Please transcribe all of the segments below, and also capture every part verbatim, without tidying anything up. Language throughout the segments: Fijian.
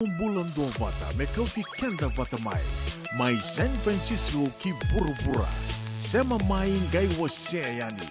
Bula Duavata me kauti keda vata mai, mai San Francisco ki vuravura. Sema mai, qai wasea yani.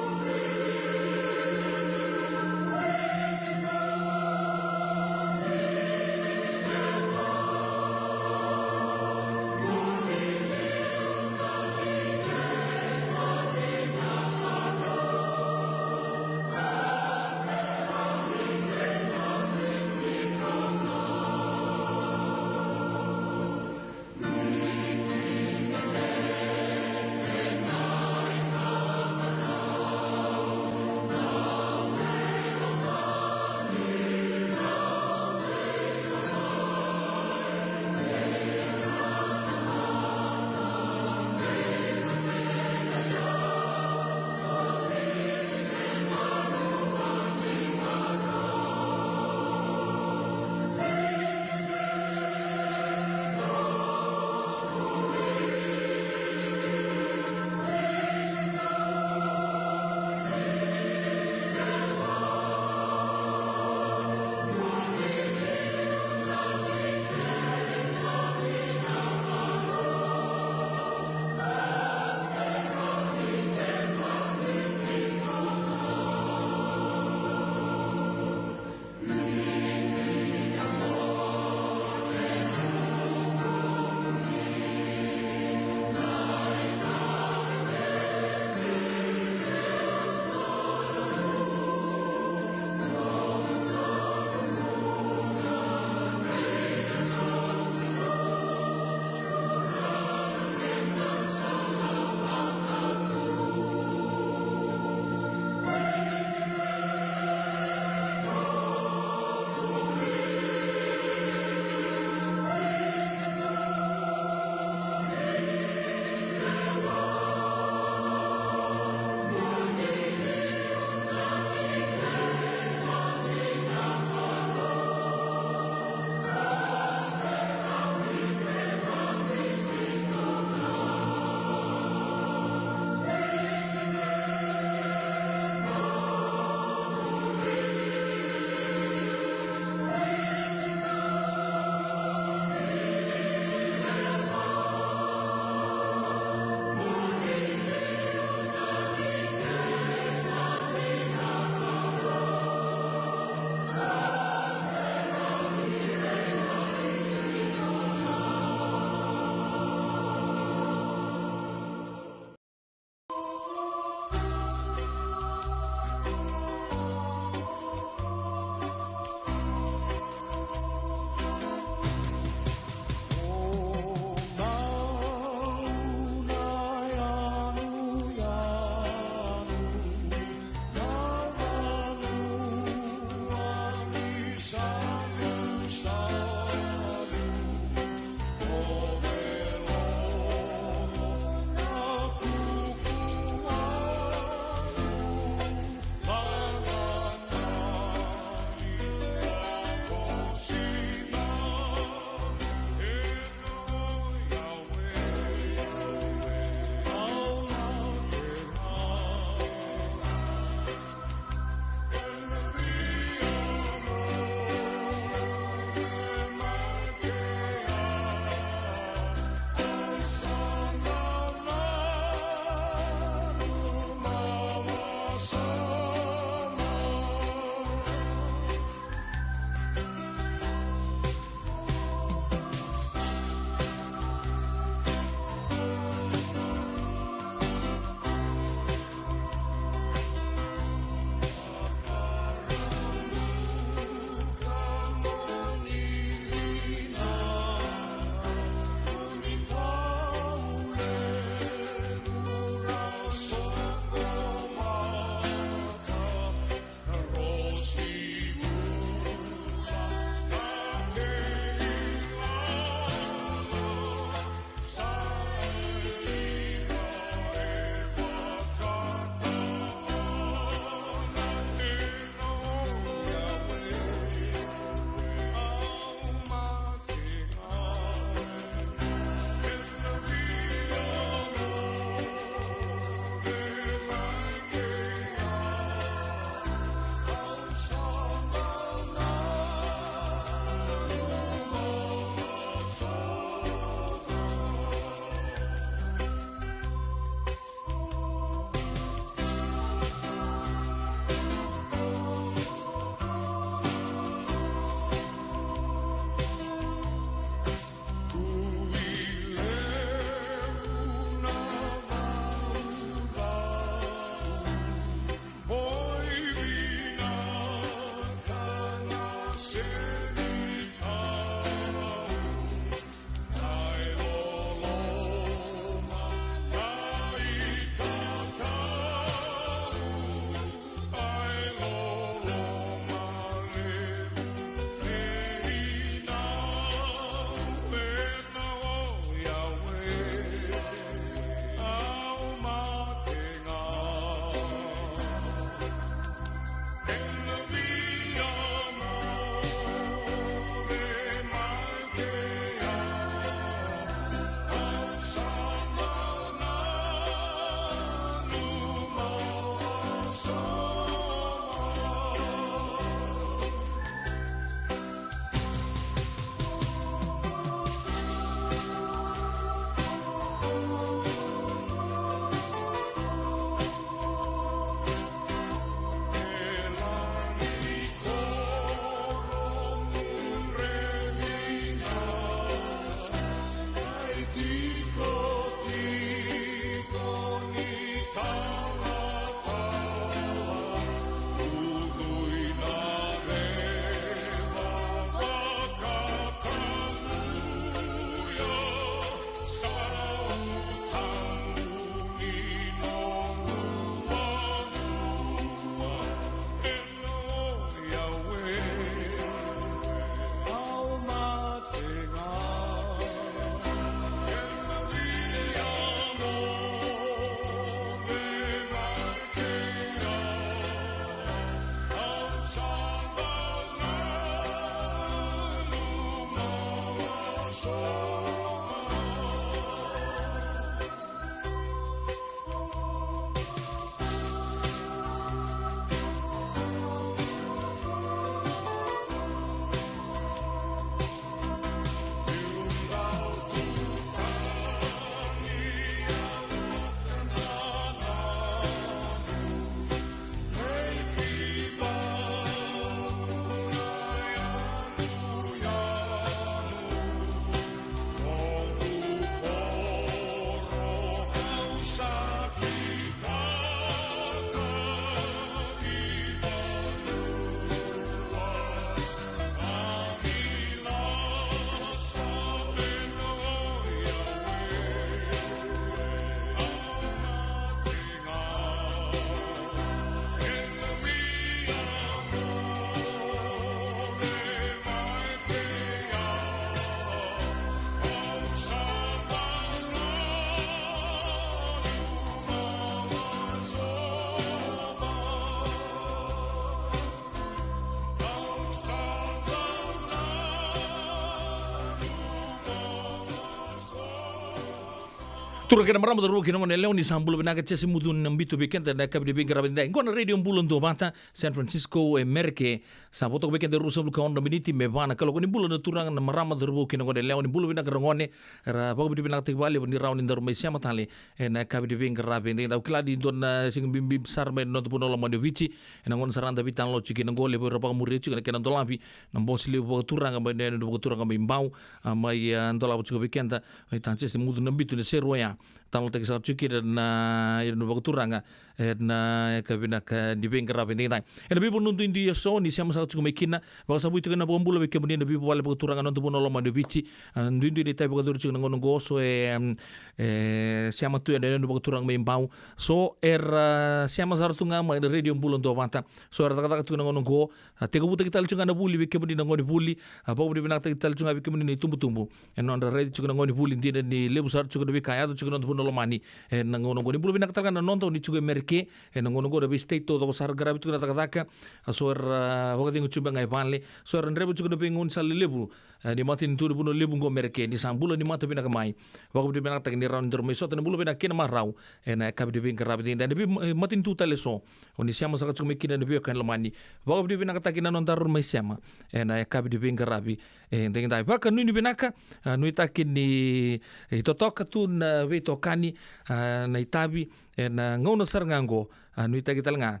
Turaga kei na marama, cauravou kei na goneyalewa, ni sa bula vinaka. Jese Mucu na bitu vei keda ena yakavi ni veiqaravi edaidai. Qo na Radio Bula Duavata, San Francisco, e Merika. Sa vo toka vei keda ruasagavulu ka ono na miniti me va na kaloko. Ni bula na turaga, na marama, cauravou kei na goneyalewa, ni bula vinaka ragone. Era vakavinavinakataki vakalevu ni rawa ni daru mai sema tale ena yakavi ni veiqaravi edaidai. Au kila ni dua na siga bibi sara mai na noda vanua lomani o Viti. Ena gauna sara ga da veitalanoa tiko kina qo, levu era vakamuria tiko na kena dolavi na bose levu vakaturaga mai na yanuyanu vakaturaga mai Bau, a, mai, a, dolava tiko vei keda. Mai ta Jese Mucu na bitu na seru oya. Talanoataki saka tiko kina na yanuyanu vakaturaga ena yakavi vinaka ni veiqaravi edaidai. Ena veivanua duidui eso ni sema saka tiko mai kina, vakasavui tiko na vakabula vei kemuni na veivuvale vakaturaga ena noda vanua lomani o Viti. A, duidui na itavi vakayacori tiko na gauna qo, so e, em, e sema tu ena yanuyanu vakaturaga mai Bau. So era, a, sema sara tu ga mai na Radio Bula Duavata. So era cakacaka tiko na gauna qo, a, tekivutaki tale tiko ga na vuli vei kemuni na gonevuli, a, vakavinavinakataki tale tiko ga vei kemuni na itubutubu ena nodra raici tiko na gonevuli, dina ni levu sara tiko na veika e yaco tiko ena noda vanua lomani ena gauna qo. Ni bula vinaka tale ga na noda, o ni tiko e Merika, ena gauna qo na veistate taucoko sara qaravi tiko na cakacaka, a, so era, a, vakacegu tiko beka ga e vale, so era draiva tiko na veigaunisala lelevu, e, ni matanitu ni vanua levu qo Merika. Ni sa bula, ni mata vinaka mai. Vakavinavinakataki ni rawa ni daru mai sota na bula vinaka kei na marau ena yakavi ni veiqaravi edaidai. Ena vei, e, matanitu tale eso o ni sema saka tiko mai kina na veiwekani lomani, vakavinavinakataki na nodaru mai sema ena yakavi ni veiqaravi edaidai. Vakanuinui vinaka, a, nuitaki ni, e, totoka tu na veitokani, a, na itavi ena gauna sara ga qo, a, nuitaki tale ga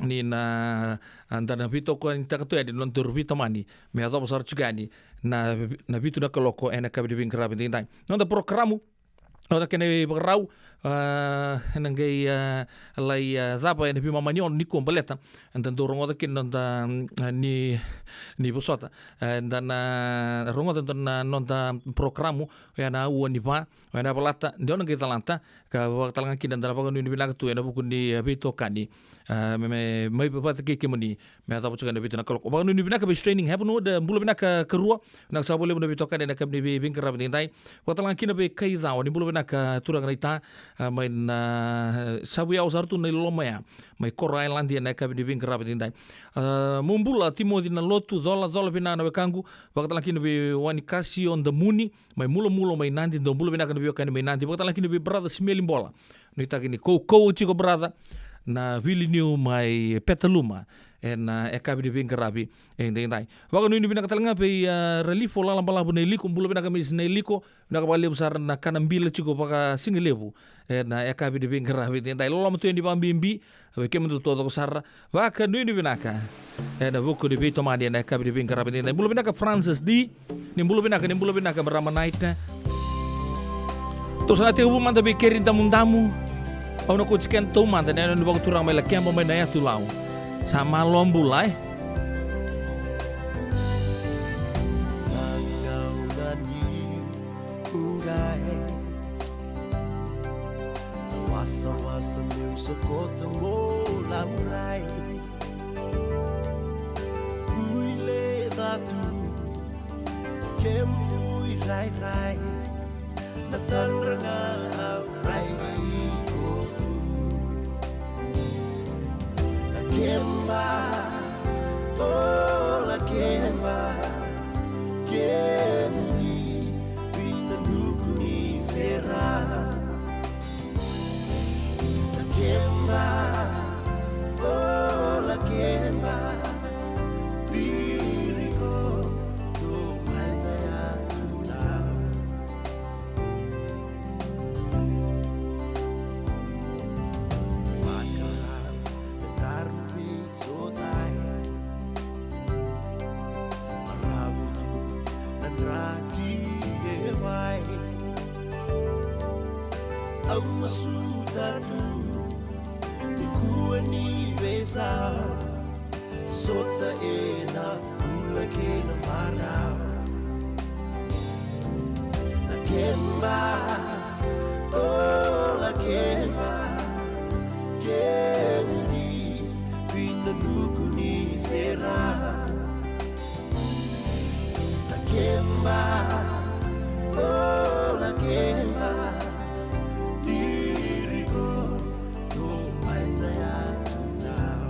ni na, a, da na veitokanitaka tu yani na nodaru veitomani me yacova sara tiko yani na, na vitu na kaloko ena yakavi ni veiqaravi edaidai. Noda porokaramu, noda kena ivakarau, a, ena qai, a, lai, a, cava ena veimama ni ono nikua, baleta eda dau rogoca kina noda, a, ni, ni vosota. A, eda na rogoca na noda porokaramu, oya na Ua ni Va, oya na Valata, de o na qai calata, ka vakatalega kina da na vakanuinui vinaka tu ena vuku ni, a, veitokani, a, me, me, mai vata kei kemuni me yacova tiko ena vitu na kaloko. Vakanuinui vinaka vei Straining Heavenward, e, bula vinaka karua, vinaka saka vakalevu na veitokani ena yakavi ni vei, veiqaravi edaidai. Vakatalega kina vei Kai Cawa, ni bula vinaka turaga naita, a, mai na, e, savu yawa sara tu na iloloma ya mai Koro Ailadi ena yakavi ni veiqaravi edaidai. A, mo bula Timoci Nalotu, cola, cola vina na wekaqu, vakatalega kina vei Wanikasi o Damuni, mai Mulomulo, mai Nadi, dou bula vinaka na veiwekani mai Nadi. Vakatalega kina vei brother Simeli Bola. Nuitaki ni koukou tiko brother na Vili Niu mai Petaluma ena, e, yakavi ni veiqaravi edaidai. Vakanuinui vinaka talega vei, a, Ralifo Lalabalavu na Iliko, bula vinaka Misi na Iliko, vinaka vakalevu sara na kana bila tiko vakasigalevu ena, e, yakavi ni veiqaravi edaidai. Loloma tu yani vakabibi vei kemudou taucoko sara. Vakanuinui vinaka ena vuku ni veitomani ena yakavi ni veiqaravi edaidai. Bula vinaka Francis D. Ni bula vinaka, ni bula vinaka marama naita. Tou sa na tekivu mada vei Keri Damudamu. Au na kauti keda taumada ena yanuyanu vakaturaga mai Lakeba mai na yatu Lau. Sa malo bula, e. Wasawasa meu sokota mo laurai. Ui le catu, kemu irairai. Na tadra ga au rai iko tu. Lakeba, o Lakeba, kemuni vina nuku ni sera. Lakeba, o Lakeba, ciri ko to mai na yatu Lau. Vakara me daru veisotai. Maravu tu na draki e wai. Au masuta tu nikua ni veisau. Sota ena bula kei na marau. Lakeba, o Lakeba, kemuni vina nuku ni sera. Lakeba, o Lakeba, ciri ko to mai na yatu Lau.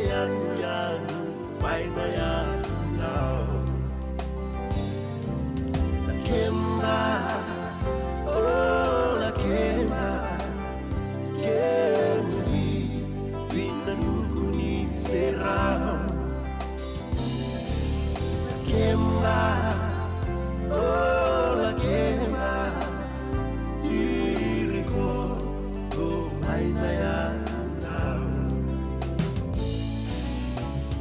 Yanuyanu mai na yanuyanu. Lakeba, o Lakeba, kemuni vinanuku ni serau. Lakeba, o Lakeba, tiri koto mai na yanuyanu.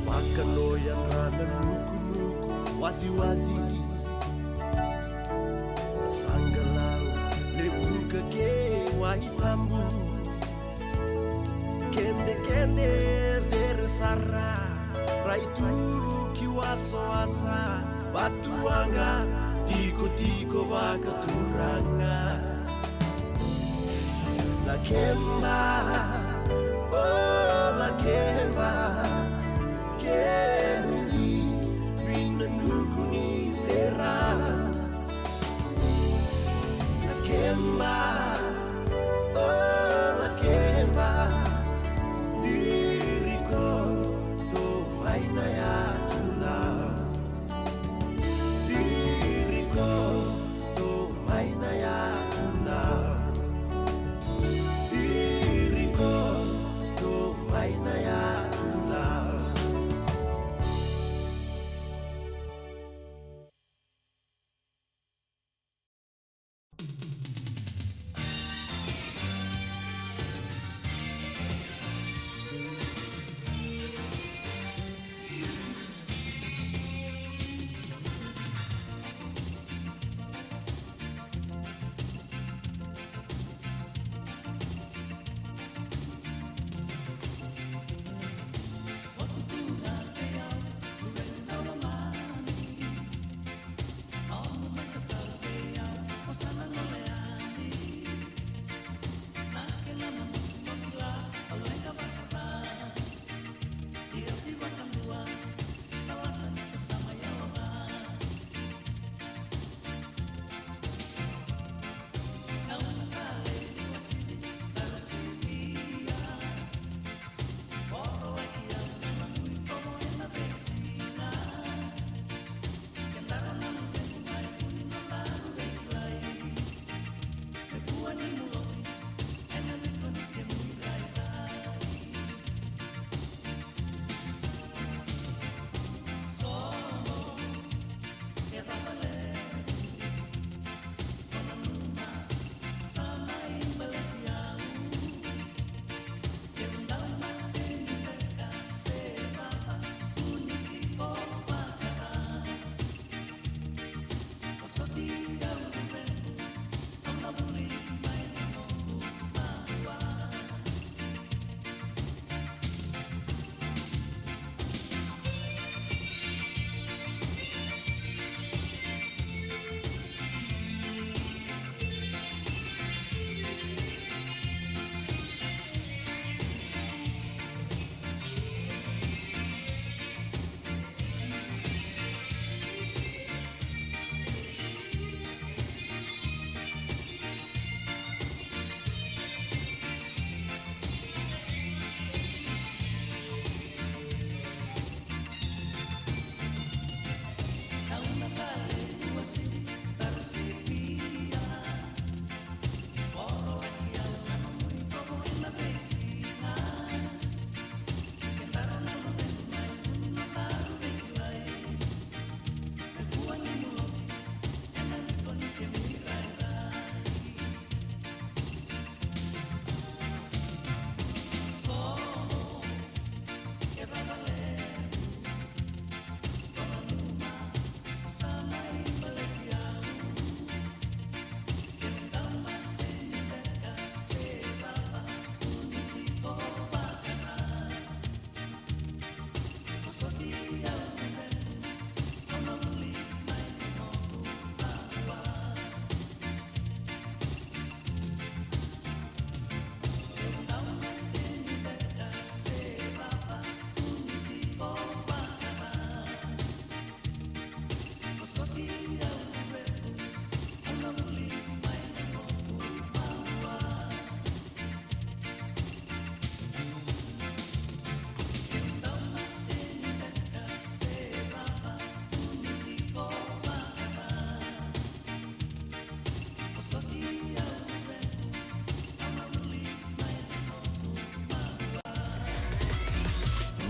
Vakano yadra na nukunuku waciwaci, na saqalau, levuka kei waitabu. Kedekede cere sara, rai tu ki wasawasa, vatuwaqa, tikotiko vakaturaga. Lakeba, o Lakeba, kemuni vinanuku ni serau. Lakeba, o Lakeba, tiri koto mai na yanuyanu. Tiri koto mai na yanuyanu. Tiri koto mai na yanuyanu.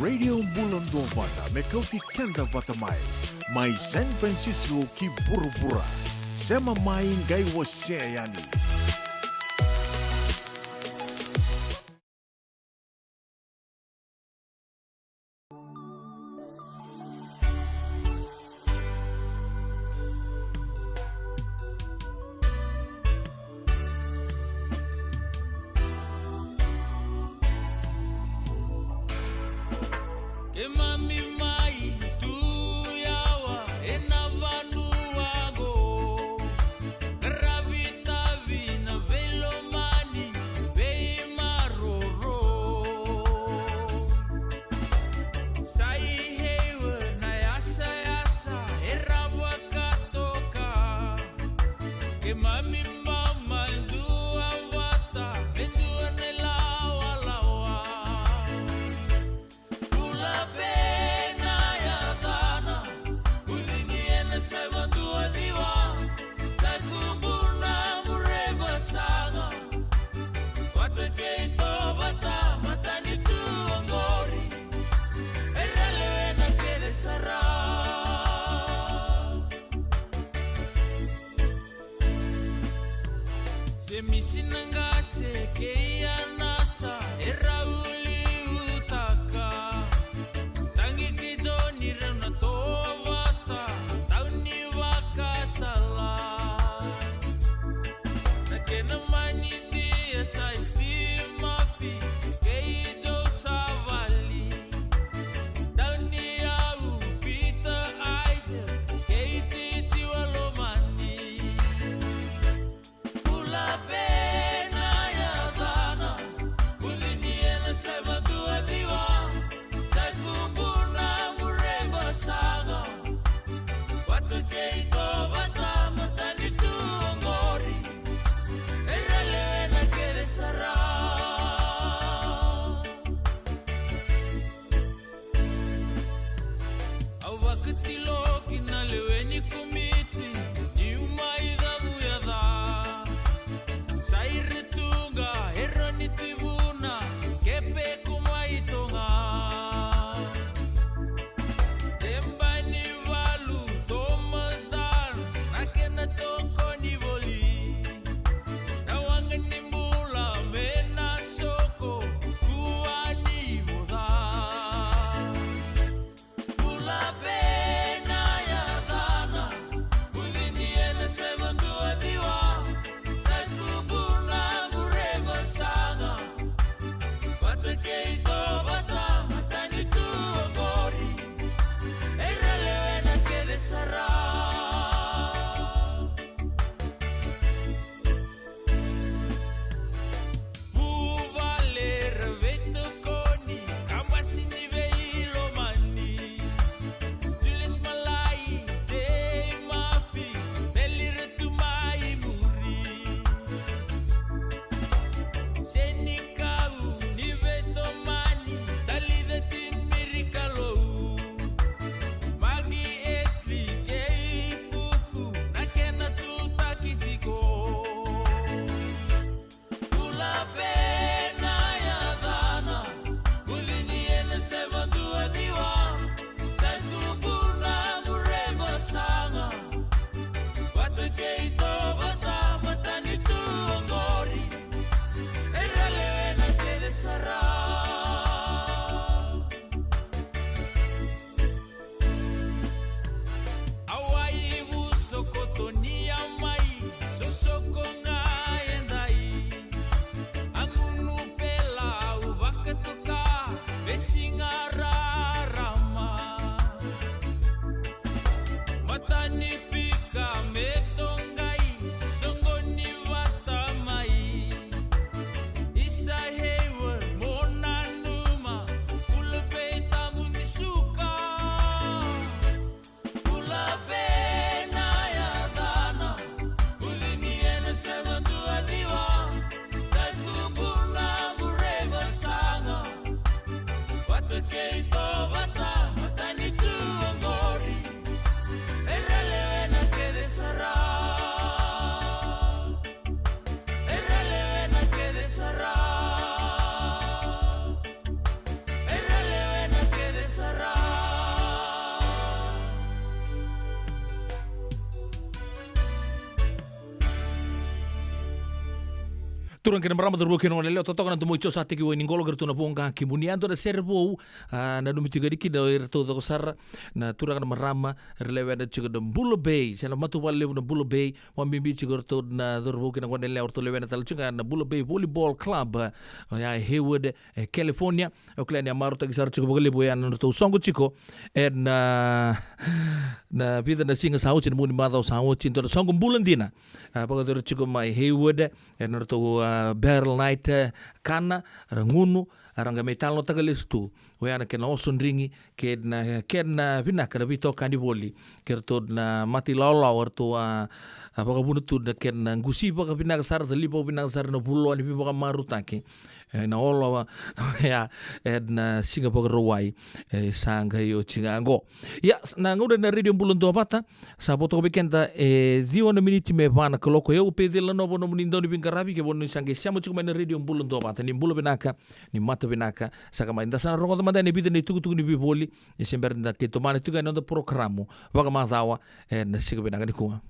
Radio Bula Duavata me kauti keda vata mai, mai San Francisco ki vuravura. Sema mai, qai wasea yani. Keimami mai tu yawa ena vanua qo, qaravi tavi na veilomani, veimaroroi. Sa i heiwa na yasayasa era vakatoka. Keimami bau mai dua vata me dua na ilawalawa. Bula vei na yacana, ucini ena sewa dua ciwa. Sa kubu na mureba saga, vata kei tovata matanitu oqori. Era lewena kece sara. Se misi na qase kei anasa era uliutaka. Tagi kei Joni rau na tovata, tauni vakasala. Na kena manidia sa i Steve Murphy kei Joe Savali. Tauni au Peter Isaac kei Titi Walomani. Bula vei na yacana, ucini ena sewa dua ciwa. Sa kubu na mureba saga, vata kei tovata matanitu oqori. Era lewena kece sara. Au vakatilo ki na lewe ni komiti, niu mai cavuyaca. Saire Tuqa, Eroni Tivuna, Kepe Kumai Toga. Tebani Valu, Thomas Dan, na kena tokoni voli. Na waqa ni bula me na soko, kua ni voca. Bula vei na yacana, Turaga kei na marama, cauravou kei na goneyalewa, totoka na domo i Jisu, sa tekivu ni qolo, kei ratou na voqa kei Boni, yadua na sere vou. A, nanumi tiko yani kina o iratou coko sara na turaga na marama era lewena tiko na Bula Bay, se na matavuvale levu na Bula Bay, vakabibi tiko o iratou na cauravou kei na goneyalewa, o iratou lewena tale tiko ga na Bula Bay Volleyball Club, oya e Hayward, e California. Au kila ni a marautaki sara tiko vakalevu oya na nodratou soqo tiko ena, na vica na siga sa oti, na mua ni macawa sa oti, dua na soqo bula dina. A, vakayacori tiko mai Hayward, ena nodratou, a, barrel night, e, kana, ra gunu, a, ra qai mai talanoataka lesu tu. Oya na kena osodrigi, kei na, kena vinaka na veitokani voli kei ratou na mata ilawalawa, eratou a, a vakavuna tu na kena qusi vakavinaka sara, caliva vakavinaka sara na vula ni veivakamarautaki. E, na oloa, ya, ena siga Vakarauwai, e, sa qai oti ga qo. Ia, s-, na gauna na Radio Bula Duavata, sa vo toka vei keda e ciwa na miniti me va na kaloko. Ia, au pecila na nomuni dauniveiqaravi, kevaka ni sa qai sema tiko mai na Radio Bula Duavata, ni bula vinaka, ni mata vinaka, saka mai. Da sa na rogoca mada e vica na itukutuku ni veivoli, ni se bera ni da qai tomana tiko ena noda porokaramu vakamacawa ena siga vinaka nikua.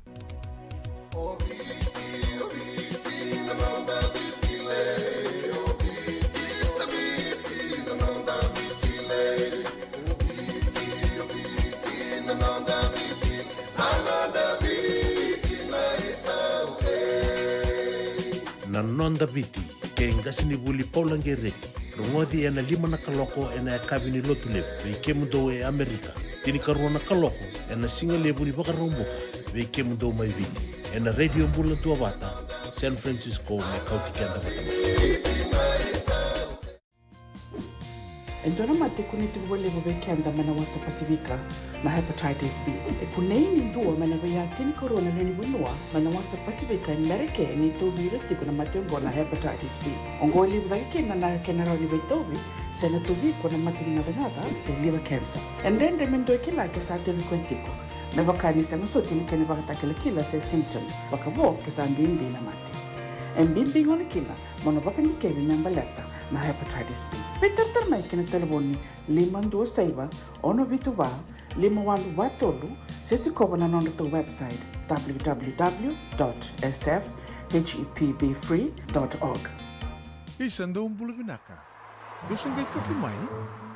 Na Noda Viti, kei qasenivuli Paula Qereti. Rogoci ena lima na kaloko ena yakavi ni Lotulevu vei kemudou e Amerika. Tinikarua na kaloko ena sigalevu ni Vakaraubuka vei kemudou mai Viti, ena Radio Bula Duavata, San Francisco, me kauti keda vata mai. E dua na mate e kunei tiko vakalevu vei keda mai na wasa Pasifika, na hepatitis B. E kunei ni dua mai na veiyaya tinikarua na lewe ni vanua mai na wasa Pasifika e Merika ni tauvi ira tiko na mate oqo na hepatitis B. Oqo e levu cake kina na kena rawa ni veitauvi, se na tauvi iko na mate ni gacagaca se liver cancer. E dredre me dua e kila ke sa tauvi koya tiko, me vaka ni sega soti na kena ivakatakilakila se symptoms, vakavo ke sa bibi na mate. E bibi gona kina mo na vakadikevi me baleta na hepatitis B. Veitaratara mai ki na talevoni lima dua saiva, ono vitu va, lima walu va tolu, se sikova na nodratou website, w w w dot s f h e p b free dot org. Isa, dou bula vinaka. Dou se qai toki mai?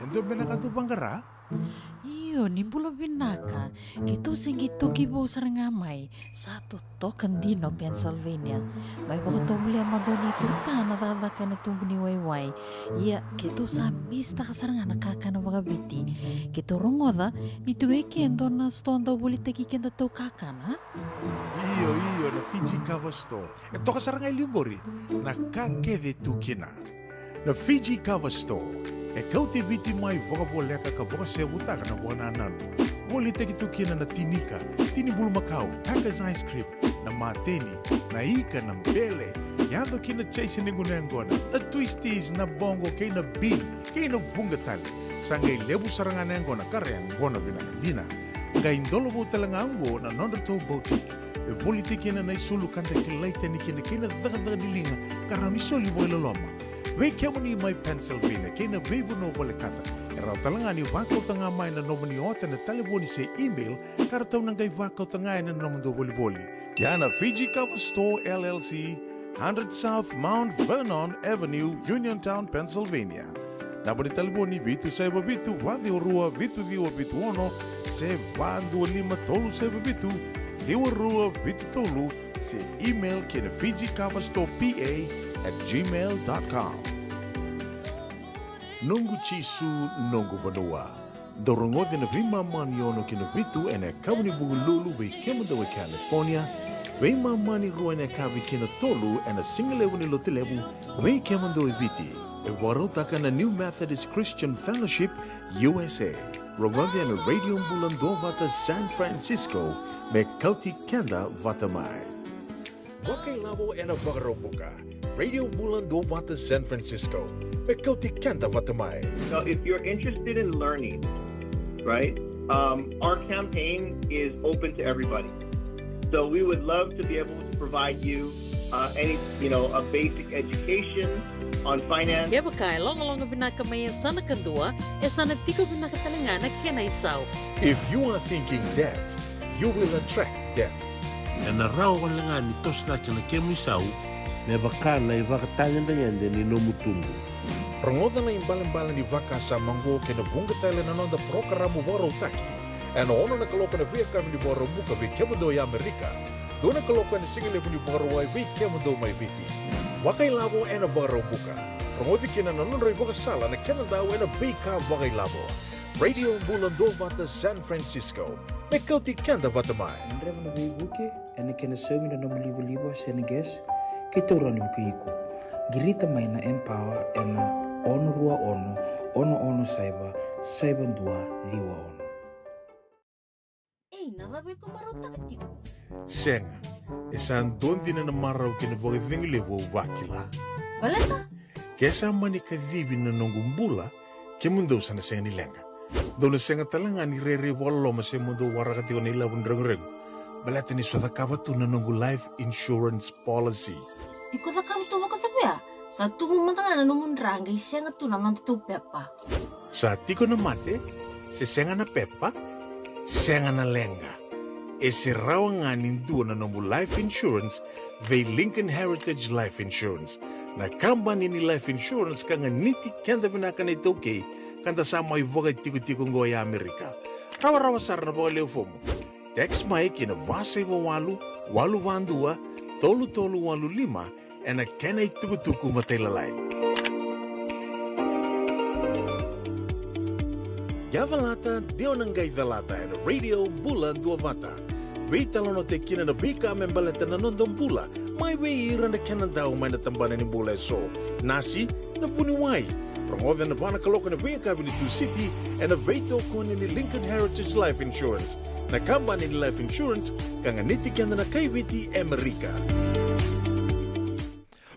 E dua beka na ka dou vaqara? Io, ni bula vinaka. Keitou se qai toki vou sara ga mai. Sa totoka dina o Pennsylvania. Mai vakatovolea mada o Nei Turta na cakacaka ena tubu ni waiwai. Ia, keitou sa misitaka sara ga na kakana vakaviti. Keitou rogoca ni tiko e ke e dua na sitoa dau volitaki kedatou kakana. Io, io, na Fiji Cover Store. E toka sara ga e liu qori na ka kece e tu kina. Na Fiji Cover Store e kauti Viti mai vakavoleka ka vakasevutaka na vakanananu. Volitaki tu kina na tinika, tini bulumakau, Taka's ice cream, na mateni, na ika, na bele, yaco ki na chase ni gunu yaqona, na twisties, na boqo kei na bean kei na vuqa tale. Sa qai levu sara ga na yaqona ka ra yaqona vinaka dina. Qai dolovou tale ga oqo na nodratou boutique e volitaki kina na isulu ka da kilai tani kina kei na cakacaka ni liga ka rawa ni soli vakailoloma. Vei kemuni mai Pennsylvania kei na veivanua volekata, e rawa tale ga ni vakauta ga mai na nomuni ota ena talevoni se email ka ratou na qai vakauta ga ena nomudou volivoli. Ia na Fiji Cover Store L L C, hundred South Mount Vernon Avenue, Uniontown, Pennsylvania. Naba ni talevoni vitu saiva vitu va ciwa rua vitu ciwa vitu ono se va dua lima tolu saiva vitu ciwa rua vitu tolu, se email ki na Fiji Cover Store P A at gmail dot com. Noqu Jisu, noqu vanua. Dou rogoci na veimama ni ono ki na vitu ena yakavi ni Vukelulu vei kemudou e California, veimama ni rua ena yakavi ki na tolu ena sigalevu ni Lotulevu vei kemudou e Viti. E vakarautaka na New Methodist Christian Fellowship U S A. Rogoci ena Radio Bula Duavata San Francisco me kauti keda vata mai. Vakailavo ena Vakaraubuka, Radio Bula Duavata San Francisco, me kauti keda vata mai. So if you're interested in learning, right, um, our campaign is open to everybody. So we would love to be able to provide you, uh, any, you know, a basic education on finance. Kevaka e logaloga vinaka mai e yasana kadua, e sa na tiko vinaka tale ga na kena isau. If you are thinking debt, you will attract debt. Ena rawa wale ga ni toso cake na kemu isau me vaka na ivakatagedegede ni nomu tubu. Rogoca na ibalebale ni vakasama oqo kei na vuqa tale na noda parokaramu vakarautaki ena ono na kaloko ena veiyakavi ni Vakaraubuka vei kemudou e Amerika, dua na kaloko ena sigalevu ni Vakarauwai vei kemudou mai Viti. Vakailavo ena Vakaraubuka. Rogoci kina na nodra ivakasala na kenadau ena veika vakailavo. Radio Bula Duavata San Francisco, me kauti keda vata mai. Dreva na veivuke ena kena saumi na nomu livaliva se na gas, kei taura ni vuke iko. Qirita mai na Empower ena ono rua ono, ono ono saiva, saiva dua ciwa ono. Ei, na cava iko marautaka tiko? Sega, e sa dua dina na marau kei na vakacegu levu au vakila. Baleta? Ke sa mani kacivi na noqu bula, kemudou sa na sega ni leqa. Dou na sega tale ga ni rairai vakaloloma se mo dou waraka tiko na ilavo ni reguregu. Baleta niu sa cakava tu na noqu life insurance policy. Iko cakava tu vakacava ya? Sa tubu mada ga na nomu dra qai sega tu na noda tou pepa. Sa tiko na mate, se sega na pepa, sega na leqa. E se rawa ga ni dua na nomu life insurance vei Lincoln Heritage Life Insurance, na kabani ni life insurance ka ganiti keda vinaka na iTaukei, ka da sa mai vakaitikotiko oqo e Amerika. Rawarawa sara na vakaleu fomu. Text mai ki na va saiva walu, walu va dua, tolu tolu walu lima, ena kena itukutuku matailalai. Yavalata, deo na qai calata ena Radio Bula Duavata. Veitalanoataki kina na veika me baleta na noda bula, mai vei ira na kenadau mai na tabana ni bula eso. Nasi, na vuniwai. Rogoca ena va na kaloko ena veiyakavi ni Tusiti, ena veitokoni ni Lincoln Heritage Life Insurance, na kabani ni life insurance ka ganiti keda na kai Viti e Amerika.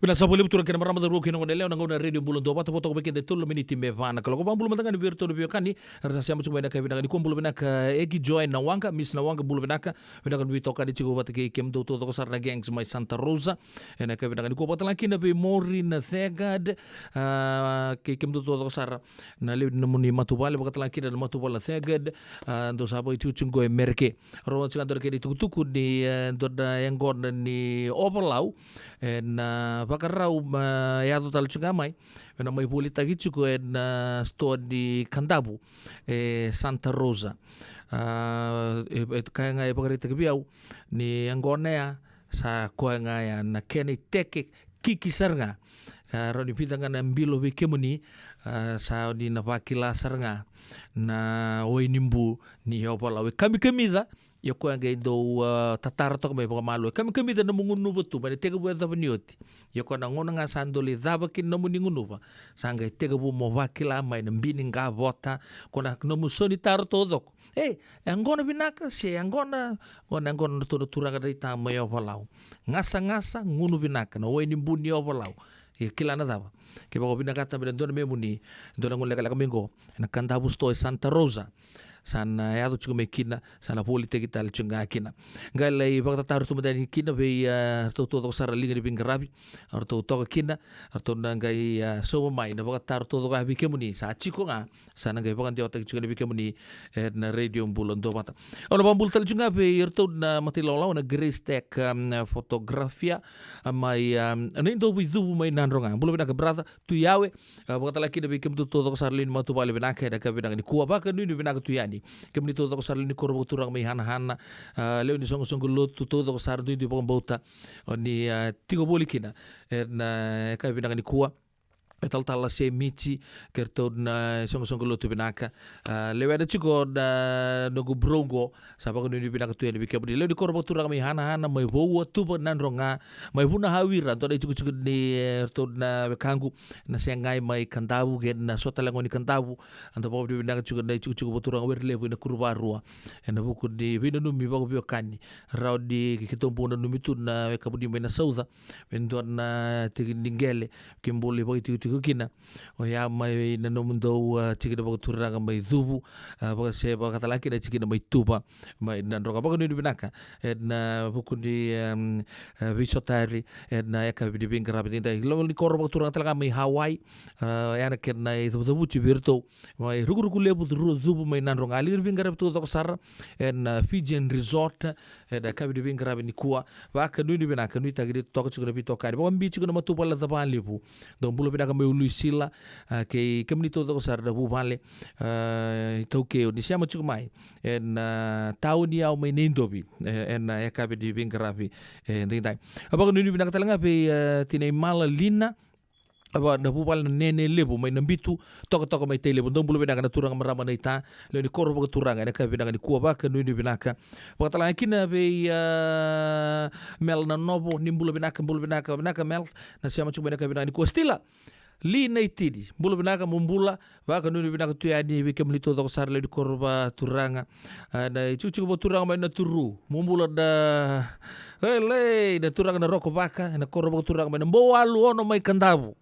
Vinaka sara vakalevu turaga kei na marama, cauravou kei na goneyalewa, na gauna Radio Bula Duavata, vo toka vei keda e tolu na miniti me va na kaloko. Vakabula mada ga yani vei iratou na veiwekani era sa sema tiko mai ena yakavi vinaka nikua. Bula vinaka Eki Joy Nawaqa, Miss Nawaqa, bula vinaka. Vinaka ni veitokani tiko vata kei kemudou taucoko sara na gangs mai Santa Rosa ena yakavi vinaka nikua. Vakatalega kina vei Maureen Thagard, a, kei kemudou taucoko sara na lewe ni nomuni matavuvale, vakatalega kina na matavuvale na Thagard, a, dou sa vakaitikotiko qo e Mereke. Rogoca tiko ga e dua na kena itukutuku ni, e, dua na yaqona ni Ovalau ena, a, vakarau, a, yaco tale tiko ga mai, ena mai volitaki tiko ena, a, sitoa ni Kadavu e Santa Rosa. A, e, e, kaya ga e vakaraitaki vei au ni yaqona ya, sa koya ga ya na kena iteke kiki sara ga. Sa rawa ni vica ga na bilo vei kemuni, a, sa ni na vakila sara ga na wai ni bu ni Ovalau. E kamikamica, ia o koya qai dau, a, tatara toka mai vakamalua. E kamikamica na nomu gunuva tu mai na itekivu e cava ni oti. Ia o koya na gauna ga sa dau lai cava kina na nomuni gunuva, sa qai tekivu mo vakila mai na bi ni qavota, ko na nomu sau ni taro taucoko. E, e yaqona vinaka se yaqona, qo na yaqona na nodratou na turaga na ita mai Ovalau. Gasagasa, gunu vinaka, na wai ni bu ni Ovalau. E kila na cava? Kevaka o vinakata me na dua na memuni, dua na gunu lekaleka mai qo, ena Kadavu sitoa e Santa Rosa. Sa na yaco tiko mai kina, sa na volitaki tale tiko ga kina. Qai lai vakatataro tu mada yani kina vei, a, ratou taucoko sara na liga ni veiqaravi, ratou toka kina, ratou na qai, a, sauma mai na vakatataro taucoko ya vei kemuni, sa tiko ga, sa na qai vakadewataki tiko yani vei kemuni ena Radio Bula Duavata. Au na vakabula tale tiko ga vei iratou na matailalolalo na Grace Tech, um, Photografia, a, mai, um, na Idovu i Cuvu mai Nadroga. Bula vinaka brother, tu yawe, a, vakatalega kina vei kemudou taucoko sara na lewe ni matavuvale vinaka ena yakavi vinaka nikua, vakanuinui vinaka tu yani. Kemuni taucoko sara na lewe ni koro vakaturaga mai Hanahana, a, lewe ni soqosoqo lotu taucoko sara duidui vakabauta, o ni, a, tiko voli kina ena, a, yakavi vinaka nikua. E talatala Semici, kei ratou na soqosoqo lotu vinaka. A, lewena tiko na noqu bro qo, sa vakanuinui vinaka tu yani vei kemuni. Lewe ni koro vakaturaga mai Hanahana, mai Voua, Tuva, Nadroga, mai Vunahau ira, dua na itikotiko ni, e, ratou na wekaqu, na Segai mai Kadavu, kei na so tale ga ni Kadavu. Eda vakavinavinaka tiko na itikotiko vakaturaga Werelevu ena Kuruvarua. Ena vuku ni veinanumi vakaveiwekani, rawa ni keitou bau nanumi tu na wekaqu mai na Sauca, me dua na tiki ni qele, ke bau lai vakaitiko tiko kina. Oya mai na nomudou, a, tikina vakaturaga mai Cuvu, a, vaka se vakatala kina tikina mai Tuva, mai Nadroga. Vakanuinui vinaka ena vuku ni, em, e, veisotari ena yakavi ni veiqaravi edaidai. Loma ni koro vakaturaga tale ga mai Hawaii, a, ya na kena icavucavuti vei iratou mai Rukuruku Levu, Rua Cuvu mai Nadroga. A liga ni veiqaravi taucoko sara ena, a, Fijian Resort ena yakavi ni veiqaravi nikua. Vakanuinui vinaka, nuitaki ni totoka tiko na veitokani. Vakabibi tiko na matavuvale na Cava Levu. Dou bula vinaka mai Uluisila, a, kei kemuni taucoko sara na vuvale, a, iTaukei o ni sema tiko mai ena, a, tauni yau mai Naidovi, e, ena, a, yakavi ni veiqaravi, e, edaidai. A, vakanuinui vinaka tale ga vei, a, tinai Mala Lina, a, va, na vuvale na Nene Levu mai Nabitu, tokatoka mai Tailevu. Dou bula vinaka na turaga marama naita, lewe ni koro vakaturaga ena yakavi vinaka nikua. Vakanuinui vinaka. Vakatale ga kina vei, a, Mel Nanovo, ni bula vinaka, bula vinaka, vinaka Mel, na sema tiko mai ena yakavi vinaka nikua. Stila Li Naitini, bula vinaka, mo bula. Vakanuinui vinaka tu yani vei kemuni taucoko sara lewe ni koro vakaturaga. A, na itikotiko vakaturaga mai Naturu, mo bula na, e, lei, na turaga na Rokovaka, na koro vakaturaga mai Nabouwalu, Ono mai Kadavu.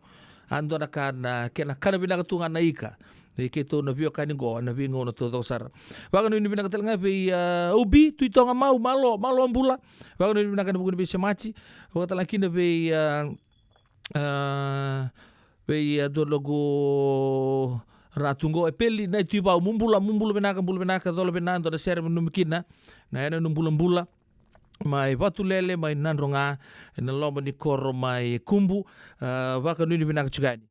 A, dua na ka na kena kana vinaka tu ga na ika vei keitou na veiwekani qo ena veigauna taucoko sara. Vakanuinui vinaka tale ga vei, a, Ubi, Tui Toga Mau, malo, malo bula. Vakanuinui vinaka ena vuku ni veisemati. Vakatale ga kina vei, a, a, vei, a, dua noqu ratu qo, e Peli Naitui Vau, mo bula, mo bula vinaka, bula vinaka, cola vinaka, dua na sere mo nanumi kina na yanuyanu bulabula mai Vatulele, mai Nadroga, ena loma ni koro mai Kubu. A, vakanuinui vinaka tiko yani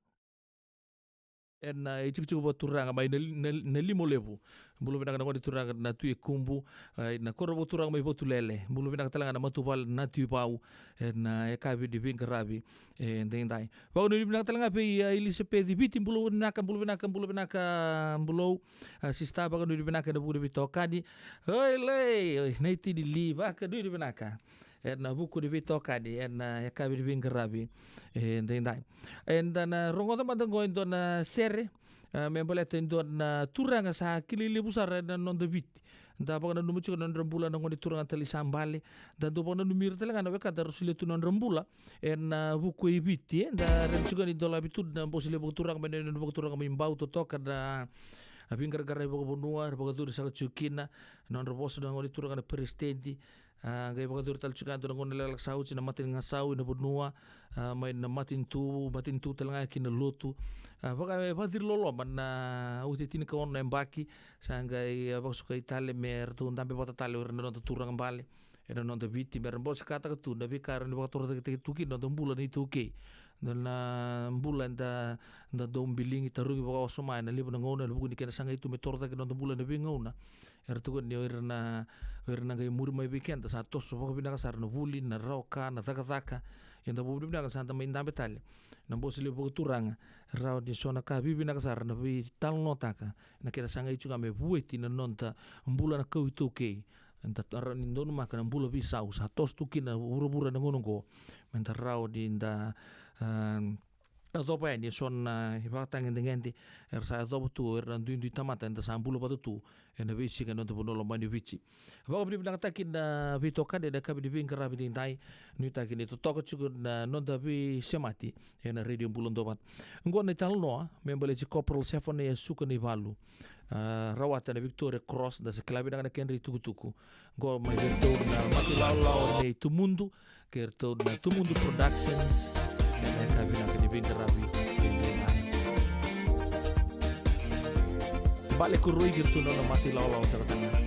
ena, a, itikotiko vakaturaga mai na, na, Nalimolevu. Bula vinaka na gone turaga na Tui Kubu, a, na koro vakaturaga mai Vatulele. Bula vinaka tale ga na matavuvale na Tui Vau ena, a, yakavi ni veiqaravi, e, edaidai. Vakanuinui vinaka tale ga vei, a, Ilisapeci Viti, bula vinaka, bula vinaka, bula vinaka, bulou. A, sista, vakanuinui vinaka ena vuku ni veitokani. Oi, lei, oi, Naitini Li, vakanuinui vinaka ena vuku ni veitokani ena, a, yakavi ni veiqaravi, e, edaidai. Eda na rogoca mada qo e dua na sere, a, me baleta e dua na turaga sa kilai levu sara ena noda Viti. Da vakananuma tiko na nodra bula na gone turaga tale i Sabale. Da dau vakananumi ira tale ga na wekada ra solia tu na nodra bula ena vuku i Viti, e. Da raica tiko ni dolavi tu na Bose Levu Vakaturaga mai na, na Vakaturaga mai Bau totoka na, a, veiqaraqaravi vakavanua, ra vakacuri saka tiko kina na nodra vosa na gone turaga na peresitedi. A, qai vakacuri tale tiko ga e dua na gauna lekaleka sa oti na mata ni gasau ena vanua, a, mai na matanitu, matanitu tale ga ki na lotu. A, vaka, e, vakaciri loloma na oti e tinikaono na yabaki, sa qai, a, vakasukai tale me ratou dabe vata tale o ira na noda turaga bale ena noda Viti, me ra bosakataka tu na veika e rawa ni vakatorocaketaki tu kina na noda bula na iTaukei. Na, na bula eda, da dau biligi, tarogi vakawasoma ena levu na gauna ena vuku ni kena sagai tu me torocake na noda bula ena veigauna. Era tukuna ni o ira na, o ira na qai muri mai vei keda sa toso vakavinaka sara na vuli, na rawa ka, na cakacaka. Ia da vakavinavinaka sa da mai dabe tale na Bose Levu Vakaturaga, rawa ni so na ka vivinaka sara na veitalanoataka, na kena sagai tu ga me vueti na noda bula na kawa iTaukei. Da rawa ni donumaka na bula veisau sa toso tu kina vuravura ena gauna oqo. Me da rawa ni da, a, yacova yani eso na ivakatagedegede era sa yacova tu o ira na duidui tamata eda sa bula vata tu ena veisiga ena noda vanua lomani o Viti. Vakavinavinakataki na veitokani ena yakavi ni veiqaravi edaidai. Nuitaki ni totoka tiko na noda veisemati ena Radio Bula Duavata. Oqo na italanoa me baleti Corporal Sefanaia Sukanaivalu, a, rawata na Victoria Cross, da sa kila vinaka na kedra itukutuku. Qo mai vei iratou na mata ilawalawa nei Tumudu, kei iratou na Tumudu Productions. Ena yakavi vinaka ni veiqaravi. Bale Koroi kei iratou na nona mata ilawalawa saka tale ga.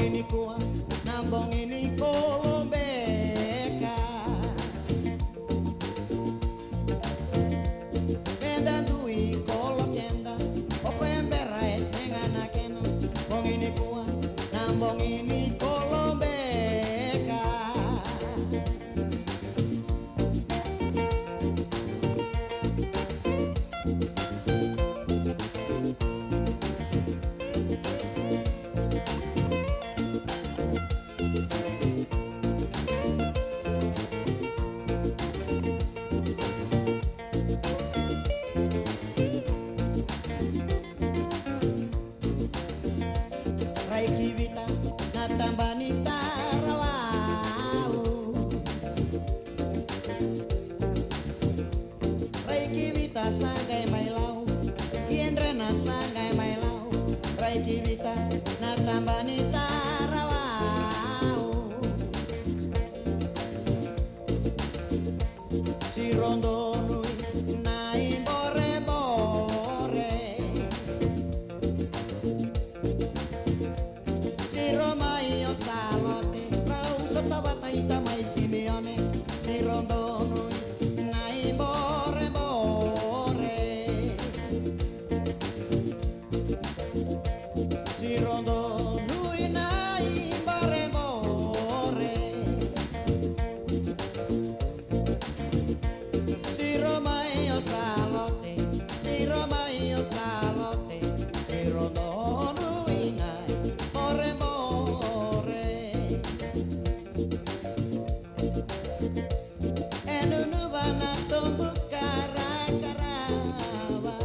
Nikua na bogi ni kolobeka. Meda dui kolo keda, o koya bera e sega na kena. Bogi nikua na bogi ni kolobeka. Rai ki vita na taba ni tarawau. Rai ki vita sa qai mai lau, i edre na sa qai mai lau. Rai ki vita na taba ni tarawau. Siro donu i na i borebore. Siro mai o Salote, rau sota vata i tamai Simeone. Siro donu i na i borebore. Siro donu i na i borebore. Siro mai o Salote, siro mai o Salote, siro donu i na i borebore. E nunuva na tobu karakarawa.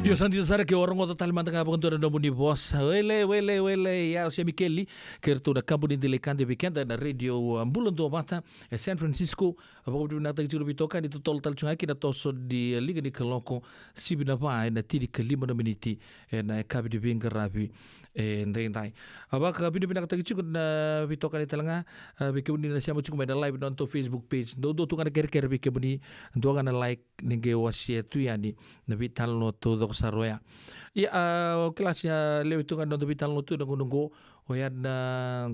Io, sa dina sara ke o rogoca tale mada ga vakadua na nomuni vosa. Wele, wele, wele. Ia, o se Mikeli, kei ratou na kabuni delai kade vei keda na Radio, uh, Bula Duavata e San Francisco. Vakavinavinakataki tiko na veitokani, totolo tale tu ga kina toso ni, uh, liga ni kaloko, sivi na va ena tinikalima na miniti ena yakavi ni veiqaravi edaidai. A, vakavinavinakataki tiko na veitokani tale ga, a, vei kemuni na sema tiko mai na live na nodatou Facebook page. Dou dua tu ga na kerekere vei kemuni, dua ga na like, ni qai wasea tu yani na veitalanoa taucoko sara oya. Ia, a, o kila sa lewe tu ga na noda veitalanoa tu na gauna oqo, oya na,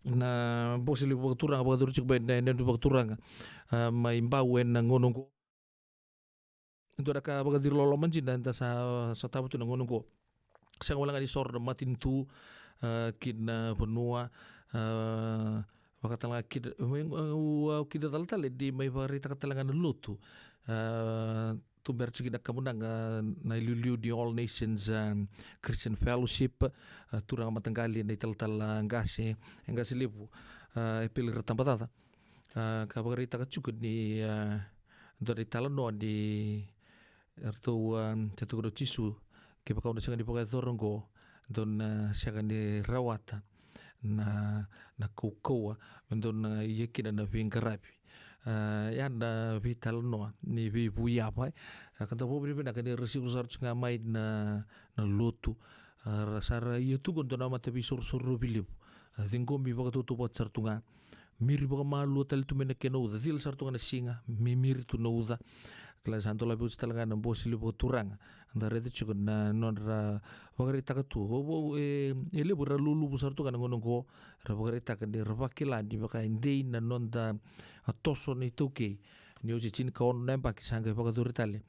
na bose levu vakaturaga, vakaturaga tiko mai na, na, na vakaturaga, a, mai Bau ena gauna oqo. Dua na ka vakaciri loloma dina eda sa sotava tu na gauna oqo. Sega wale ga ni soro na matanitu, a, ki na vanua, a, vakatalega ki na, au, au kida talatala e di mai vakaraitaka talega na lotu. A, tu bera tiko na kamunaga na iliuliu ni All Nations, a, Christian Fellowship, a, turaga mataqali na italatala qase, e qase levu, a, e Peli ra Tabacaca. A, ka vakaraitaka tiko ni, a, dua na italanoa ni ratou, a, sa tukuna o Jisu, kevaka au na sega ni vakayacora oqo, dou na sega ni rawata na, na kaukauwa me dou na ia kina na veiqaravi. A, ya na veitalanoa ni veivuyava, e. A, ka da vakavinavinaka ni ra siko sara tu ga mai na, na lotu. A, ra sa ra ia tu qo dua na mataveisorovaki levu. A, ciqomi vakatautauvata sara tu ga. Miri vakamalua tale tu mai na kena uca, cila sara tu ga na siga, mimiri tu na uca. Kila sa dolavi oti tale ga na bose levu vakaturaga. Da raica tiko na nodra vakaraitaka tu. Vou, vou, e, e levu era luluvu sara tu ga na gauna oqo, ra vakaraitaka ni ra vakila ni vaka e dei na noda, a, toso na iTaukei. Ni oti tinikaono na yabaki sa qai vakayacori tale.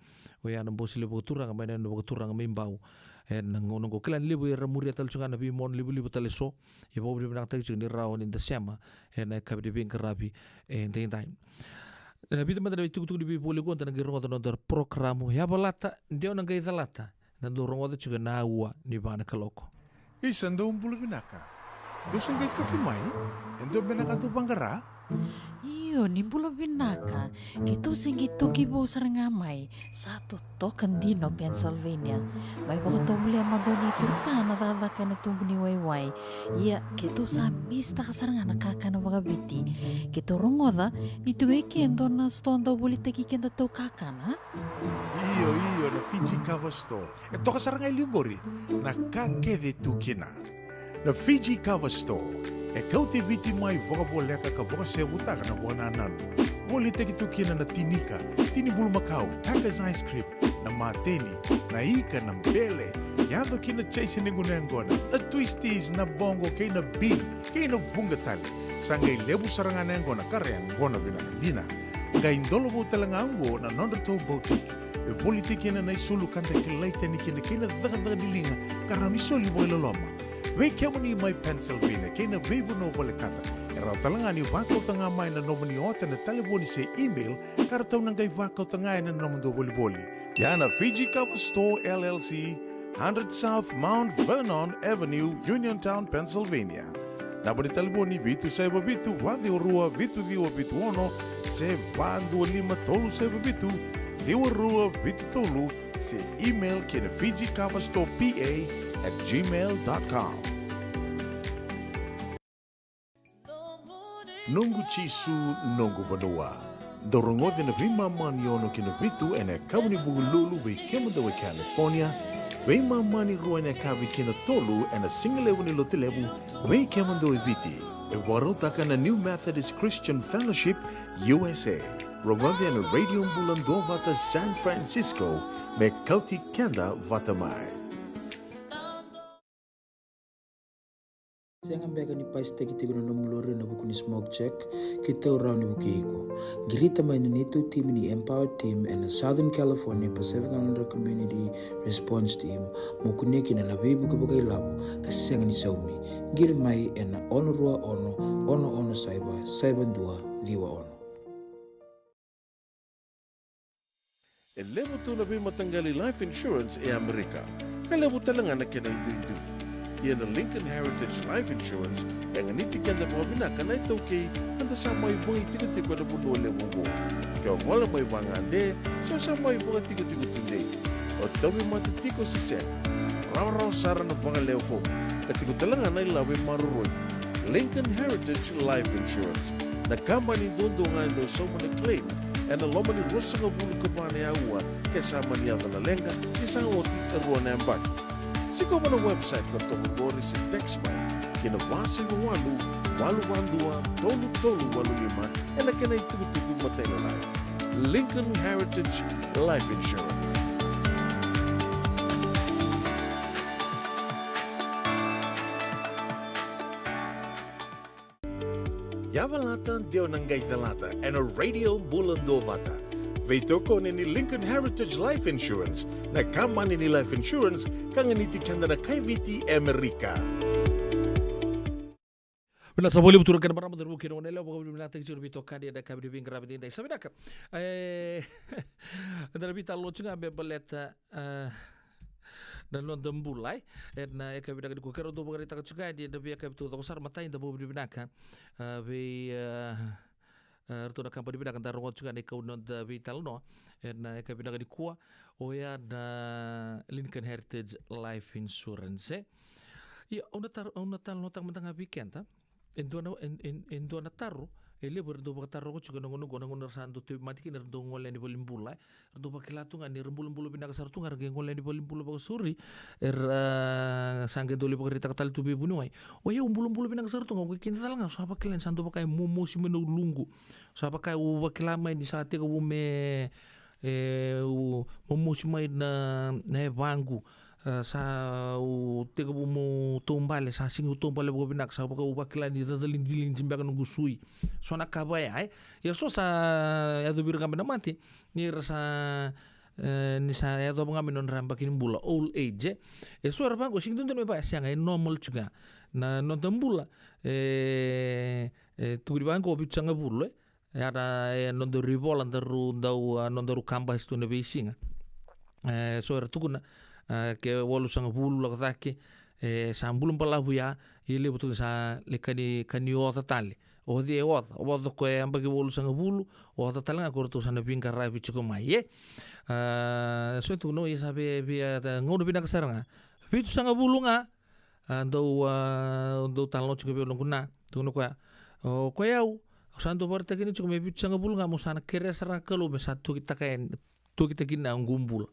Oya na bose levu vakaturaga mai na, na vakaturaga mai Bau. Ena gauna oqo kila ni levu era muria tale tiko ga na veimona livaliva tale eso. Ia vakavinavinakataki tiko ni rawa ni da sema ena yakavi ni veiqaravi edaidai. Ena vica mada na itukutuku ni veivoli oqo da na qai rogoca na noda porokaramu. Yavalata, de o na qai calata. Na dau rogoca tiko ena aua ni va na kaloko. Isa, dou bula vinaka. Dou se qai toki mai? E dua beka na ka dou vaqara? Io, ni bula vinaka. Keitou se qai toki vou sara ga mai. Sa totoka dina o Pennsylvania. Mai vakatovolea mada o ni turuta na cakacaka ena tubu ni waiwai. Ia, keitou sa misitaka sara ga na kakana vakaviti. Keitou rogoca ni tiko e ke dua na sitoa dau volitaki kedatou kakana. Io, io, na Fiji Cover Store. E toka sara ga e liu qori na ka kece e tu kina. Na Fiji Cover Store e kauti Viti mai vakavoleka ka vakasevutaka na vakanananu. Volitaki tu kina na tinika, tini bulumakau, Tucker's ice cream, na mateni, na ika, na bele, yaco ki na chase ni gunu yaqona, na twisties, na bogo kei na bean, kei na vuqa tale. Sa qai levu sara ga na yaqona ka ra yaqona vinaka dina. Qai dolovou tale ga oqo na nodratou boutique. E volitaki kina na isulu ka da kilai tani kina kei na cakacaka ni liga ka rawa ni soli vakailoloma. Vei kemuni mai Pennsylvania kei na veivanua volekata, e rawa tale ga ni vakauta ga mai na nomuni ota ena talevoni se email ka ratou na qai vakauta ga ena nomudou volivoli. Ia na Fiji Cover Store L L C, hundred South Mount Vernon Avenue, Uniontown, Pennsylvania. Naba ni talevoni vitu saiva vitu, va ciwa rua, vitu ciwa vitu ono, se va dua lima tolu saiva vitu, ciwa rua vitu tolu, se email ki na Fiji Cover Store P A at gmail dot com. Noqu Jisu, noqu vanua. Dou rogoca na veimama ni ono ki na vitu ena yakavi ni Vukelulu vei kemudou e California, veimama ni rua ena yakavi ki na tolu ena sigalevu ni Lotulevu vei kemudou e Viti. E vakarautaka na New Methodist Christian Fellowship U S A. Rogoca ena Radio Bula Duavata San Francisco me kauti keda vata mai. Sega beka ni pasitaki tiko na nomu lori ena vuku ni smoke check? Keitou rawa ni vukei iko. Qirita mai na neitou timi ni Empower Team ena Southern California Pacific Islander Community Response Team mo kunea kina na veivuke vakailavo ka sega ni saumi. Qiri mai ena ono rua ono, ono ono saiva, saiva dua ciwa ono. E levu tu na veimataqali life insurance e Amerika, ka levu tale ga na kena iduidui. Ia na Lincoln Heritage Life Insurance e ganiti keda vakavinaka na iTaukei, ka da sa mai vakaitikotiko ena vanua levu oqo. Ke o gole mai vagade, se o sa mai vakatikotiko tudei, o tauvimate tiko se sega, rawarawa sara na vakalewe fomu, ka tiko tale ga na ilavo e maroroi. Lincoln Heritage Life Insurance, na kabani duadua ga e dau sauma na claim ena loma ni ruasagavulu ka va na aua, ke sa mani yaco na leqa, ke sa oti e rua na yabaki. Sikova na website ka toka qori se text mai ki na va saiva walu, walu va dua, tolu tolu walu lima, ena kena itukutuku matailalai. Lincoln Heritage Life Insurance. Yavalata, deu na qai calata ena Radio Bula Duavata. Veitokoni ni Lincoln Heritage Life Insurance, na kabani ni life insurance ka ganiti keda na kai Viti e Amerika. Vinaka sa vakalevu turaga kei na marama, cauravou kei na goneyalewa, vakavinavinakataki tiko na veitokani ena yakavi ni veiqaravi edaidai. Sa vinaka. E, eda na veitalanoa tiko ga me baleta, e, na noda bula, e. Ena yakavi vinaka nikua, keirau dau vakaraitaka tiko ga ni na veiyakavi taucoko sara. Matai, da vakavinavinaka, e, vei, e, e, ratou na kabani vinaka da rogoca tiko ga na ikau ni noda veitalanoa ena yakavi vinaka nikua, oya na Lincoln Heritage Life Insurance, e. Ia, au na tar-, au na talanoataka mada ga vei keda e dua na, e, e, e dua na taro e levu era dau vakataroga tiko ena gauna oqo, na gauna era sa dau tauvimate kina, era dau gole yani valenibula, e. Era dau vakila tu ga ni ra bulabula vinaka sara tu ga, ra qai gole yani valenibula vakasauri, era sa qai dau lai vakaraitaka tale tu vei vuniwai: "O yau bulabula vinaka sara tu ga, au qai kidacala ga, au sa vakila ni sa dau vaka e momosi mai na uluqu. Sa vaka au vakila mai ni sa tekivu me, e, u momosi mai na, na yavaqu. E, sa u tekivu meu taubale, sa sega ni taubale vakavinaka, sa vaka au vakila ni cacalidilidi beka noqu sui." So na ka vaya, e. Ia so sa yacovi ira ga mai na mate, ni ra sa, e, ni sa yacova ga mai na nodra yabaki ni bula, old age, e. E so era vaqo, sega ni dodonu me vaya, sega, e normal tiko ga. Na noda bula, e, e tukuni vaqo vitusagavulu, e. Ia na, e, nodaru ivola daru dau, a, nodaru kabasi tu ena veisiga. E, so era tukuna, a, ke walusagavulu lako cake, e, sa bula balavu ya, e levu tu sa lai kani, kani oca tale. Oca, e oca, oca ko e yabaki walusagavulu, oca tale ga ko ratou sa na veiqaravi tiko mai, e. A, so e tukuna, ia sa vei, vei, a, gauna vinaka sara ga. Vitusagavulu ga, a, dau, a, dau talanoa tiko vei au noqu na, tukuna o koya: "O koya, au sa dau vakaraitaka kina tiko me vitusagavulu ga meu sa na kerea sara ga Kalou me sa tokitaka yani, tokitaki na noqu bula."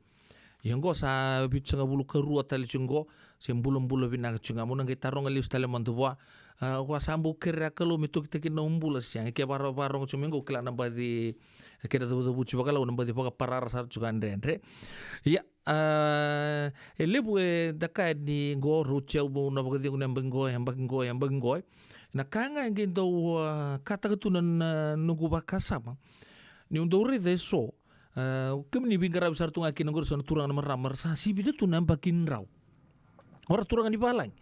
Ia oqo sa vitusagavulu karua tale tiko oqo, se bulabula vinaka tiko ga. Meu na qai taroga lesu tale mada vua: "A, o koya sa bau kerea Kalou me tokitaki na nomu bula se sega?" Ke varo-, varogo tiko mai oqo, kila na baci, kena cavucavuti vakaLau, na baci vakaparara sara tiko ga dredre. Ia, a, e levu e da kaya ni qo, rauti au meu na vakacegu na yabaki qo, yabaki qo, yabaki qo. Na ka ga e qai dau, a, kataka tu na, na noqu vakasama, niu dau raica e so, a, kemuni veiqaravi sara tu ga kina qori, so na turaga, na marama, ra sa sivita tu na yabaki drau. O ira turaga ni valagi.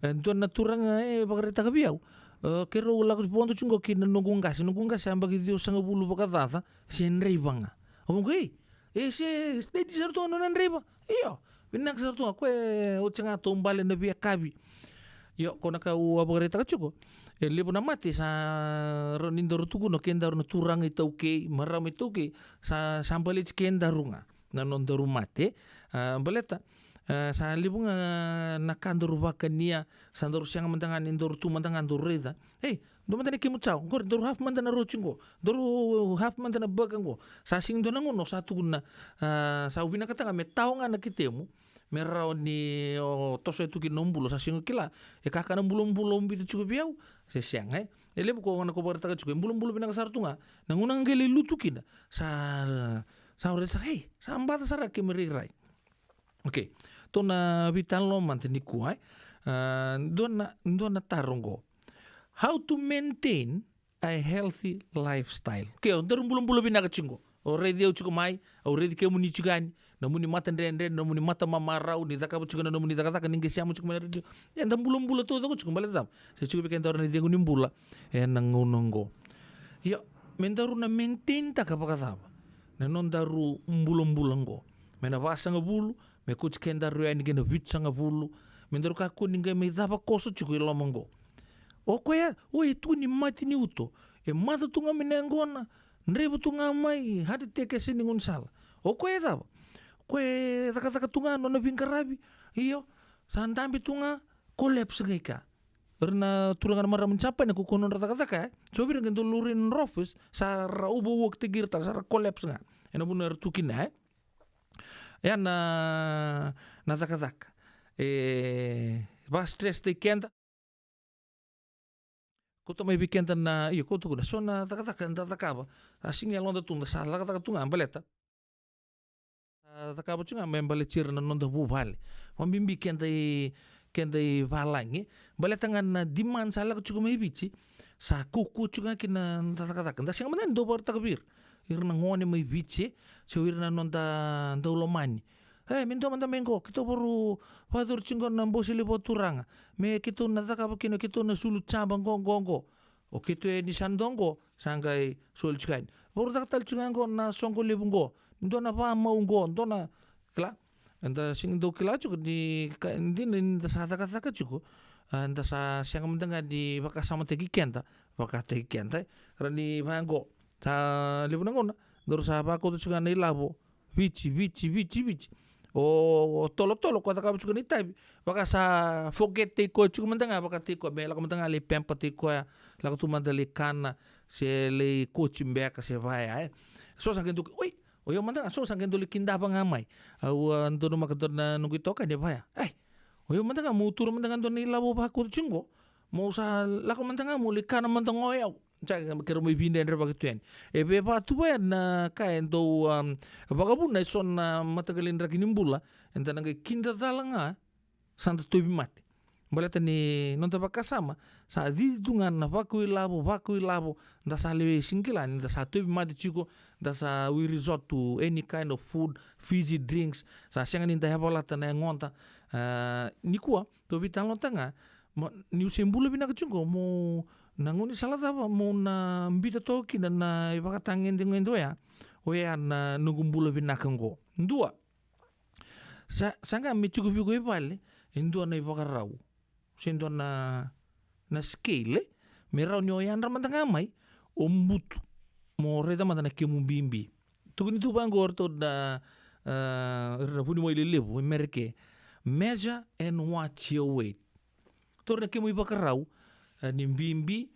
E dua na turaga e vakaraitaka vei au, e, keirau lako vodo tiko qo kei na noqu qase. Noqu qase yabaki ciwasagavulu vakacaca, se draiva ga. Au vaqo, "Ei, e se steady sara tu ga nona draiva." Io, vinaka sara tu ga. Koya e oti ga taubale na veiyakavi. Io, ko na ka au a vakaraitaka tiko, e levu na mate sa rawa ni daru tukuna o kedaru na turaga iTaukei, marama iTaukei, sa, sa baleti kedaru ga na nodaru mate. A, baleta, a, sa levu ga na ka daru vakania, sa daru sega mada ga ni daru tu mada ga daru raica. "Ei, dua mada na kemu chow qori, daru half mada na roti qo, daru half mada na burger qo." Sa sega ni dua na gauna o sa tukuna, a, "Sa au vinakata ga me tao ga na ketemu, me rawa ni o toso tu kina nomu bula." Sa sega ni kila e kakana bulabula o biuta tiko vei au se sega, e. E levu ko na ka au vakaraitaka tiko, e bulabula vinaka sara tu ga. Na gauna ga qai lai lutu kina, sa, sa au raica sara, "Ei, sa baca sara kemu irairai." Okei. Tou na veitalanoa mada nikua, e. A, dua na, dua na taro qo: "How to maintain a healthy lifestyle?" Okei, o daru bulabula vinaka tiko qo. O raici au tiko mai, au raici kemuni tiko yani, nomuni mata dredre, nomuni mata mamarau, ni cakava tiko na nomuni cakacaka, ni qai sema tiko mai na radio. Eda bulabula taucoko tiko, baleta cava? Se tiko vei kedaru na icegu ni bula ena gauna qo. Ia, me daru na maintain taka vakacava? na nodaru bulabula qo. Me na vasagavulu, me kauti kedaru yani ki na vitusagavulu, me daru kakua ni qai mai cava koso tiko i loma qo. O koya, o e tu ni mate ni uto, e maca tu ga mai na yaqona, draiva tu ga mai, heart attack e sega ni gaunisala. O koya e cava? O koya e cakacaka tu ga nona veiqaravi, io, sa dabe tu ga, collapse ga i kea. Ira na turaga na marama ni Japani, ko ko nodra cakacaka, e. So vei ira qai dau laurai na nodra office, sa ra overwork-taki ira tale, sa ra collapse ga. Ena vanua era tu kina, e. Ya na, na cakacaka. E, va stress-taki keda. Kauta mai vei keda na, io, kauta kuna. So na cakacaka, da cakava. A sega ni yaloda tu, da sa cakacaka tu ga, baleta. A, cakava tiko ga me baleti ira na noda vuvale. Vakabibi keda i, keda i valagi. Baleta ga na demand sa lako tiko mai Viti. Sa kaukauwa tiko ga kina noda cakacaka. Da sega mada ni dau vakaraitaka vei ira. Ira na gone mai Viti, e. Se o ira na noda daulomani. E, me dua mada mai qo. Keitou varu vakayacori tiko qo na bose levu vakaturaga. Me keitou na cakava kina, keitou na sulu jaba qo, qo, qo. O keitou e ni sa dua qo, sa qai soli tiko yani. Vakarau caka tale tiko ga qo na soqo levu qo. Dua na vamau qo, dua na, kila. Eda sega ni dau kila tiko ni ka, dina ni da sa cakacaka tiko. A, da sa sega mada ga ni vakasamataki keda, vakataki keda. Ra ni vaqo. Sa levu na gauna, daru sa vakauta tiko ga na ilavo. Viti, Viti, Viti, Viti. O, o tolotolo ko cakava tiko na itavi. Vaka sa forget-taki koya tiko mada ga, vakataki koya. Me lako mada ga lai pamper-taki koya. Lako tu mada lai kana, se lai kauti beka, se vaya, e. So sa qai dau, oi, o yau mada ga, so sa qai dau lai kidava ga mai. Au a donumaka dua na noqu itokani, e vaya. Ai, o yau mada ga, meu taura mada ga dua na ilavo vakauta tiko qo. Meu sa lako mada ga, meu lai kana mada ga o yau. Sa keirau mai vidredrevaki tu yani. E veva tu vaya na ka e dau, am, vakavuna e so na mataqali draki ni bula. Eda na qai kidacala ga, sa da tauvimate. Baleta ni noda vakasama, sa cici tu ga na vakau ilavo, vakau ilavo, da sa lewe sega ni kila ni da sa tauvimate tiko, da sa, we resort to any kind of food, fizzy drinks, sa sega ni da yavalata na yagoda. A, nikua, tou veitalanoataka ga, mo, niu se bula vinaka tiko qo, mo na gaunisala cava mo na biuta toka kina na ivakatagedegede oya, oya na noqu bula vinaka qo. Dua, sa, sa qai me tiko vei iko i vale e dua na ivakarau, se dua na, na scale, e, me rawa ni o yadra mada ga mai, o butu, mo raica mada na kemu bibi. Tukuni tu vaqo o ratou na, a, ira na vuniwai lelevu e Merika, measure and watch your weight. Taura na kemu ivakarau, e, ni bibi,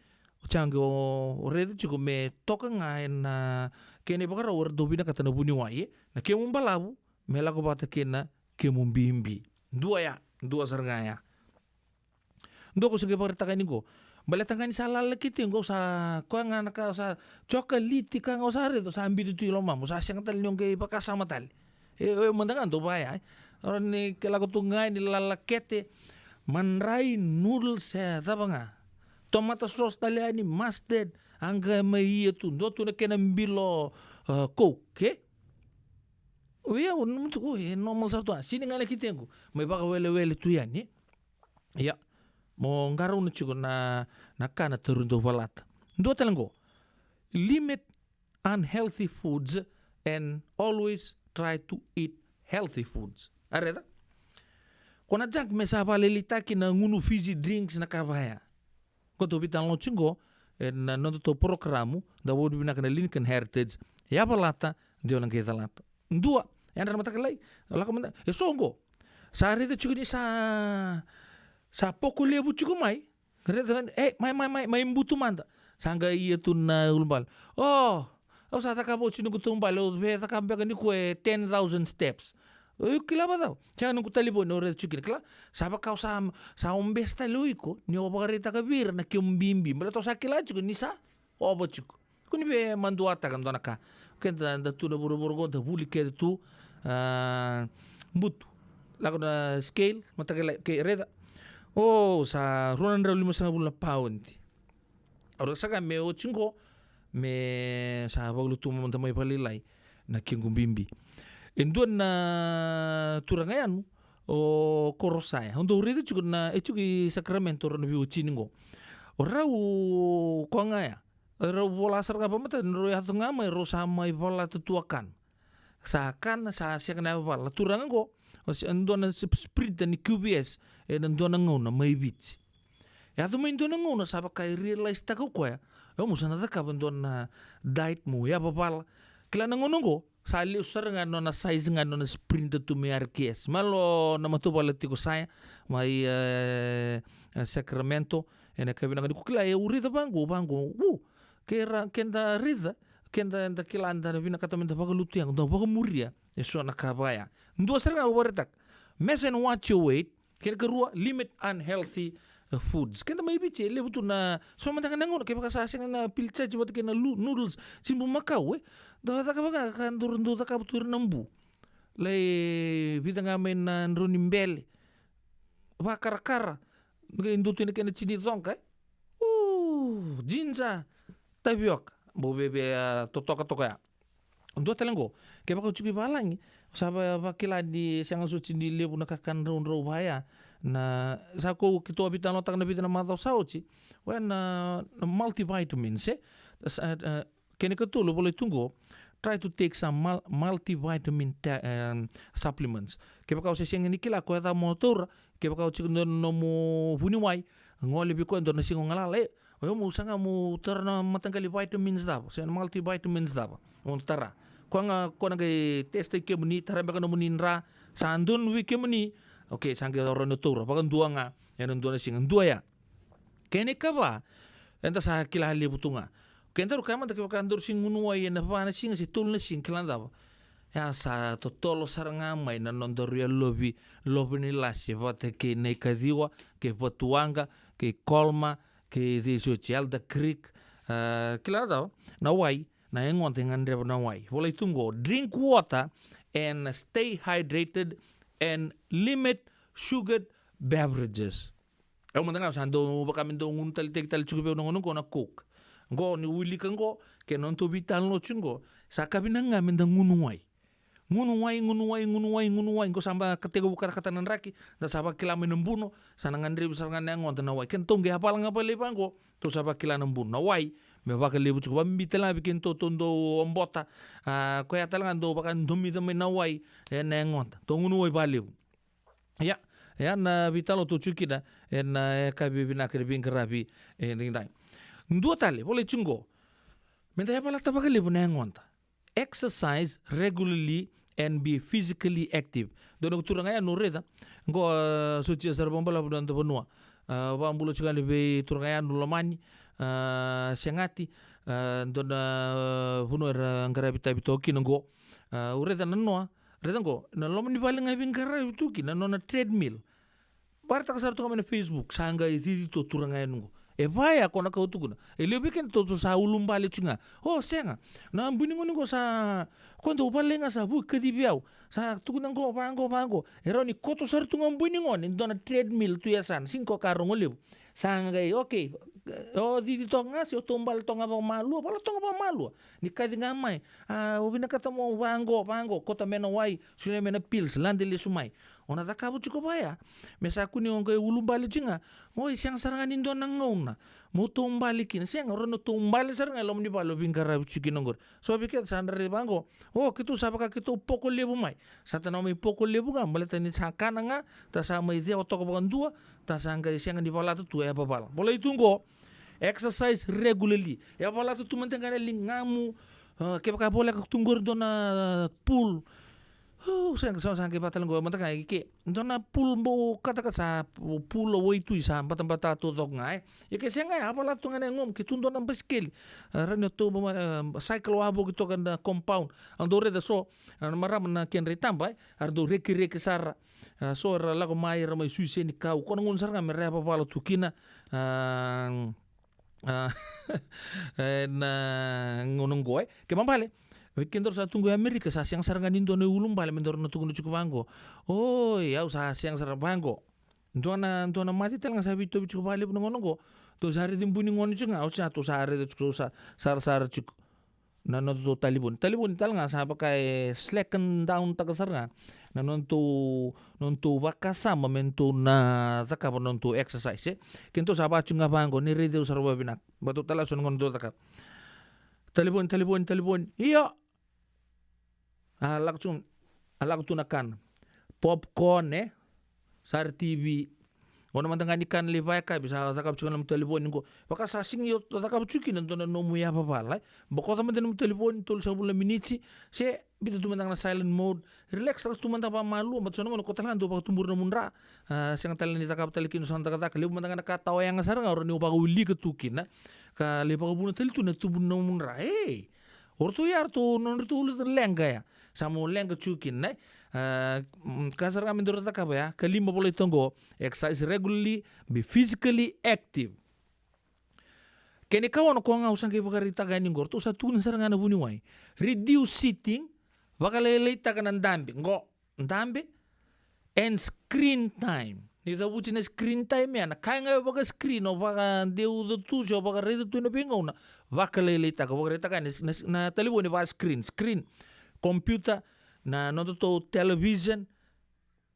o sa qai o, o raica tiko me toka ga ena kena ivakarau era dau vinakata na vuniwai, e. Na kemu balavu me lako vata kei na kemu bibi. Dua ya, dua sara ga ya. Dua ko se qai vakaraitaka yani qo. Baleta ga ni sa lala kete qo, sa koya ga na ka, sa cokaliti ka ga o sa raica, sa biuta tu i lomamu, sa sega tale ni o qai vakasama tale. E, e, mada ga dau vaya, e. Ora ni ke lako tu ga ni lala kete, madrai, noodles, e cava ga. Tomato sauce tale yani, mustard, a qai mai ia tu, dua tu na kena bilo, e, Coke, e? O yau, nomu tu, o, e normal sara tu, a, sini ga na kitequ, mai vakawelewele tu yani, e? Ia, mo qarauna tiko na, na ka na tauri dau valata. Dua tale qo, limit unhealthy foods and always try to eat healthy foods. A raica? Ko na junk me sa vakalailaitaki na gunu fizzy drinks na ka vaya. Ko tou veitalanoa tiko qo, ena noda tou porokaramu, da vauti vinaka na Lincoln Heritage, yavalata, de o na qai calata. Dua, yadra na mataka lailai, lako mada, e so qo. Sa raica tiko ni sa, sa poko levu tiko mai. Raica, e, mai, mai, mai, mai butu mada. Sa qai ia tu na ulubale. O, au sa cakava oti noqu taubale, au via cakava beka nikua e ten thousand steps. Au kila vacava? Sa noqu talevoni, au raica tiko kina, kila. Sa vaka au sa, sa obese tale o iko, ni o vakaraitaka vei ira na kemu bibi. Baleta au sa kila tiko ni sa ova tiko. Kua ni via maduataka dua na ka. Keda da tu na vuravura qo, da vuli keda tu, a, butu. Lako na scale, mataka lailai, ke raica. O, sa rua na drau limasagavulu na paundi. Au raica saka me oti qo, me sa vakalutuma mada mai vakalailai na kequ bibi. E dua na turaga yani, o Korosaya. Au dau raica tiko na, e tiko i Sacramento, rau na veiwatini qo. O rau koya ga ya, Rau vola sara ga vakamatata ni rau yaco ga mai, rau sa mai vola tu a kana. Sa kana, sa sega na yavala. Turaga qo, o se dua na sp-, sprinter ni Q V S, ena dua na gauna mai Viti. Yaco mai dua na gauna sa vaka e realize taka o koya, e, au sa na cakava dua na diet mo yavavala. Kila na gauna qo sa lesu sara ga nona size ga nona sprinter tu mai R K S. Malo na matavuvale tiko Saya mai, e, e, Sacramento. Ena ka vinaka ni ko kila e urita vaqo, vaqo. U, ke ra, keda rita, keda da kila da na vinakata meda vakalutu yago, da vakamuria e so na ka vaya. Dua sara ga au vakaraitaka. Measure and watch your weight. Kena karua, limit unhealthy, e, foods. Keda mai Viti e levu tu na, so mada ga na gauna, kevaka sa sega na pili chachi vata kei na lu-, noodles, sibu makau, e. Da cakava ga ka dau, dau cakava tu ira na bu. Lai vica ga mai na drau ni bele. Vakarakara. Qai dua tu na kena jini coqa, e. U, ginger, tavioka. Bau veve, a, totoka toka ya. Dua tale qo, kevaka o tiko i valagi, sa va-, vakila ni sega soti ni levu na kakana draudrau vaya. Na, sa ko keitou a veitalanoataka na vica na macawa sa oti. Oya na, na multivitamins, e? Sa, e, kena ikatolu, volai tu qo, try to take some mul-, multivitamin ta-, em, supplements. Kevaka o se sega ni kila koya cava mo taura, kevaka o tiko na nomu vuniwai, gole vei koya dua na siga o galala, e, o yau mo saga mo taura na mataqali vitamins cava, se na multivitamins cava mo tara. Koya ga, koya na qai test-taki kemuni, tara beka nomuni dra, sa donu vei kemuni, okay, sa qai rawa ni taura, vakadua ga ena dua na siga, dua ya. Kena ikava, eda sa kila levu tu ga. Kedaru kaya mada kevaka daru se gunu wai ena va na siga se tolu na siga, kila na cava? Ya sa totolo sara ga mai na nodaru yalovi, Lovo ni Lase, vata kei Naikaciwa, kei Vatuwaqa, kei Colma, kei cei soti, Elder Creek, a, kila na cava? Na wai, na yagoda e gadreva na wai. Volai tu qo, drink water and stay hydrated and limit sugared beverages. Au mada ga sa dau vaka me dau gunu taleitaki tale tiko vei au na gauna qo na Coke. Qo ni wilika qo, kei na nodatou veitalanoa tiko qo, sa ka vinaka ga me da gunu wai. Gunu wai, gunu wai, gunu wai, gunu wai. Qo sa bau ka tekivu katakata na draki, da sa vakila mai na buno, sa na gadrevi sara ga na yagoda na wai. Kedatou qai yavala ga vakalailai vaqo, tou sa vakila na buno. Na wai, me vakalevu tiko, vakabibi tale ga vei kedatou tou dau obota, a, koya tale ga dau vakadomica mai na wai ena yagoda. Tou gunu wai vakalevu. Ia, ia na veitalanoa tou tiko kina ena yakavi vinaka ni veiqaravi edaidai. Dua tale, volai tiko qo. Me da yavalata vakalevu na yagoda. Exercise regularly and be physically active. Dua na turaga yani au raica. Qo, a, sotia sara vakabalavu na noda vanua. A, vakabula tiko yani vei turaga yani lomani. A, segati. A, dua na, a, vanua era qaravi tavi toka kina qo. A, au raica na noa. Raica qo, na loma ni vale ga e veiqaravi tu kina, na nona treadmill. Vakaraitaka sara tu ga mai na Facebook, sa qai cici tu o turaga yani qo. E vaya ko na ka au tukuna. E levu vei kedatou tou sa ulubale tu ga. O, sega. Na bui ni gone qo sa, ko dau vale ga sa vu kacivi au. Sa tukuna qo, vaqo, vaqo. E rawa ni koto sara tu ga bui ni gone, dua na treadmill tu e yasana. Sega ko ka rogo levu. Sa qai, okay. O cici toka ga, se o taubale toka ga vakamalua, vala toka vakamalua. Ni kaci ga mai. A, o vinakata mo vaqo, vaqo, kota mai na wai, solia mai na pills, lade lesu mai. O na cakava tiko vaya. Me sa kua ni o qai ulubale tiko ga. Oi, sega sara ga ni dua na gauna mo taubale kina. Sega, o rawa ni o taubale sara ga e loma ni vale o veiqaravi tiko kina qori. So vei keda sa da raica vaqo. O, keitou sa vaka keitou poko levu mai. Sa da na mai poko levu ga, baleta ni sa kana ga, da sa mai cewa toka vakadua, da sa qai sega ni valata tu e yavavala. Volai tu qo, exercise regularly. E yavalata tu mada ga na ligamu, a, kevaka voleka tu qori dua na pool. O, sega, sega, sega, kevaka tale qo, mada ga, ke, dua na pool bau katakata sa, pool o waitui sa batabata taucoko ga, e. Ia ke sega, e yavalata tu ga na yagomu, ke tu dua na basikeli. A, rawa ni o tou, a, cycle wavoki toka na compound. Au dau raica so, a, na marama na kedra itaba, e. Era dau rekireki sara. A, so era lako mai, era mai sui senikau. Ko na gauna sara ga me ra yavavala tu kina. A, a, e, na gauna qo, e. Kena ibalebale, vei kedaru sa tu qo e Amerika, sa sega sara ga ni dua na iulubale, me daru na tukuna tiko vaqo. Oi, au sa sega sara vaqo. Dua na, dua na mate tale ga sa veitauvi tiko vakalevu na gauna qo. Tou sa raici bui ni gone tiko ga, au sa, tou sa raici tiko, tou sa sarasara tiko. Na nodatou talevoni. Talevoni tale ga sa vaka e slacken down taka sara ga na nodatou, nodatou vakasama me datou na cakava nodatou exercise, e. Kedatou sa vaka tiko ga vaqo, ni raici au sara vakavinaka. Baleta tou tale so na gauna dou cakava. Talevoni, talevoni, talevoni. Io. A lako tu, a lako tu na kana. Popcorn, e? Sara T V. Gauna mada ga ni kana lai vakayakavi, sa cakava tiko na nomu talevoni qo. Vaka sa sega ni o cakava tiko kina dua na nomu yavavala, e? Bokoca mada na nomu talevoni, tolusagavulu na miniti. Se biuta tu mada ga na silent mode. Relax taka tu mada vakamalua, baleta so na gauna ko tale ga dau vakatubura na nomu dra. A, sega tale ni cakava tale kina so na cakacaka. Levu mada ga na ka tawa yaga sara ga, o rawa ni o vakawilika tu kina. Ka lai vakavuna tale tu na tubu ni nomu dra. Ei! O ratou ya, ratou, nodratou leqa ya. Sa mo leqa tiko kina, e? A, mm, ka sara ga me daru cakava ya. Ka lima volai toka qo, exercise regularly, be physically active. Kena ikaono, ko ga au sa qai vakaraitaka yani qo, ratou sa tukuna sara ga na vuniwai. Reduce sitting, vakalailaitaka na dabe. Qo, dabe, and screen time. Ni cavuti na screen time ya, na ka ga e vaka screen, o vakadeuca tu se o vakaraica tu ena veigauna, vakalailaitaka, vakaraitaka na, na, na talevoni vaka screen, screen, computer, na nodatou television,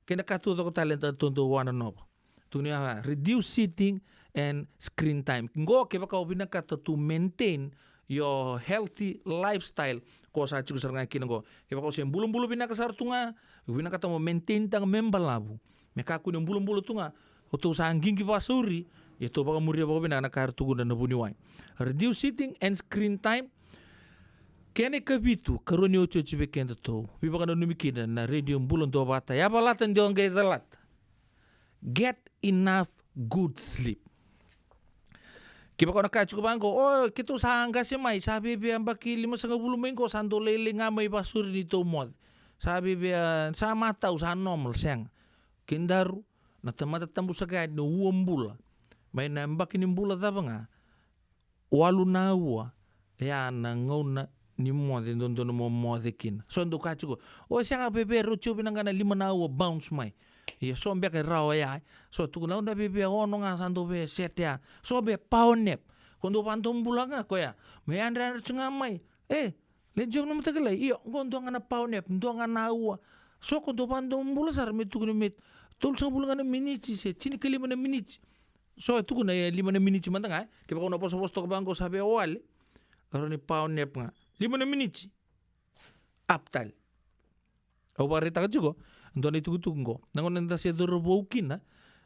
kei na ka taucoko tale eda tou dau wanonova. Tukuni ya, reduce sitting and screen time. Qo kevaka o vinakata to maintain your healthy lifestyle, ko sa tiko sara ga kina qo. Kevaka o se bulabula vinaka sara tu ga, o vinakata mo maintain taka me balavu, me kakua ni bulabula tu ga, o tou sa qiqi vakasauri, ia tou vakamuria vakavinaka na ka era tukuna na vuniwai. Reduce sitting and screen time. Kena ikavitu, karua ni otioti vei kedatou. Veivakananumi kina na Radio Bula Duavata. Yavalata, de o qai calata. Get enough good sleep. Kevaka o na kaya tiko vaqo, o, keitou sa qase mai, sa viavia yabaki limasagavulu mai qo, sa dau lailai ga mai vakasauri ni tou moce. Sa viavia, sa matau, sa normal, sega. Kedaru, na tamata tabu saka yani, na ua bula. Mai na yabaki ni bula cava ga, walu na aua, ya na gauna ni moce, dodonu mo moce kina. So dau kaya tiko, o, sega, viavia rauti au vinaka ga na lima na aua, bounce mai. Ia so beka e rawa ya, so tukuna, au na viavia ono ga, sa dau via set ya. So via power nap. Ko dau vadobula ga koya, me yadrayadra tu ga mai. E, Lady Job na Matakilai, io, qo dua ga na power nap, dua ga na aua. So ko dau vadobula sara me tukuni me tolusagavulu ga na miniti se tinikalima na miniti. So e tukuna e lima na miniti mada ga, e. Kevaka o na vosavosa toka vaqo sa via wale, e rawa ni power nap ga. Lima na miniti. Up tale. Au vakaraitaka tiko dua na itukutuku qo. Na gauna eda se cauravou kina,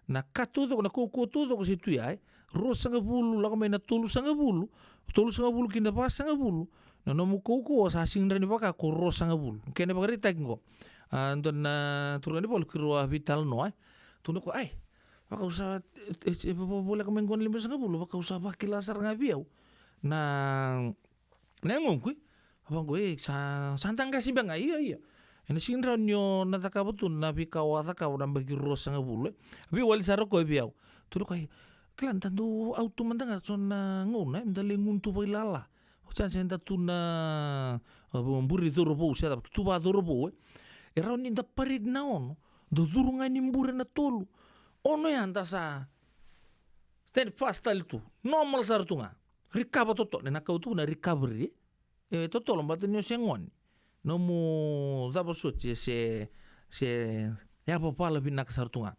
na ka taucoko, na kaukauwa taucoko se tu ya, e. Ruasagavulu lako mai na tolusagavulu, tolusagavulu ki na vasagavulu, na nomu kaukauwa sa sega ni rawa ni vaka ko ruasagavulu. Kena ivakaraitaki qo, a, dua na turaga ni valu keirau a veitalanoa, e. Tukuna o koya, ai, vaka au sa, e, e, e, vo-, vo-, voleka mai qo na limasagavulu, vaka au sa vakila sara ga vei au na Na yagoqu, e? Vaqo, e, sa, sa da qase beka ga, ia, ia. Ena sega ni rawa ni o na cakava tu na veika o a cakava na yabaki ruasagavulu, e? Veiwali sara o koya vei au. Tukuna o koya, e, kila, da dau out tu mada ga so na gauna, e, da lai gunu tu vakailala. O sa, se da tu na, a, bure cauravou, se cava, tu vakacauravou, e? E rawa ni da parade na ono, da curu ga ni bure na tolu. Ono ya da sa stand fast tale tu. Normal sara tu ga. Recover totolo, na ka au tukuna recovery, e totolo, baleta ni o se gone. Nomu cava soti, e se, se yavavala vinaka sara tu ga.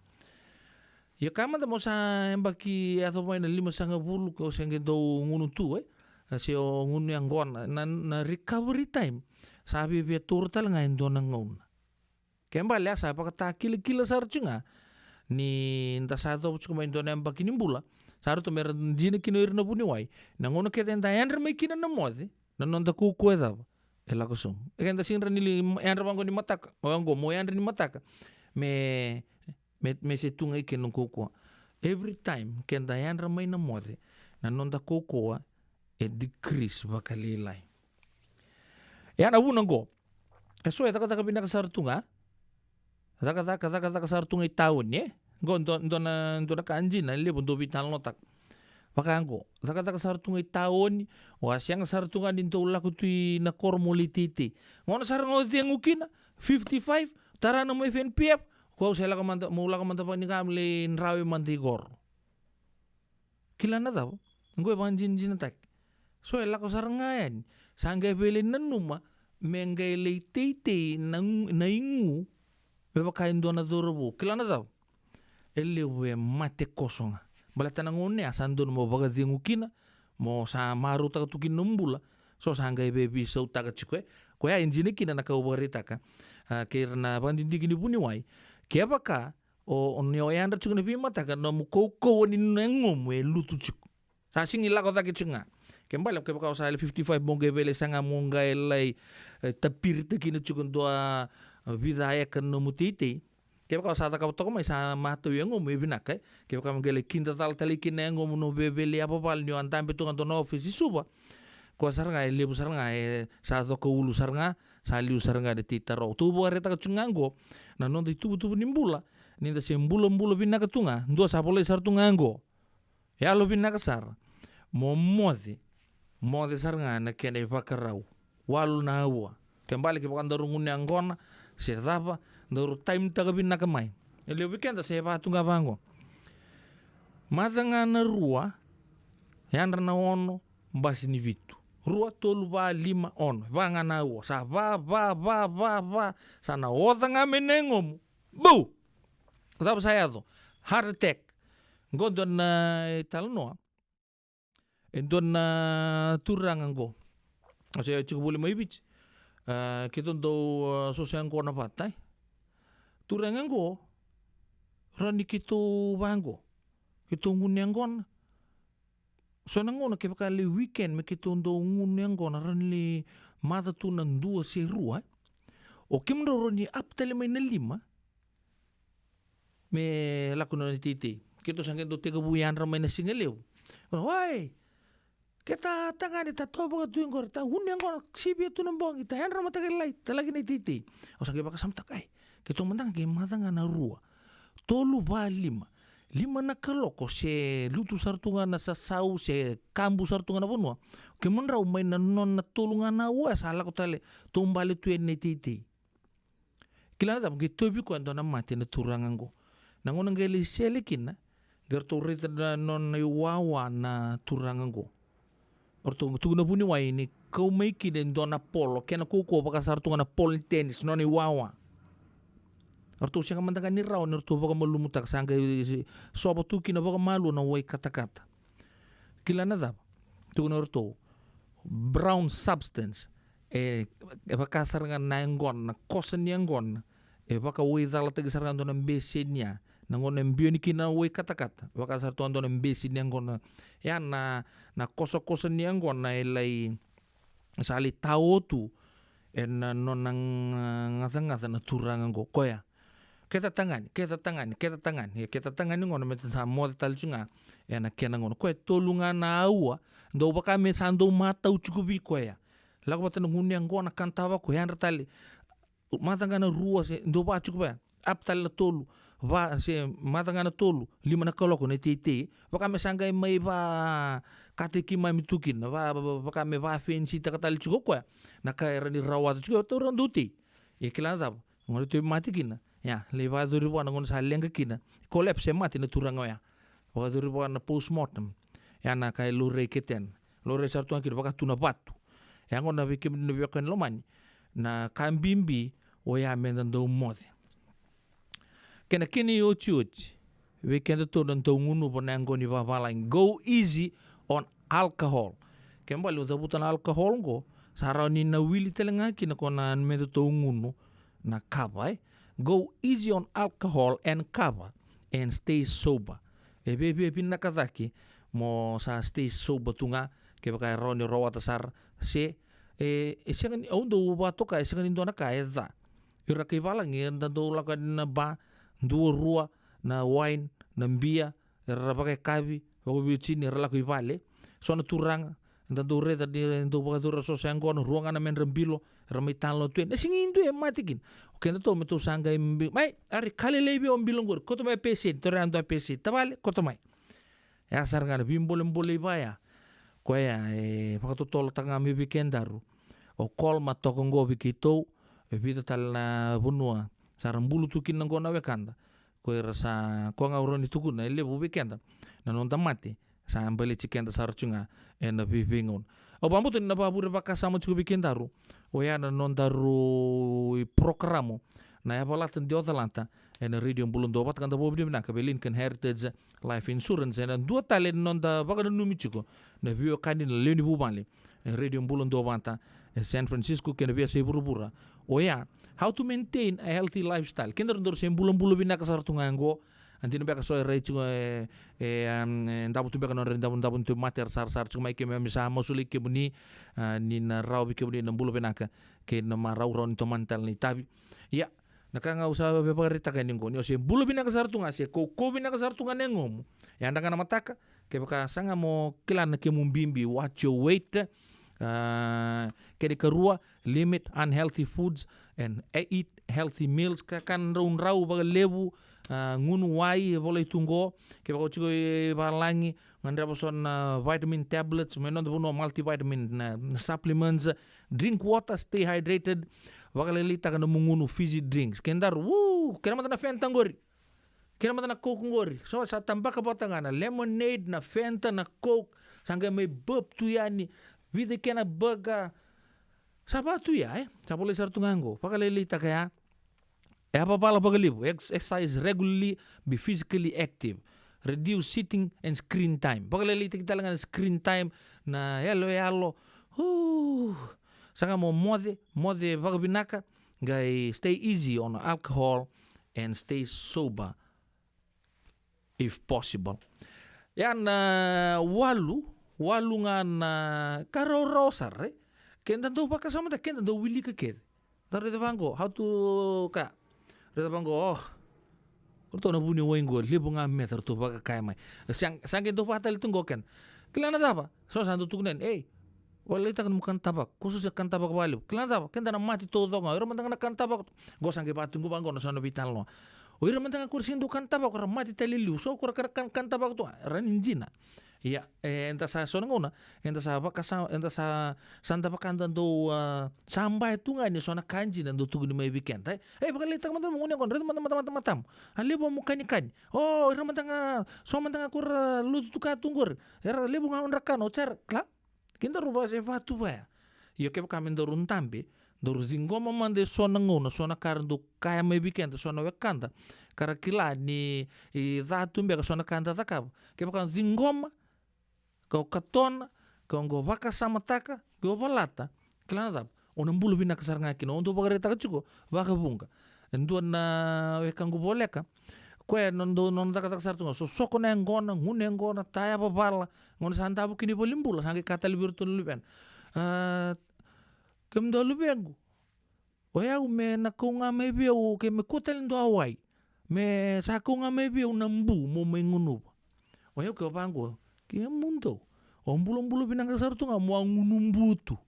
Ia kaya mada mo sa yabaki yaco mai na limasagavulu, ko se qai dau gunu tu, e? A se o gunu yaqona, na, na recovery time sa viavia taura tale ga e dua na gauna. Kena ibalebale, a sa vakatakilakila sara tiko ga ni da sa yacova tiko mai e dua na yabaki ni bula. Sa ratou me ra dina kina o ira na vuniwai. Na gauna kece eda yadra mai kina na moce, na noda kaukauwa e cava? E lako sobu. E keda sega ni rawa ni li-, yadra vaqo ni mataka. O yaqo, mo yadra ni mataka. Me, me, me se tu ga i kena kaukauwa. Every time keda yadra mai na moce, na noda kaukauwa e decrease vakalailai. Ia na vuna qo, e so e cakacaka vinaka sara tu ga. Cakacaka, cakacaka sara tu ga i taoni, e? Qo dua, dua na, dua na ka dina, levu dau veitalanoataka. Vaka qo, cakacaka sara tu ga i taoni, o a sega sara tu ga ni dau lako tu i na koro mo lai teitei. Gauna sara ga o cegu kina, fifty-five, tara na nomu F N P F, ko au se lako mada, mo lako mada vaka ni ka me lai drawe mada i koro. Kila na cava? Qo e vakadinadinataki. So e lako sara ga yani. Sa qai via lai nanuma me qai lai teitei na, na igu me vaka e dua na cauravou. Kila na cava? E levu e mate koso ga. Baleta na gauna ya sa dodonu mo vakacegu kina, mo sa marautaka tu kina nomu bula. So sa qai veivisautaka tiko e. Koya e dina kina na ka au vakaraitaka. A, kei ira na vakadidike ni vuniwai. Kevaka o, o ni o yadra tiko na veimataka, nomu kaukauwa ni na yagomu e lutu tiko. Sa sigi lako cake tiko ga. Ke bale, kevaka o sa le fifty-five mo qai vele saga mo qai lai, e, tapiritaka kina tiko dua, a, vica eka nomu teitei. Kevaka o sa cakava toka mai sa matau yagomu e vinaka, e. Kevaka mo qai lai kidacala tale kina yagomu nomu vevele yavavala ni o a dabe tu ga dua na office i Suva. Koya sara ga e levu sara ga e sa coka ulu sara ga, sa liu sara ga na tei tarau. Tou vakaraitaka tu ga qo, na noda ituvatuva ni bula, ni da se bulabula vinaka tu ga, dua sa volai sara tu ga qo. Yalo vinaka sara. Mo moce. Moce sara ga na kena ivakarau. Walu na aua. Ke bale kevaka daru gunu yaqona, se cava, daru time taka vinaka mai. E levu vei keda se va tu ga vaqo. Maca ga na rua, yadra na ono, basi ni vitu. Rua, tolu, va, lima, ono. Va ga na aua. Sa va, va, va, va, va. Sa na oca ga mai na yagomu. Bau! Cava sa yaco? Heart attack. Qo dua na italanoa. E dua na turaga qo. O se tiko voli mai Viti. A, keitou dau, a, soso yaqona vata, e. Turaga qo, rawa ni keitou vaqo. Keitou gunu yaqona. So na gauna kevaka le weekend me keitou dau gunu yaqona, rawa ni le maca tu na dua se rua, e. O kemudrau rawa ni up tale mai na lima. Me lako na nona iteitei. Keitou sa qai dau tekivu yadra mai na siga levu. Wai, keta tagane ta toka tu qori, ta gunu yaqona, sivia tu na bogi, ta yadra mataka lailai, ta laki na iteitei. Au sa qai vakasamataka, ai, keitou mada ga qai maca ga na rua, tolu, va, lima. Lima na kaloko se lutu sara tu ga na sasau, se kabu sara tu ga na vanua. Kemudrau mai na nona tolu ga na aua sa lako tale, taubale tu yani na iteitei. Kila na cava, qai tauvi koya e dua na mate na turaga qo. Na gauna qai lai sele kina, qai ratou raica na nona iwawa na turaga qo. O ratou tukuna vuniwai ni kau mai kina e dua na polo, kena kaukauwa vaka sara tu ga na polo ni tennis, nona iwawa. O ratou sega mada ga ni rawa ni ratou vakamalumutaka, sa qai sova tu kina vakamalua na wai katakata. Kila na cava? Tukuna o ratou, brown substance. E, e vaka sara ga na yaqona, na kosa ni yaqona. E vakawaicalataki sara ga dua na beseni ya. Na gauna e biu yani kina na wai katakata, vaka sara tu ga dua na beseni yaqona. Ya na, na kosakosa ni yaqona e lai, sa lai tao tu ena nona ga-, gacagaca na turaga qo. Koya, keta tagane, keta tagane, keta tagane. Ia keta tagane gona me ta sa moce tale tu ga ena kena gauna. Koya e tolu ga na aua, dau vaka me sa dau matau tiko vei koya. Lako vata na gunu yaqona, kana tava koya, yadra tale. Maca ga na rua se dau va tiko vaya. Up tale na tolu, va se maca ga na tolu, lima na kaloko na iteitei. Vaka me sa qai mai vakataki keimami tu kina, va, va, va, vaka me vafensitaka tale tiko koya. Na ka era ni rawata tiko, taura dau tei. Ia kila na cava? Gona tu e mate kina. Ia, lai vakayacori vua na gauna sa leqa kina. Collapse, e mate na turaga oya. Vakayacori vua na postmortem. Ia na ka e laurai ketena. Laurai sara tu ga kina vaka tu na vatu. Ia gona vei kemuni na veiwekani lomani. Na ka bibi oya meda dau moce. Kena, kena iotioti. Vei kedatou na dau gunuva na yaqona ni vavalagi. Go easy on alcohol. Ke bale au cavuta na alcohol qo, sa rawa ni na wili tale ga kina ko na medatou gunu na kava, e. Go easy on alcohol and kava and stay sober. E viavia vinaka cake mo sa stay sober tu ga, kevaka e rawa ni rawata sara, se, e, e sega ni, au dau vakatoka, e sega ni dua na ka e ca. Ira kai valagi, eda dau lako yani na ba, dua rua, na wine, na bia, era vakayakavi, vakaveiwatini, era lako i vale. So na turaga, eda dau raica ni dau vakayacori ira so sa yaqona, rua ga na medra bilo, era mai talanoa tu yani. E sega ni dua e mate kina. O kedatou me tou sa qai bi-, mai, ari, ka lailai vei au bilo qori, kauta mai a peseni, taura yadua a peseni, tavale, kauta mai. E a sara ga na veibolebole i vaya. Koya e vakatotolotaka ga mai vei kedaru. O Colma toka qo vei keitou, e vica tale na vanua sa ra bulu tu kina qo na wekada. Ko ira sa, ko ga au rawa ni tukuna, e levu vei keda na noda mate sa baleti keda sara tu ga ena veiveigauna. Au vakabauta ni na vakavure vakasama tiko vei kedaru oya na nodaru i porokaramu na yavalata de Ocalata ena Radio Bula Duavata, ka da vakavinavinaka vei Lincoln Heritage Life Insurance. Ena dua tale na noda vakananumi tiko na veiwekani na lewe ni vuvale e Radio Bula Duavata e San Francisco kei na veiyasai vuravura. Oya, how to maintain a healthy lifestyle. Kedaru daru se bulabula vinaka sara tu ga oqo. A dina beka so e rai tiko e, e, um, e davo tu beka nodra davo, davo tu mate era sarasara tiko mai. Keimami sa masulaki kemuni, a, ni na rawa vei kemuni na bula vinaka kei na maraurau ni tomani tale na itavi. Ia, na ka ga au sa veivakaraitaka yani oqo, ni o se bula vinaka sara tu ga, se kaukauwa vinaka sara tu ga na yagomu, yadra ga na mataka, kevaka sa ga mo kila na kemu bibi, watch your weight, a, kena ikarua, limit unhealthy foods and eat healthy meals. Ka, ka draudrau vakalevu, a, gunu wai e volai tu oqo. Kevaka o tiko i valagi, gadreva so na vitamin tablets, mai noda vanua multivitamin, na, na supplements. Drink water, stay hydrated. Vakalailaitaka na nomu gunu fizzy drinks. Kedaru, woo, kena mada na Fanta qori. Kena mada na Coke qori. So sa tabaka vata ga na lemonade, na Fanta, na Coke. Sa qai mai burp tu yani. Vica kena burger. Sa va tu ya, e? Sa volai sara tu ga oqo. Vakalailaitaka ya. E yavavala vakalevu. Ex-, exercise regularly, be physically active. Reduce sitting and screen time. Vakalailaitaki tale ga na screen time, na yaloyalo. Ooh. Sa ga mo moce, moce vakavinaka, qai stay easy on alcohol and stay sober if possible. Ya na walu, walu ga na ka rawarawa sara, e? Keda dau vakasamataka, keda dau wilika kece. Da raica vaqo, how to ka. Raica vaqo, o. O ratou na vuniwai qo, levu ga meca ratou vakakaya mai. Sa, sa qai dau vakatale tu qo keda. Kila na cava? So sa dau tukuna yani, ei, vakalaitaka nomu kana tavako. Ko so se kana tavako vakalevu. Kila na cava? Keda na mate taucoko ga. O ira mada ga na kana tavako. Qo sa qai vaka tu qo vaqo na so na veitalanoa. O ira mada ga ko ra sega ni dau kana tavako, ra mate tale e liu. So ko ra kana, kana, kana tavako tu, ra ni dina. Ia, e, eda sa so na gauna, eda sa vakasa, eda sa, sa da vaka da dau, a, sa baya tu ga ni so na ka dina dau tukuni mai vei keda, e. E, vakalaitaka mada mo gunu yaqona, raica mada, mada, mada, matamu. A levu mo kanikani. O, ira mada ga, so mada ga ko ra lotu tu ka tu qori. Era levu ga nodra kana, o cera, kila. Kedaru va se va tu vaya. Io, kevaka me daru dabe, daru ciqoma mada e so na gauna, so na ka ra dau kaya mai vei keda, so na wekada, ka ra kila ni, e, ca tu beka so na ka da cakava. Kevaka o ciqoma, ka o katona, ka o qo vakasamataka, ka o valata, kila na cava? O na bula vinaka sara ga kina, o dau vakaraitaka tiko vakavuqa. E dua na wekaqu voleka, koya nona dau, nona cakacaka sara tu ga, sosoko na yaqona, gunu yaqona, ta yavavala, gauna sa davo kina i valenibula, sa qai kaya tale vei iratou na luvena. A, kemudou a luvequ, o yau me na kau ga mai vei au, ke me kua tale dua a wai, me sa kau ga mai vei au na bu mo mai gunuva. O yau ke o vaqo, kemudou, o bulabula vinaka sara tu ga mo a gunubu tu.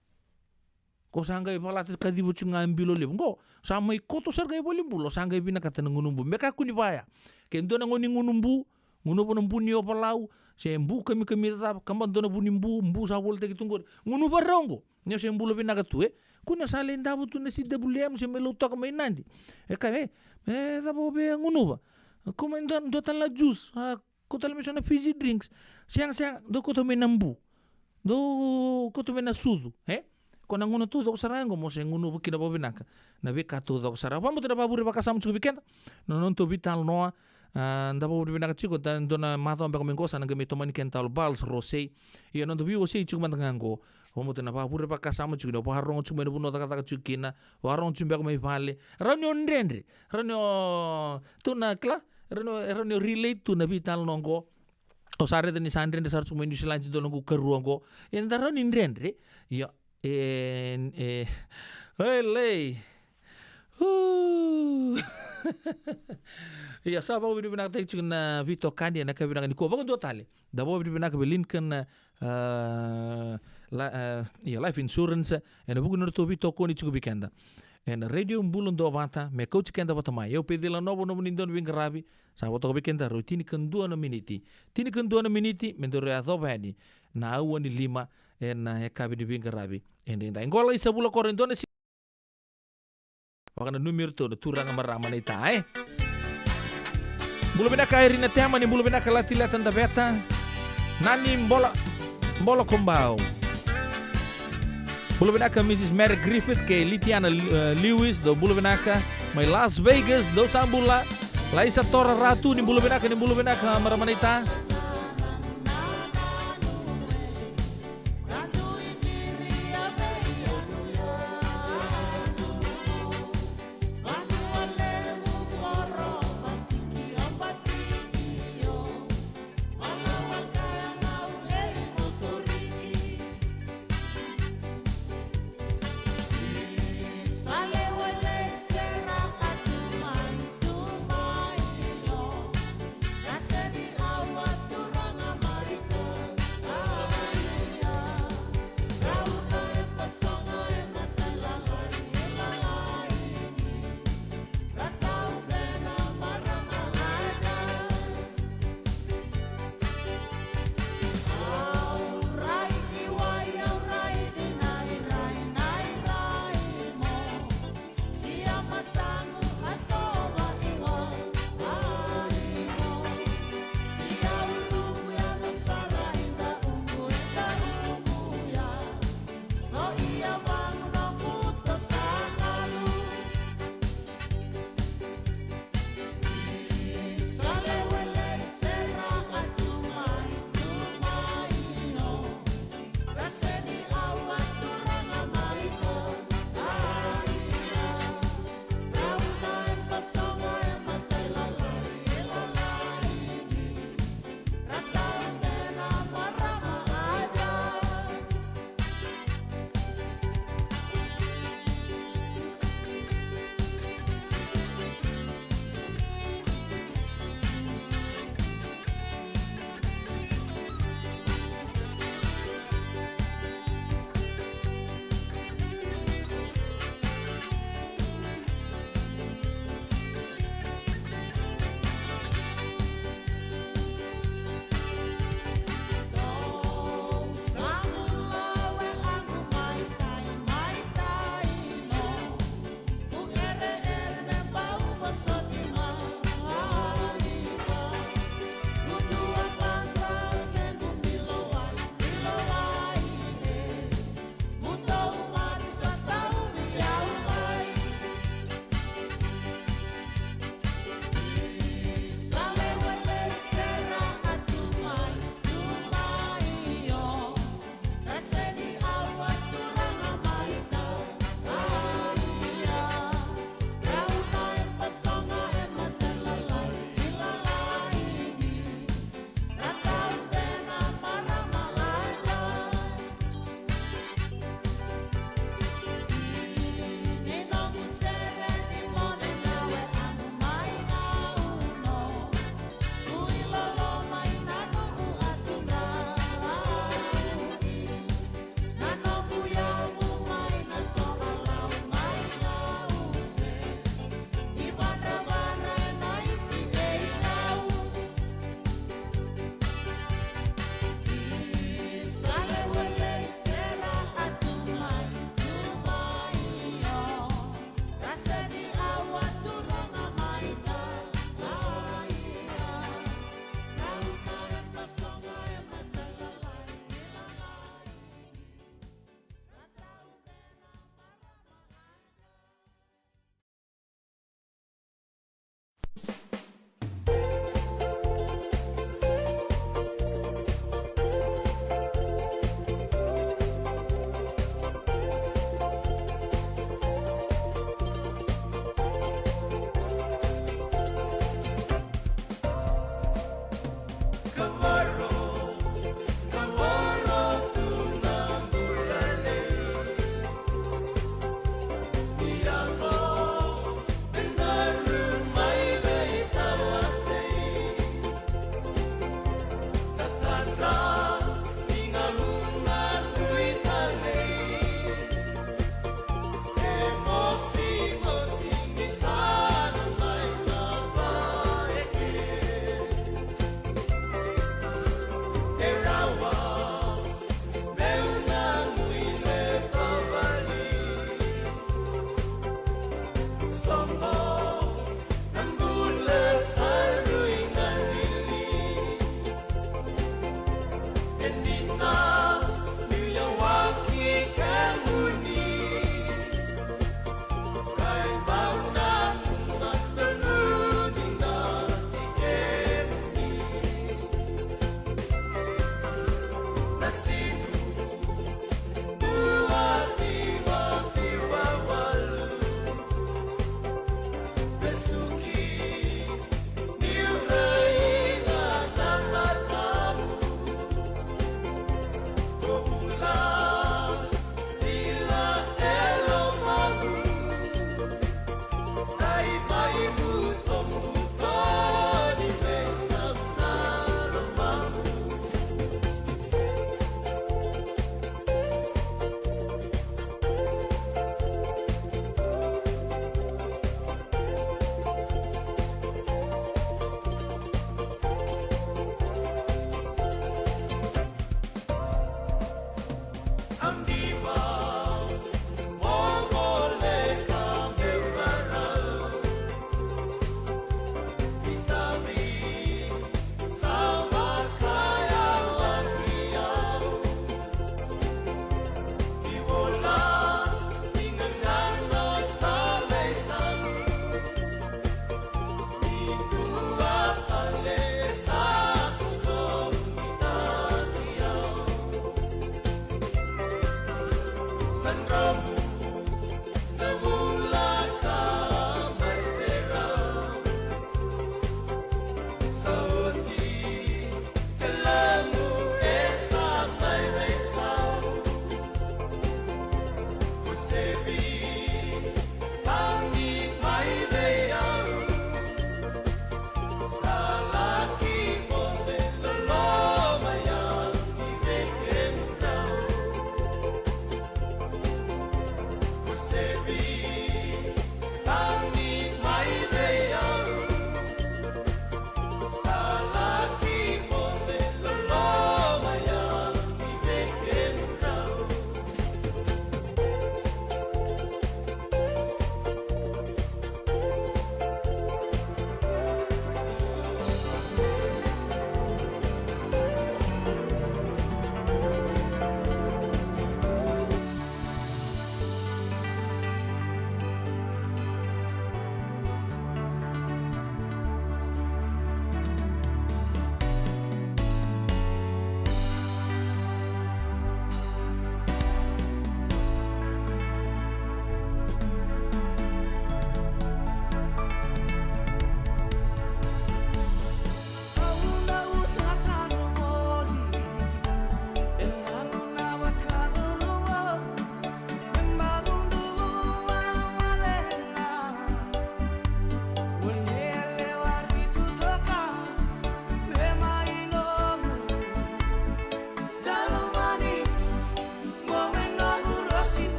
Ko sa qai valata kaciva tiko ga bilo levu. Qo, sa mai koto sara ga i valenibula, o sa qai vinakata na gunubu. Me kakua ni vaya. Ke dua na gauna ni gunubu, gunuva na bu ni ovalau, se bu kamikamica cava, kaba dua na vu ni bu, bu sa volitaki tu qori. Gunuva rawa qo. Ni o se bula vinaka tu, e. Kua ni o sa lai davo tu na C W M, se mai Lautoka mai Nadi. E kaya, e, e cava o via gunuva? Kau mai dua, dua tale na juice, a, Kauta tale mai so na fizzy drinks. Sega, sega, dou kauta mai na bu. Dou kauta mai na sucu, e? Ko na gauna taucoko sara ga qo mo se gunuva kina vakavinaka na veika taucoko sara. Vakabauta na vakavure vakasama tiko vei keda na nodatou veitalanoa. A, da vakavure vinaka tiko, da dua na macawa beka mai qo sa na qai mai tomani keda tale o Pals Rosei. Ia noda veiwasei tiko mada ga qo. Vakabauta na vakavure vakasama tiko, ni o vakarorogo tiko mai na vanua o cakacaka tiko kina, vakarorogo tiko beka mai vale. Rawa ni o dredre, rawa ni o, tu na kila, rawa ni o, rawa ni o relate tu na veitalanoa qo. O sa raica ni sa dredre sara tiko mai Niusiladi, dua na noqu karua qo. Eda rawa ni dredre. Ia, e, e, oi lei. Uu. Ia, sa vakavinavinakataki tiko na veitokani ena yakavi vinaka nikua. Vakadua tale, da vakavinavinaka vei Lincoln, a, la, a, ia, Life Insurance, ena vuku ni nodratou veitokoni tiko vei keda ena Radio Bula Duavata, me kauti keda vata mai. Au Pecila Novo, nomuni dau ni veiqaravi, sa vo toka vei keda rau tinikadua na miniti. Tinikadua na miniti me daru yacova yani na aua ni lima ena yakavi ni veiqaravi edaidai. Qo Laisa Vula Koro, e dua na si-, vakananumi iratou na turaga marama na ita, e? Bula vinaka Irina Tema, ni bula vinaka Latileta Daveta. Nani Bola, Bola Kobau. Bula vinaka Mrs Mary Griffith kei Litiana, e, Lewis, dou bula vinaka. Mai Las Vegas, dou sa bula. Laisa Tora Ratu, ni bula vinaka, ni bula vinaka, marama naita.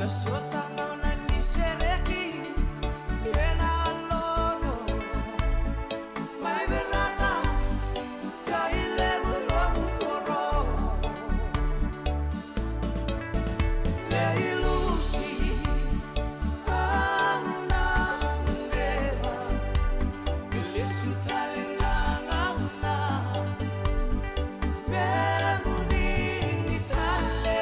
So tagauna ni sereki ena lolo. Mai Verata, kai levu nomu koro. Lei Lusi, au na greva. Lesu tale na gauna. Me muci ni tale.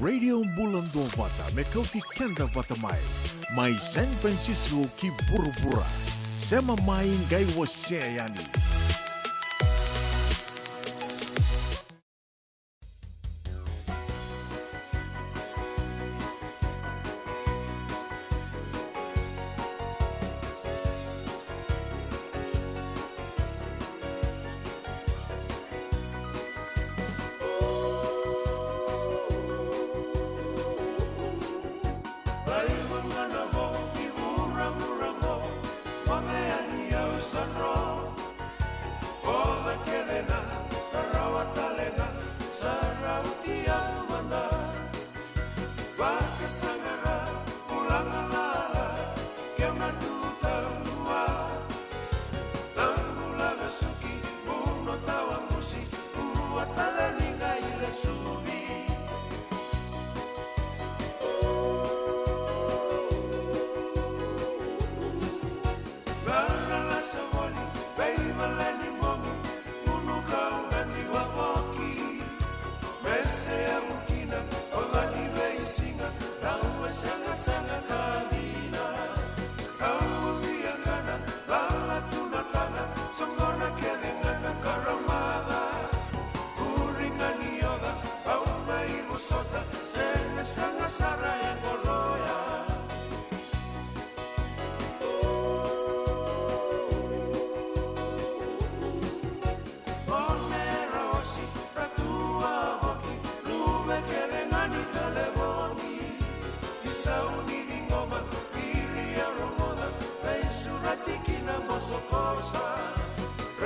Radio Bula Duavata, me kauti keda vata mai. Mai San Francisco ki vuravura. Sema mai qai wasea yani.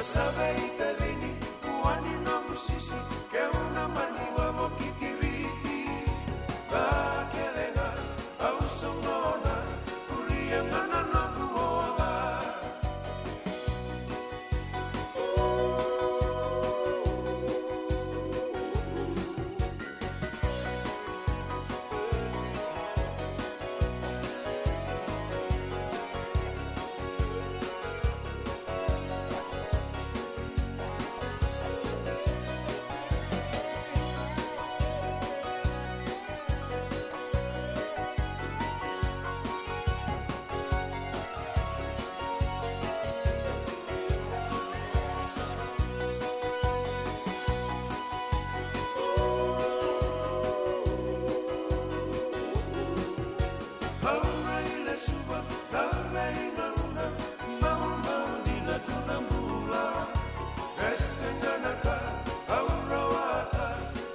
Sa veitarini, kua ni noqu sisi, keu na mani wavokiti Viti. Vakecega, au soqona, kuria ga na noqu oca. Au railesuva na veigauna, maumau dina tu na bula. E sega na ka au rawata,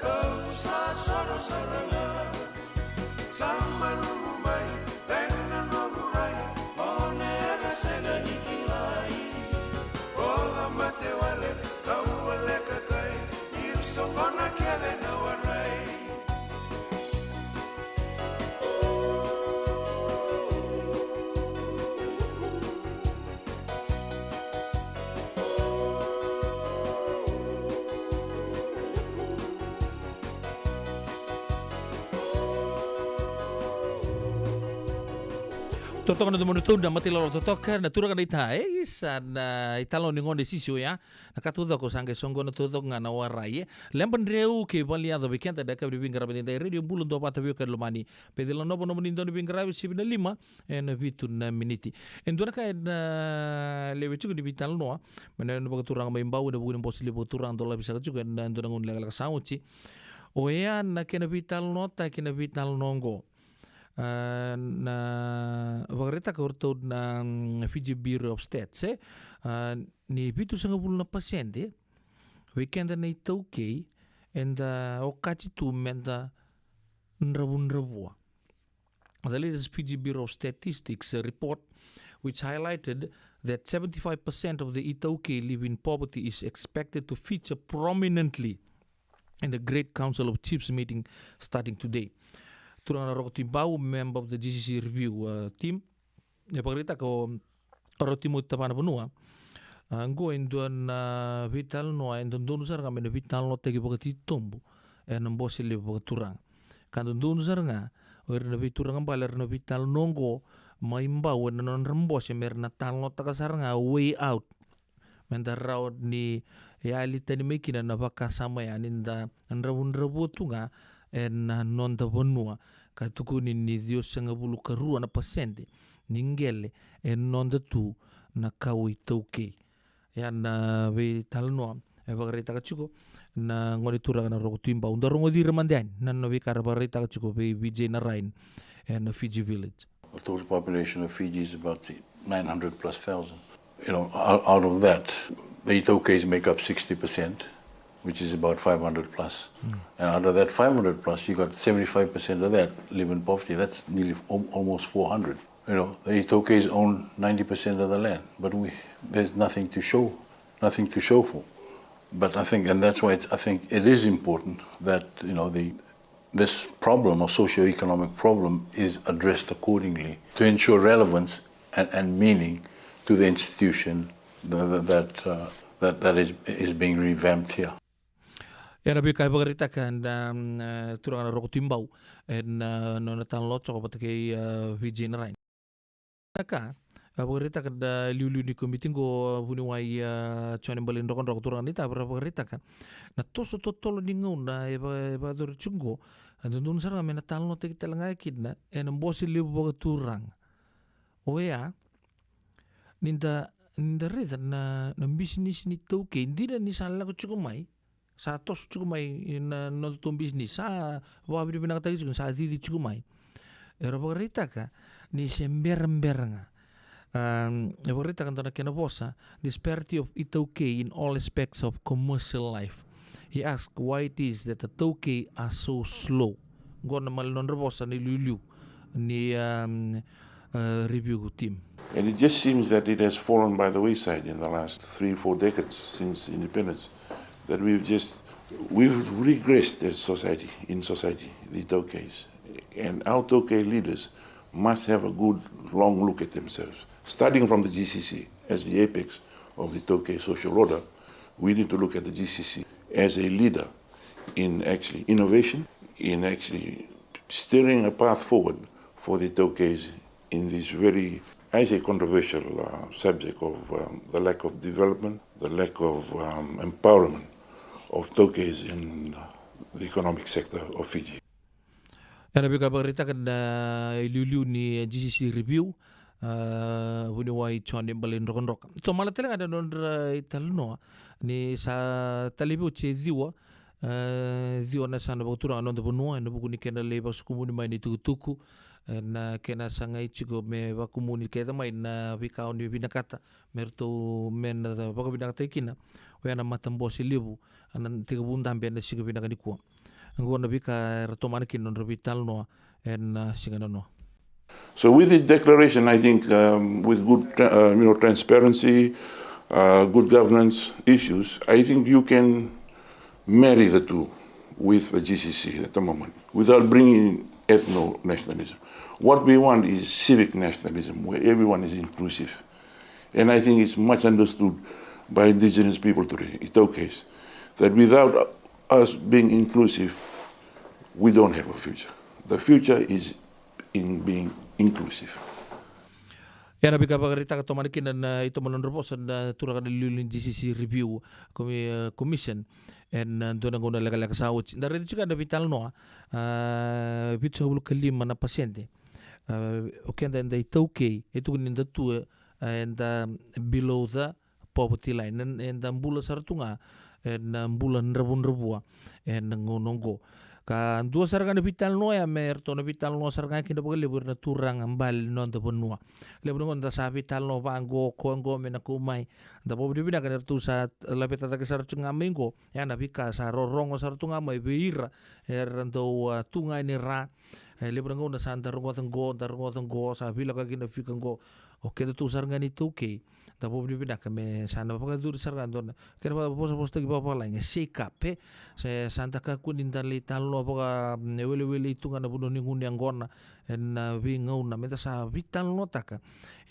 kau sa soro sara ga. Sa malumu mai, ena noqu rai, o na era sega ni kilai. O na mate wale, kau wale kakai, niu soqona kece na warai. Totoka na domo ni tou na mata ilawalawa totoka na turaga na ita, e, isa na italanoa ni gone sisi oya. Na ka taucoko sa qai soqona taucoko ga na warai, e. Leba dreu kei vale ni yaco vei keda na yakavi ni veiqaravi edaidai, Radio Bula Duavata, veiwekani lomani. Peci Lanova, nomuni dau ni veiqaravi, sivi na lima ena vitu na miniti. E dua na ka ena lewe tiko ni veitalanoa mai na vakaturaga mai Bau ena vuku ni Bose Levu Vakaturaga, dau lavi saka tiko ena dua na gauna lekaleka sa oti. Oya na kena veitalanoataki na veitalanoa oqo. A, na vakaraitaka o ratou na, mm, Fiji Bureau of Stats, e? A, ni vitusagavulu na pasede vei keda na iTaukei eda okati tu meda dravudravua. The latest Fiji Bureau of Statistics, uh, report, which highlighted that seventy-five percent of the iTaukei live in poverty, is expected to feature prominently in the Great Council of Chiefs meeting starting today. Turaga na Roko Tui Bau, member of the G C C review, uh, team, e vakaraitaka o Rau Timoti Tavanavanua. A, oqo e dua na veitalanoa e dodonu sara ga me na veitalanoataki vakatitobu ena Bose Levu Vakaturaga. Ka dodonu sara ga o ira na veituraga bale era na veitalanoa oqo mai Bau ena nodra bose me ra na talanoataka sara ga way out, meda rawa ni yali tani mai kina na vakasama ya ni da dravudravua tu ga ena noda vanua, ka tukuni ni ciwasagavulu ka rua na pasede ni qele e noda tu na kawa iTaukei. Ya na veitalanoa e vakaraitaka tiko na gone turaga na Roko Tui Bau. Da rogoci ira mada yani na, na veika ra vakaraitaka tiko vei Vijay Narayan ena Fiji Village. The total population of Fiji is about nine hundred plus thousand. You know, out, out of that, the Itokays make up sixty percent, which is about five hundred plus. Mm. And out of that five hundred plus, you got seventy-five percent of that live in poverty. That's nearly al-, almost four hundred. You know, the Itokays own ninety percent of the land, but we, there's nothing to show, nothing to show for. But I think, and that's why it's, I think it is important that, you know, the, this problem or socio-economic problem is addressed accordingly to ensure relevance and, and meaning to the institution that, that, that, uh, that, that is, is being revamped here. Ia na veika e vakaraitaka na, mm, eh, turaga na Roko Tui Bau ena, eh, nona talanoa tiko vata kei, eh, Vijay Narayan. Na ka e vakaraitaka na iliuliu ni komiti qo, vuniwai, eh, Jone Bale Drokadroka, turaga na ita, era vakaraitaka na toso totolo ni gauna e va-, e vakayacori tiko qo, e dodonu sara ga me na talanoataki tale ga kina ena Bose Levu Vakaturaga. Oya, ni da, ni da raica na, na bisinisi ni iTaukei, dina ni sa lako tiko mai, sa toso tiko mai na nodatou bisinisi, sa vakavinavinakataki tiko, sa cici tiko mai. Era vakaraitaka ni se berabera ga. Um, e vakaraitaka dua na kena vosa, disparity of iTaukei in all aspects of commercial life. He asked why it is that the Taukei are so slow. Qo na male nodra vosa na iliuliu ni, um, uh, review team. And it just seems that it has fallen by the wayside in the last three, four decades since independence. That we've just we've regressed as society in society, the Tokais. And our Tokay leaders must have a good long look at themselves, starting from the G C C as the apex of the Tokay social order. We need to look at the G C C as a leader in actually innovation, in actually steering a path forward for the Tokays in this very, I say, controversial uh, subject of um, the lack of development, the lack of um, empowerment of Tokays in the economic sector of Fiji. Ena veika vakaraitaka na iliuliu ni G C C review, uh, vuniwai John Bale Drokadroka. Tomana tale ga na nodra italanoa ni sa talevi oti e ciwa, uh, ciwa na yasana vakaturaga na noda vanua ena vuku ni kena lai vakasokumuni mai ni tukutuku, ena kena sagai tiko me vakumuni kece mai na veika oni vinakata me ratou me na vakavinakataki kina. Oya na matabose levu ana tekivu dabe ena siga vinaka nikua. Oqo na veika era tomana kina nodra veitalanoa ena siga nanoa. So with this declaration, I think um, with good uh, you know, transparency, uh, good governance issues, I think you can marry the two with the G C C at the moment without bringing ethno-nationalism. What we want is civic nationalism where everyone is inclusive. And I think it's much understood by indigenous people today, Itaukais, that without us being inclusive, we don't have a future. The future is in being inclusive. Ia na veika vakaraitaka tomana kina na itomana nodra vosa na turaga na iliuliu ni G C C review commission ena dua na gauna lekaleka sa oti. Da raica tiko na veitalanoa, vitusagavulu ka lima na pasede. O keda eda iTaukei e tukuni da tu eda below the poverty line, eda bula sara tu ga ena bula dravudravua ena gauna oqo. Ka dua sara ga na veitalanoa ya me ratou na veitalanoa sara ga kina vakalevu ira na turaga bale ni noda vanua. Levu na gauna da sa veitalanoa vaqo, koya oqo me na kau mai. Da vakavinavinaka ni ratou sa laveta cake sara tu ga mai oqo. Ya na veika sa rorogo sara tu ga mai vei ira era dau tu ga ni ra. E levu na gauna sa da rogoca oqo, da rogoca oqo, sa veilakoyaki na fika oqo. O keda tu sara ga ni iTaukei, da vakavinavinaka me sa na vakayacori sara ga dua na kena vakavosavosataki vakavalagi e shake up, e. Se sa da kakua ni da lai talanoa vakawelewele tu ga na vanua ni gunu yaqona ena veigauna, me da sa veitalanoataka.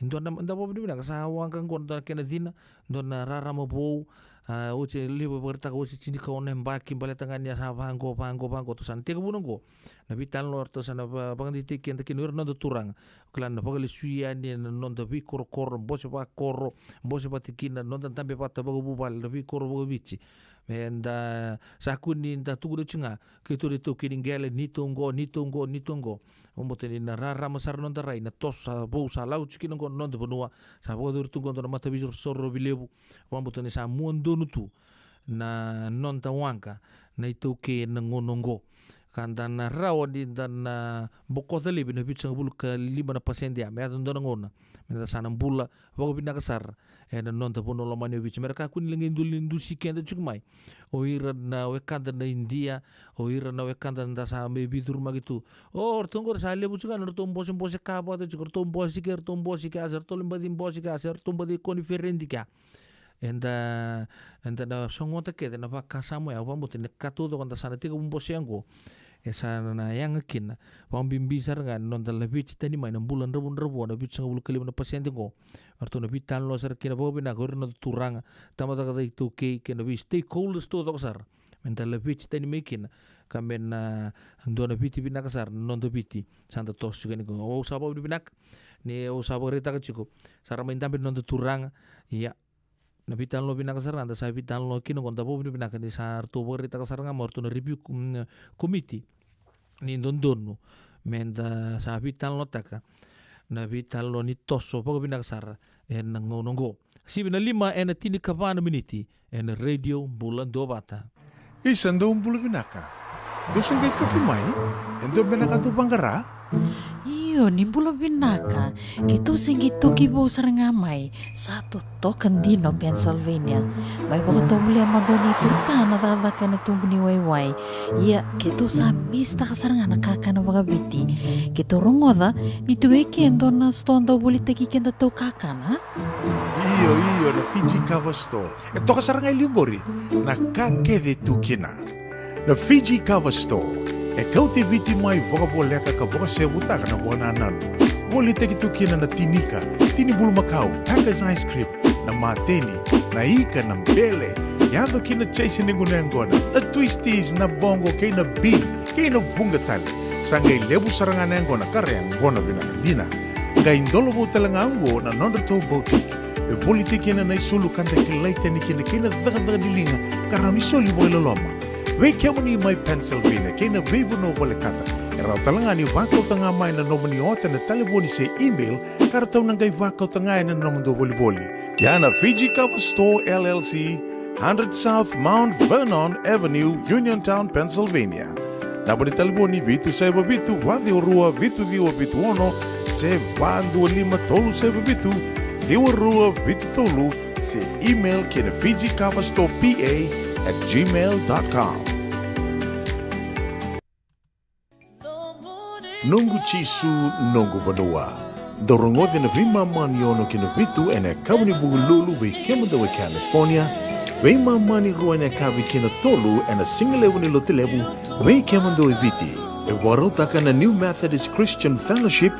E dua na, da vakavinavinaka sa waqa oqo dua na kena cina, dua na rarama vou. A, oti e levu e vakaraitaka oti tinikaono na yabaki baleta ga ni a sa vaqo, vaqo, vaqo, ratou sa na tekivuna oqo na veitalanoa, ratou sa na vakadeitaki keda kina o ira na noda turaga. Kila na vakalesui yani ena noda veikorokoro, bose vakoro, bose vata kina na noda dabe vata vakavuvale, na veikoro vakaviti. Eda sa kua ni da tukuna oti ga, keitou na iTaukei ni qele, neitou oqo, neitou oqo, neitou oqo. Vakabauta ni na rarama sara na noda rai, na toso sa vou sa lako tiko kina oqo na noda vanua. Sa vakayacori tu oqo dua na mataveisoro sorovi levu. Vakabauta ni sa mua donu tu na noda waqa na iTaukei ena gauna oqo. Ka da na rawa ni da na bokoca laivi na vitusagavulu ka lima na pasede ya me yaco dua na gauna me da sa na bula vakavinaka sara ena noda vanua lomani o Viti. Me ra kakua ni leqai dua ni dusi keda tiko mai o ira na wekada na Idia, o ira na wekada da sa mai veicurumaki tu. O ratou oqo ra sa levu tiko ga na ratou bosebose ka vata tiko, ratou bose ke, ratou bose ke, a se ratou lai baci bose ke, a se ratou baci koniferedi ke. Eda, eda na sogota kece na vakasama oya, vakabauta ni ka taucoko da sa na tekivu bosea oqo. E sa na yaga kina vakabibi sara ga na noda laveti tani mai na bula dravudravua na vitusagavulu ka lima na pasede oqo. Eratou na veitalanoa sara kina vakavinaka o ira na noda turaga, tabacakacaka iTaukei kei na vei stakeholders taucoko sara. Me da laveti tani mai kina ka me na dua na Viti vinaka sara na noda Viti. Sa da toso tiko yani oqo. Au sa vakavinavinaka ni au sa vakaraitaka tiko sa ra mai dabe na noda turaga. Ia, na veitalanoa vinaka sara ga da sa veitalanoa kina oqo, da vakavinavinaka ni sa ratou vakaraitaka sara ga mai o ratou na review komiti ni dodonu me da sa veitalanoataka na veitalanoa ni toso vakavinaka sara ena gauna oqo. Sivi na lima ena tinikava na miniti ena Radio Bula Duavata. Isa, dou bula vinaka. Dou se qai toki mai? E dua beka na ka dou vaqara? Io, ni bula vinaka. Keitou se qai toki vou sara ga mai. Sa totoka dina o Pennsylvania. Mai vakatovolea mada o ni turutaka na cakacaka ena tubu ni waiwai. Ia, keitou sa misitaka sara ga na kakana vakaviti. Keitou rogoca ni tiko e ke dua na sitoa dau volitaki kedatou kakana. Io, io, na Fiji Cover Store. E toka sara ga e liu qori na ka kece tu kina. Na Fiji Cover Store e kauti Viti mai vakavoleka ka vakasevutaka na vakanananu. Volitaki tu kina na tinika, tini bulumakau, Tucker's ice cream, na mateni, na ika, na bele, yaco ki na chase ni gunu yaqona, na twisties, na boqo, kei na bean, kei na vuqa tale. Sa qai levu sara ga na yaqona ka ra yaqona vinaka dina. Qai dolovou tale ga oqo na nodratou boutique. E volitaki kina na isulu ka da kilai tani kina kei na cakacaka ni liga ka rawa ni soli vakailoloma. Vei kemuni mai Pennsylvania kei na veivanua volekata, e rawa tale ga ni vakauta ga mai na nomuni ota ena talevoni se email ka ratou na qai vakauta ga ena nomudou volivoli. Ia na Fiji Cover Store L L C, hundred South Mount Vernon Avenue, Uniontown, Pennsylvania. Naba ni talevoni vitu saiva vitu, va ciwa rua, vitu ciwa vitu ono, se va dua lima tolu saiva vitu, ciwa rua vitu tolu, se email ki na Fiji Cover Store P A at gmail dot com. Noqu Jisu, noqu vanua. Dou rogoci na veimama ni ono ki na vitu ena yakavi ni Vukelulu vei kemudou e California, veimama ni rua ena yakavi ki na tolu ena sigalevu ni Lotulevu vei kemudou e Viti. E vakarautaka na New Methodist Christian Fellowship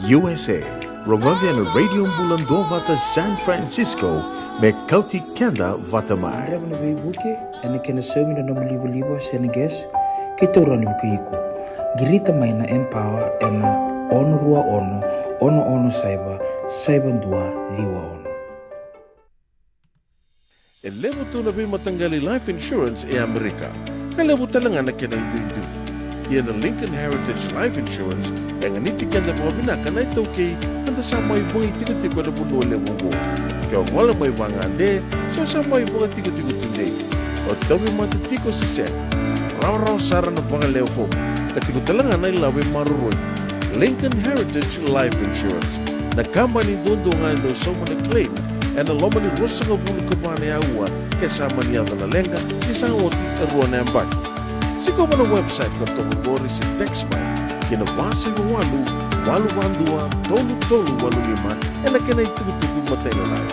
U S A. Rogoci ena Radio Bula Duavata San Francisco me kauti keda vata mai. Gadreva na veivuke ena kena saumi na nomu livaliva se na gas, keitou rawa ni vukei iko. Qirita mai na Empower ena ono rua ono, ono ono saiva, saiva dua ciwa ono. E levu tu na veimataqali life insurance e Amerika. Ka levu tale ga na kena iduidui. Ia na Lincoln Heritage Life Insurance e ganiti keda vakavinaka na iTaukei, ka da sa mai vakaitikotiko ena vanua levu oqo. Ke o gole mai vagade se o sa mai vakatikotiko tudei, o tauvimate tiko se sega, rawarawa sara na vakalewe fomu, ka tiko tale ga na ilavo e maroroi. Lincoln Heritage Life Insurance, na kabani duadua ga e dau sauma na claim ena loma ni ruasagavulu ka va na aua ke sa mani yaco na leqa, ke sa oti e rua na yabaki. Sikova na website ka toka qori se text mai ki na va saiva walu, walu va dua, tolu tolu walu lima ena kena itukutuku matailalai.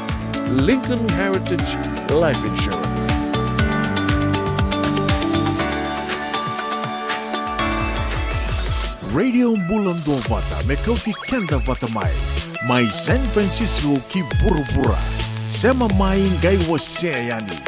Lincoln Heritage Life Insurance. Radio Bula Duavata me kauti keda vata mai, mai San Francisco ki vuravura. Sema mai, qai wasea yani.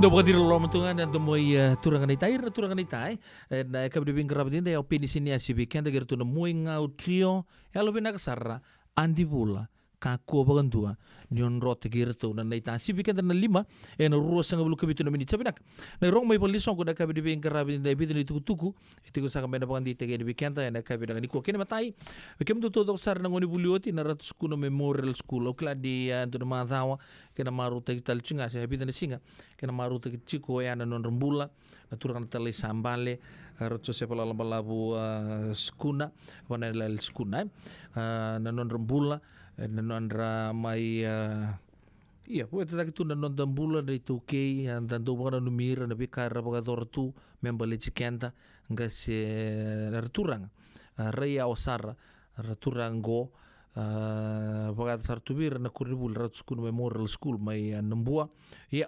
Dou vakaciri loloma tu ga na domo i, e, turaga na ita, ira na turaga na ita, e. E, na, e, kavi ni veiqaravi dina, e, au peni siniasi vei keda kei ratou na Moi Gau Trio, yalo vinaka sara, Adi Vula, kakua vakadua ni o drotaki iratou na, na ita. Sivi keda na lima, e, na ruasagavulu ka vitu na miniti. Sa vinaka. Na irogo mai valenisoqo na kavi ni veiqaravi dina, e vica na itukutuku, e tiko saka mai na vakadeitaki yani vei keda, e, na kavi vinaka nikua. Kena imatai, vei kemudou taucoko sara na gone vuli oti, na Ratu Sukuna Memorial School. Au kila ni, e, dua na macawa, kena marautaki tale tu ga, se vica na siga, kena marautaki tiko, e, na nodra bula, na turaga na Talai Sabale, a, Ratu Josefa Lalabalavu, a, Sukuna, Vanailalai Sukuna, e. A, na nodra bula, e, na nodra mai, a, ia, vueta cake tu na noda bula na iTaukei, a, da dau vakananumi ira na veika era vakayacora tu, me baleti keda, qase, era turaga. A, rai yawa sara, ra turaga qo, a, vakayaco sara tu vei ira na koronivuli, Ratu Sukuna Memorial School, mai, a, Nabua. Ia,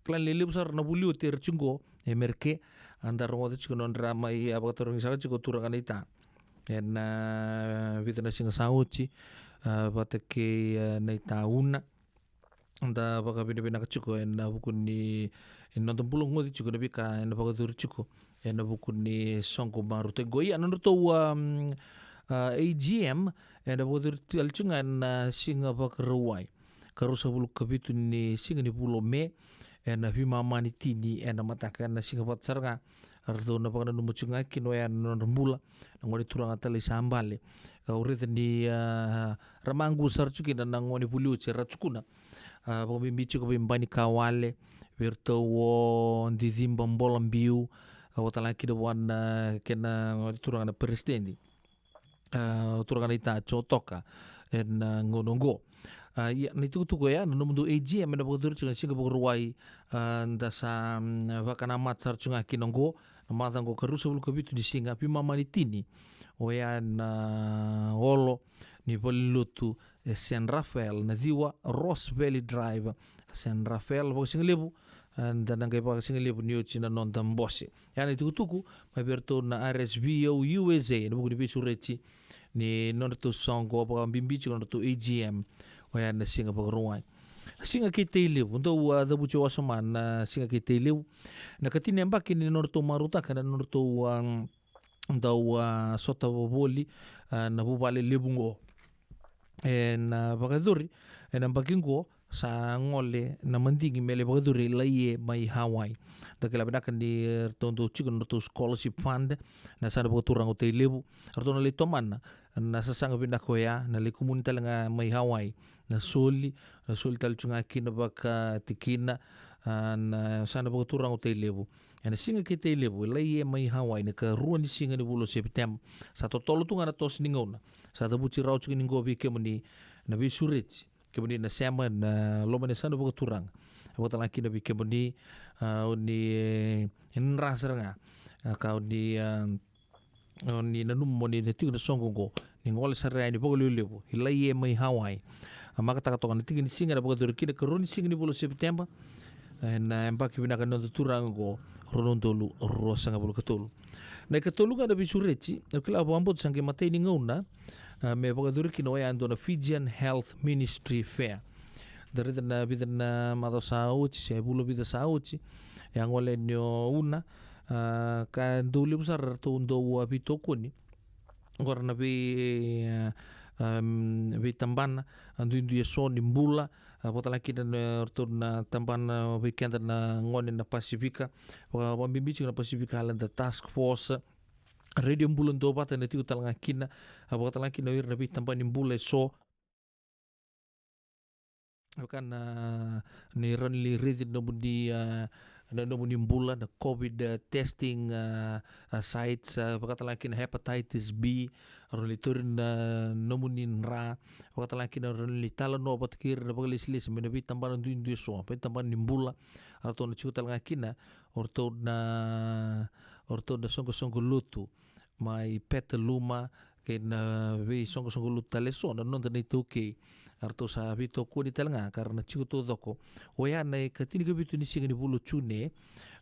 kila ni levu sara na vuli oti era tiko qo, e Mereke, a, da rogoca tiko nodra mai, a, vakatarogi saka tiko turaga na ita. E na, a, vica na siga sa oti, a, vata kei, a, na ita Una. Da vakavinavinaka tiko e na vuku ni, e na noda bula goci tiko na veika e na vakacuri tiko e na vuku ni soqo marautaki qo. Ia, na nodratou, um, a, A G M e na vakacuri tale tiko ga e na siga Vakarauwai, ka ruasagavulu ka vitu ni siga ni vula o Me, e na veimama ni tini e na mataka, e na siga vata sara ga ratou na vakananuma tiko ga kina oya na nodra bula na gone turaga Talai Sabale. Au raica ni, a, ra maqu sara tiko kina na gone vuli oti, Ratu Sukuna. A, vakabibi tiko vei Bani Kawale, vei iratou o Diciba Bolabiu, a, vaka tale ga kina vua na kena gone turaga na peresitedi, a, turaga na ita Joe Toka, e na gauna oqo. A, ia, na itukutuku oya, na nomudou A G M e na vakacuri tiko na siga Vakarauwai, a, da sa, mm, vakanamata sara tiko ga kina oqo, na macawa oqo, ka ruasagavulu ka vitu ni siga, veimama ni tini, oya na olo ni valenilotu e San Rafael, na ciwa Ross Valley Drive, San Rafael. Vakasigalevu, e, da na qai vakasigalevu ni oti na noda bose. Ya na itukutuku mai vei iratou na R S V O U S A e na vuku ni veisureti ni nodratou soqo, vakabibi tiko na nodratou A G M oya na siga Vakarauwai. Siga kei Tailevu, dou, a, cavuti wasoma na siga kei Tailevu. Na ikatini ni yabaki ni nodratou marautaka na nodratou, a, dau, a, sota voli, a, na vuvale levu oqo. E na vakayacori e na yabaki oqo, sa gole na madigi me lai vakayacori e Laie mai Hawaii. Da kila vinaka ni ratou dau tiko na nodratou scholarship fund na yasana vakaturaga o Tailevu. Ratou na lai tomana na sasaga vinaka oya, na lai kumuni tale ga mai Hawaii na soli, na soli tale tu ga kina vakatikina, a, na yasana vakaturaga o Tailevu. E na siga kei Tailevu e Laie mai Hawaii, na ikarua ni siga ni vula o Sepiteba. Sa totolo tu ga na toso ni gauna. Sa cavuti rawa tiko ni qo vei kemuni na veisureti, kemuni na sema e na loma ni yasana vakaturaga. Vaka tale ga kina vei kemuni, a, o ni, e, dra sara ga, a, ka o ni, a, o ni nanuma mo ni na tiko na soqo oqo, ni gole sara yani vakalevulevu i Laie mai Hawaii. A, makataka toka na tiki ni siga na vakayacori kina, ikarua ni siga ni vula o Sepiteba, e na yabaki vinaka ni noda turaga oqo, rua na udolu ruasagavulu ka tolu. Na ikatolu ga na veisureti, au kila vakabauta sa qai matai ni gauna, a, me vakayacori kina, oya e dua na Fijian Health Ministry Fair. Da raica na vica na macawa sa oti se vula vica sa oti, e a gole yani o Una, a, ka dau levu sara ratou dau, a, veitokoni. Oqo era na vei, a, am, veitabana, a, duidui eso ni bula, a, vaka tale ga kina na ratou na tabana vei keda na gone na Pasifika, vaka, vakabibi tiko na Pacific Islander Task Force, Radio Bula Duavata na tiko tale ga kina, a, vaka tale ga kina o ira na veitabana ni bula eso. Vaka na, ni rawa ni raici na nomuni, a, na nomuni bula, na COVID, a, testing, a, a, sites, a, vaka tale ga kina hepatitis B, rawa ni tauri na nomuni dra, vaka tale ga kina rawa ni talanoa vata kei ira na vakalesilesi mai na veitabana duidui eso, veitabana ni bula, a, ratou na tiko tale ga kina o ratou na, o ratou na soqosoqo lotu mai Petaluma, kei na veisoqosoqo lotu tale eso, na noda na iTaukei, a, ratou sa veitokoni tale ga, ka ra na tiko taucoko. Oya na ikatinikavitu ni siga ni vula o June,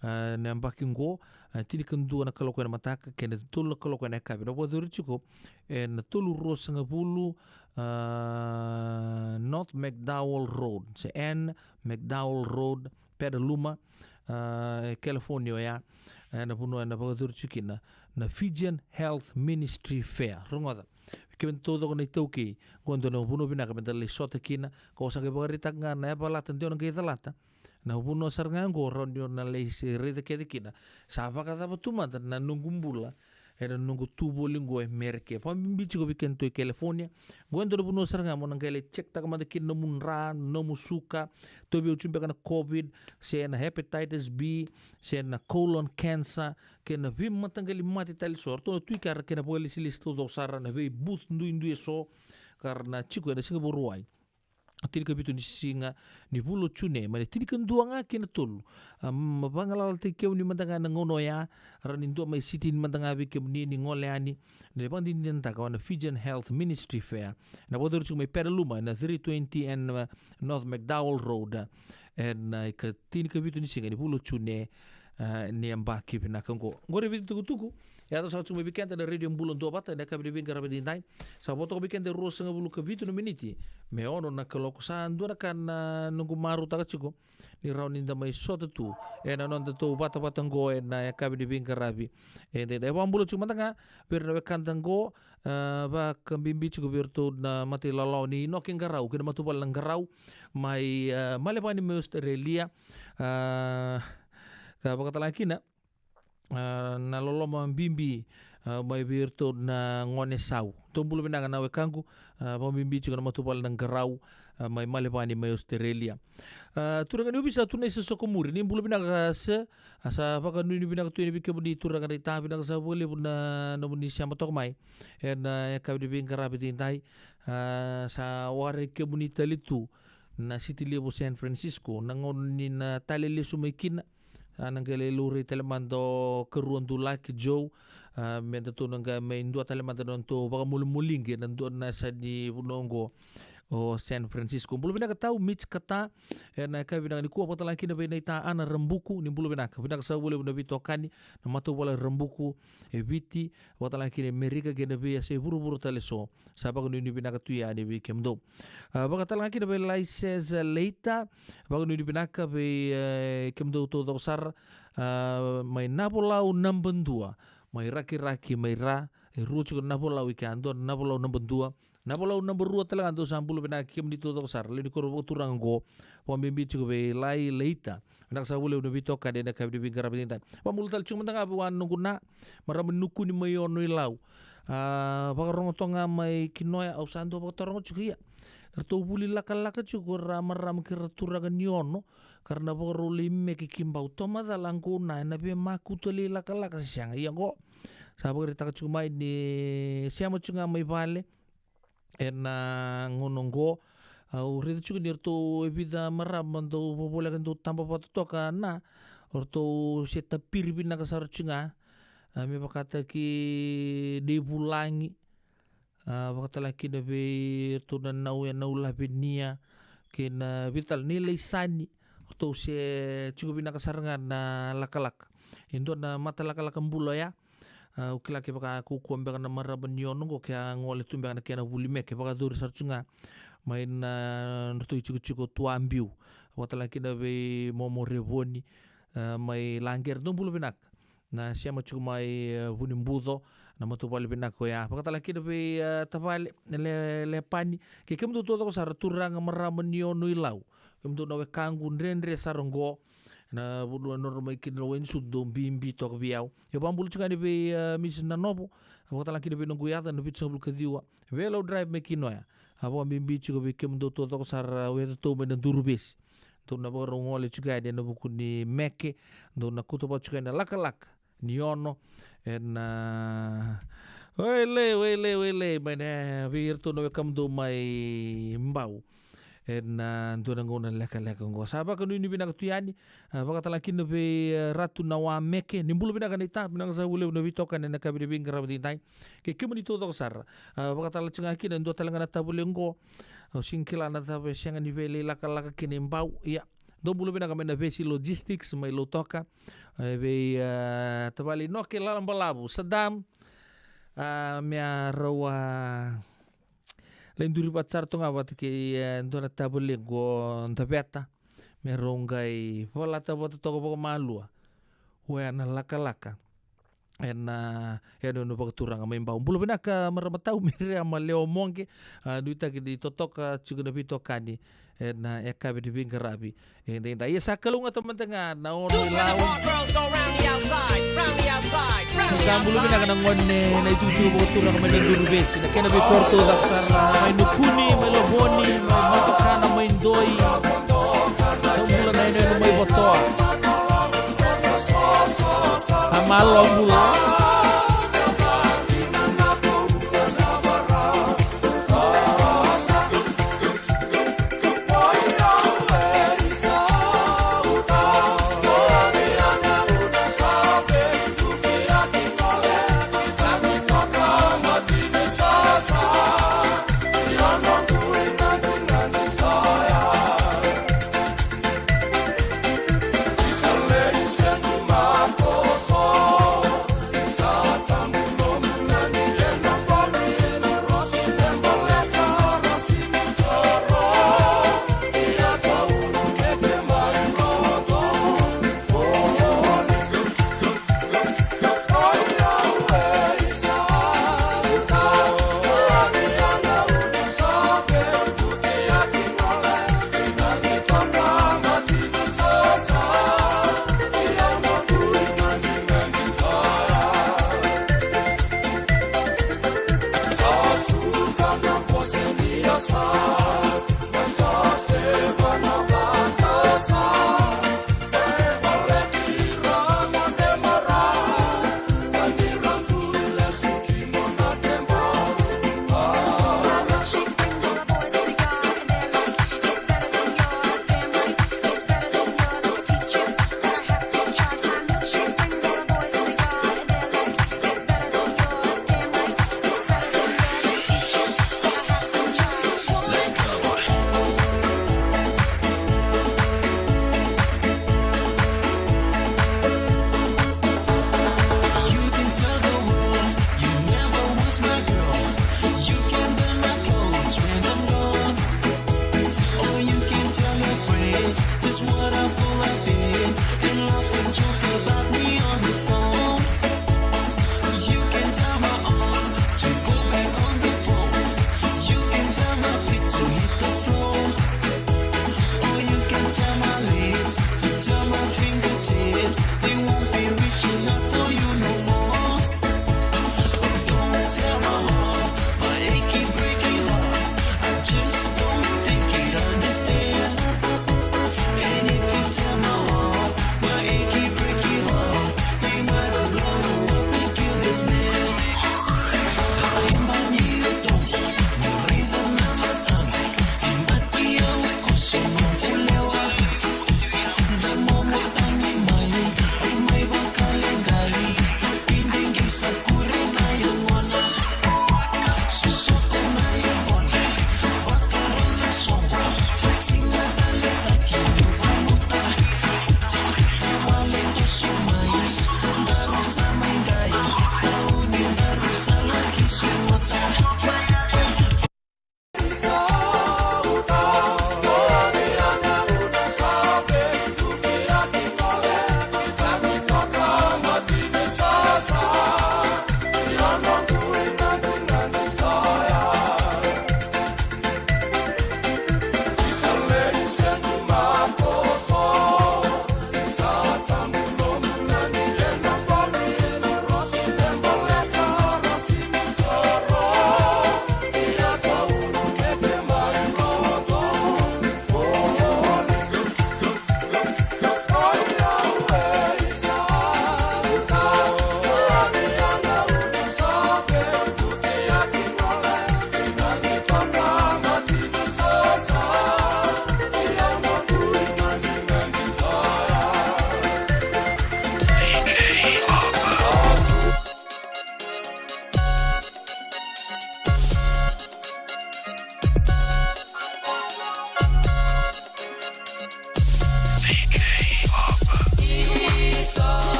a, na yabaki oqo, a, tinikadua na kaloko ena mataka kei na tolu na kaloko ena yakavi. Na vakayacori tiko ena tolu ruasagavulu, a, North McDowell Road, se N McDowell Road, Petaluma, a, e California oya, e, na vanua ena vakayacori tiko kina na Fijian Health Ministry Fair. Rogoca, kemuni taucoko na iTaukei, qo e dua na vanua vinaka meda lai sota kina, ka o sa qai vakaraitaka ga na yavalata de o na qai calata. Na vanua sara ga qo rawa ni o na lai se raica kece kina sa vakacava tu mada na noqu bula ena noqu tu voli qo e Merika. Vakabibi tiko vei kedatou e California. Qo e dua na vanua sara ga mo na qai lai check-taka mada kina nomu dra, nomu suka, tauvi au tu beka na COVID, se na hepatitis B, se na colon cancer, kei na veimataqali mate tale eso. Ratou na tu i kea kei na vakalesilesi taucoko sara, na vei booth duidui eso ka ra na tiko ena siga Vakarauwai. Tinikavitu ni siga ni vula o June, mai na tinikadua ga ki na tolu. A, ma vagalalataki kemuni mada ga ena gauna oya, rawa ni dua mai sitini mada ga vei kemuni ni gole yani, ni vakadinadinataka o na Fijian Health Ministry Fair. Na vakayacori tiko mai Petaluma, na three twenty and, uh, North McDowell Road. Ena, uh, ika tinikavitu ni siga ni vula o June, a, ni yabaki vinaka oqo. Oqori e vica tukutuku e yaco saka tiko mai vei keda na Radio Bula Duavata ena yakavi ni veiqaravi edaidai. Sa vo toka vei keda e ruasagavulu ka vitu na miniti me ono na kaloko. Sa dua na ka na noqu marautaka tiko ni rawa ni da mai sota tu ena nodatou vatavata oqo ena yakavi ni veiqaravi edaidai. E vakabula tiko mada ga vei ira na wekada oqo, a, vakabibi tiko vei iratou na matailawalawa ni Inoke Qarau kei na matavuvale na Qarau mai, a, Malevani mai Australia. A, ka vakatalega kina, a, na loloma bibi, a, mai vei iratou na gone sau. Tou bula vinaka na wekaqu, a, vakabibi tiko na matavuvale na Qarau, a, mai Malevani mai Australia. A, turaga ni ovisa, turaga ni Sokomuri, ni bula vinaka sir. A, sa vakanuinui vinaka tu yani vei kemuni turaga na ita, vinaka sara vakalevu na nomuni sema toka mai ena yakavi ni veiqaravi edaidai. A, sa waraki kemuni tale tu na siti levu o San Francisco, na gauna ni na tale lesu mai kina. A, na qai lai laurai tale mada o karua dulaki Joe, a, me datou na qai mai dua tale mada na nodatou vakamolimoli qi ena dua na yasa ni vanua oqo o San Francisco. Bula vinaka tau Mitch Kata, ena yakavi vinaka nikua. Vakatalega kina vei na ita Ana Rabuku, ni bula vinaka. Vinaka sara vakalevu na veitokani, na matavuvale Rabuku e Viti, vakatalega kina e Merika kei na veiyasai vuravura tale eso. Sa vakanuinui vinaka tu yani vei kemudou. A, vakatalega kina vei Laises Leita, vakanuinui vinaka vei, e, kemudou taucoko sara, a, mai Navolau naba dua, mai Rakiraki, mai Ra, e rua tiko na Navolau i kea, dua na Navolau naba dua, Navolau naba rua tale ga. Dou sa bula vinaka kemuni taucoko sara, lewe ni koro vakaturaga oqo, vakabibi tiko vei Lai Leita. Vinaka sara vakalevu na veitokani ena yakavi ni veiqaravi edaidai. Vakabula tale tiko mada ga vua na noqu na marama ni Nukuni mai Ono i Lau. A, vakarogo toka ga mai Kinoya, au sa dau vakataroga tiko ia. Eratou vuli lakalaka tiko ra marama kei ra turaga ni Ono, ka ra na vakarau lai meke ki Bau. Tou macala qo na ena veimakutu lai lakalaka se sega. Ia qo sa vakaraitaka tiko mai ni sema tiko ga mai vale ena gauna oqo. Au raica tiko ni ratou e vica marama dau vavoleka dau taba vata toka na, o ratou se tapiri vinaka sara tiko ga, a, me vakataki Nei Vulagi, a, vakatalega kina vei ratou na Nau, e Nau Lavinia kei na vica tale, Nei Laisani, o ratou se tiko vinaka sara ga na lakalaka. E dua na mata lakalaka bula oya. A, au kila kevaka kaukaua beka na marama ni Ono oqo ke a gole tu beka na kena vuli meke, vakayacori sara tu ga mai na nodratou itikotiko Tuabiu. Vakatalega kina vei Momo Revoni, a, mai Laqere, dou bula vinaka. Na sema tiko mai, a, Vunibuco, na matavuvale vinaka oya. Vakatalega kina vei, a, tavale Le, Lepani, kei kemudou taucoko sara turaga marama ni Ono i Lau. Kemudou na wekaqu dredre sara oqo ena vanua e nodra mai kina na wai ni sucu, dou bibi toka vei au. Ia vakabula tiko yani vei, a, Misis Nanovo, vakatalega kina vei noqu yaca na vitusagavulu ka ciwa Veilau Drive mai Kinoya. A, vakabibi tiko vei kemudou taucoko sara, au yacatou mai Naduruvesi. Dou na vakarau gole tiko yani ena vuku ni meke, dou na kauta vata tiko yani na lakalaka ni Ono ena, a, wailei, wailei, wailei, mai na vei iratou na wekamudou mai Bau ena, a, dua na gauna lekaleka oqo. Sa vakanuinui vinaka tu yani, a, vakatalega kina vei, a, Ratu Nawameke, ni bula vinaka na ita, vinaka sara vakalevu na veitokani ena yakavi ni veiqaravi edaidai. Kei kemuni taucoko sara, a, vakatalega tiko ga kina e dua tale ga na tavale oqo, au sega ni kila na cava e sega ni via lai lakalaka kina i Bau. Ia, dou bula vinaka mai na Vesi Logistics mai Lautoka, e, vei, a, tavale Inoke Lalabalavu, Sadam, a, me a rau a lai duri vata sara toka ga vata kei, e, dua na tavale qo, Daveta, me rau qai valata vata toka vakamalua. Oya na lakalaka ena, ena, ena vakaturaga mai Bau. Bula vinaka marama tau Miriama Lewa Moqe, a, nuitaki ni totoka tiko na veitokani ena, e, yakavi ni veiqaravi. E, daidai, ia sa kalougata mada ga na ono i lau. Sa bula vinaka na gone na itukutuku vakaturaga mai na Duruvesi, na kena veikoro taucoko sara, mai Nukuni, mai Lovoni, mai Matakana, mai Doi. Sa bula na yanuyanu mai Votoa. A malo bula.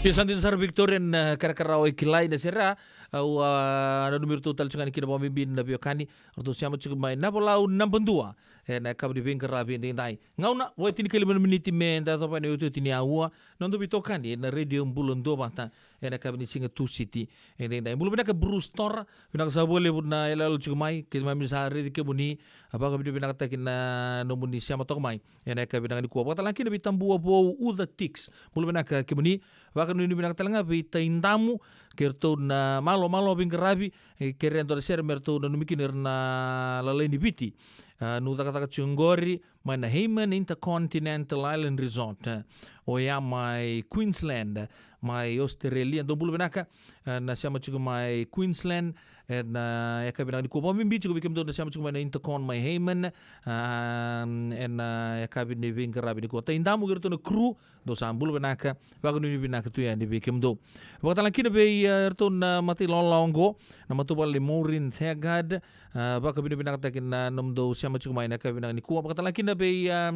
Ke sa dina sara Victorian, eh, karakara o Kilai na sere, au, ah, nanumi iratou tale tiko ga ni kina vakabibi na veiwekani, ratou sema tiko mai Navalau naba dua, ena yakavi ni veiqaravi edaidai. Gauna, vo e tinikalima na miniti me da yacova na iotioti ni aua, na noda veitokani ena Radio Bula Duavata, ena yakavi ni siga Tusiti edaidai. Bula vinaka Bruce Tora, vinaka saka vakalevu na yaloyalo tiko mai, keimami sa raici kemuni, a vakavinavinakataki na nomuni sema toka mai ena yakavi vinaka nikua. Vakatalega kina vei Tabua Vou Uca Tix. Bula vinaka kemuni, vakanuinui vinaka talega vei Taidamu, kei ratou na malo, malo veiqaravi, e, kei ratou na sere me ratou nanumi kina ira na lalai ni Viti. A, niu cakacaka tiko qori, mai na Hayman Intercontinental Island Resort, e, oya mai Queensland, mai Australia. Dou bula vinaka, e, na sema tiko mai Queensland, ena, e, yakavi vinaka nikua. Vakabibi tiko vei kemudou na sema tiko mai na Intercon mai Hayman, a, ena, e, yakavi ni veiqaravi nikua. Taidamu kei ratou na crew, dou sa bula vinaka, vakanuinui vinaka tu yani vei kemudou. Vakatalega kina vei, e, ratou na matailawalawa oqo, na matavuvale Maureen Thagard, a, vakavinavinakataki na nomudou sema tiko mai na yakavi vinaka nikua. Vakatalega kina vei, a,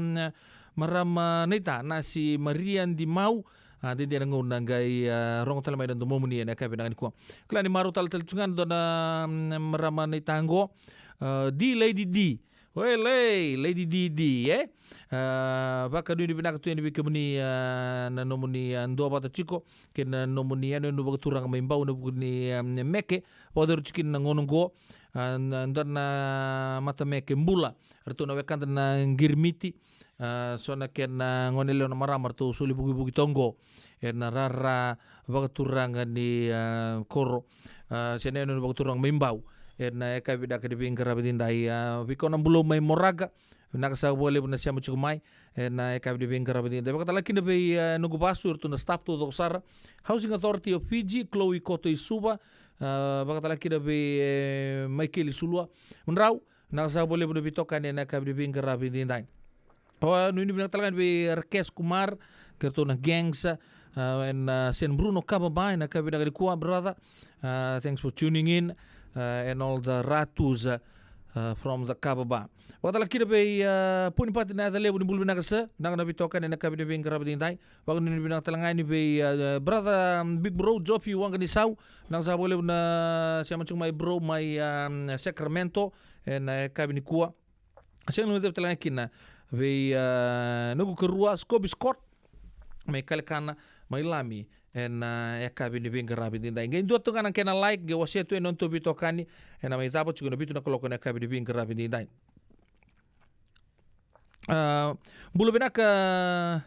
marama naita, Nasi Maria Dimau, a, dede na gauna qai, a, rogo tale mai na domomuni ena yakavi vinaka nikua. Kila ni marau tale tale tiko ga na dua na, mm, marama naita oqo, a, D Lady D. Oi, lei, Lady D D, e? A, vakanuinui vinaka tu yani vei kemuni, a, na nomuni, a, duavata tiko kei na nomuni yanuyanu vakaturaga mai Bau ena vuku ni, a, meke vakayacori tiko kina na gauna oqo, a, na, dua na matameke bula, ratou na wekada na Qirimiti, a, so na kena goneyalewa na marama ratou soli vukivuki toka oqo ena rara vakaturaga ni, a, koro, a, se na yanuyanu vakaturaga mai Bau ena yakavi vinaka ni veiqaravi edaidai. A, vei koya na Bulou mai Moraga, vinaka saka vakalevu na sema tiko mai ena yakavi ni veiqaravi edaidai. Vakatalega kina vei, a, noqu vasu, iratou na staff taucoko sara, Housing Authority of Fiji, Chloe Koto i Suva, a, vakatalega kina vei, e, Maikeli Sulua. Mudrau, vinaka saka vakalevu na veitokani ena yakavi ni veiqaravi edaidai. Vakanuinui vinaka talega yani vei Rakesh Kumar, kei ratou na gangs, a, ena, a, Saint Bruno Kava Bar, ena yakavi vinaka nikua, brother. A, thanks for tuning in, a, and all the Ratus, a, a, from the Kava Bar. Vakatalega kina vei, a, Punipati na yaca levu, ni bula vinaka sir, vinaka na veitokani ena yakavi ni veiqaravi edaidai. Vakanuinui vinaka talega yani vei, a, brother, um, Big Bro, Jofi Waqanisau, vinaka saka vakalevu na sema tiko mai bro mai, um, Sacramento, ena yakavi nikua. Sega ni guilecavi talega kina vei, a, noqu karua, Scoby Scott, mai Kalekana, mai Lami, ena, a, yakavi ni veiqaravi edaidai. Qai dua tu ga na kena like, qai wasea tu e nona tu veitokani, ena mai cava tiko na vitu na kaloko ena yakavi ni veiqaravi edaidai. A, bula vinaka,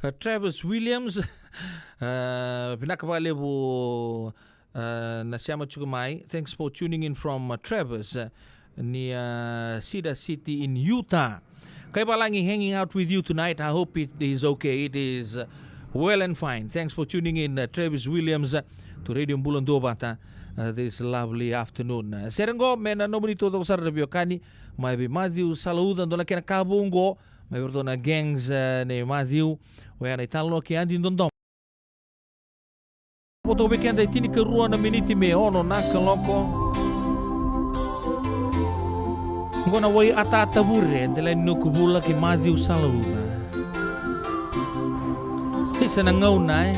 a, Travis Williams, a, vinaka vakalevu, a, na sema tiko mai. Thanks for tuning in from, a, Travis, a, ni, a, Cedar City in Utah. Kaivalagi hanging out with you tonight. I hope it is okay. It is, a, well and fine. Thanks for tuning in, a, Travis Williams, a, to Radio Bula Duavata, a, this lovely afternoon. A, sere qo me na nomuni taucoko sara na veiwekani, mai vei Matthew Salauca, dua na kena ka vou qo, mai vei ratou na gangs, a, nei Matthew, oya na italanoa kei Adi Dodomo. Vo toka vei keda e tinikarua na miniti me ono na kaloko. Qo na Wai Ataata Vure, delai ni Nukuvula kei Matthew Salauca. Isa na gauna, e.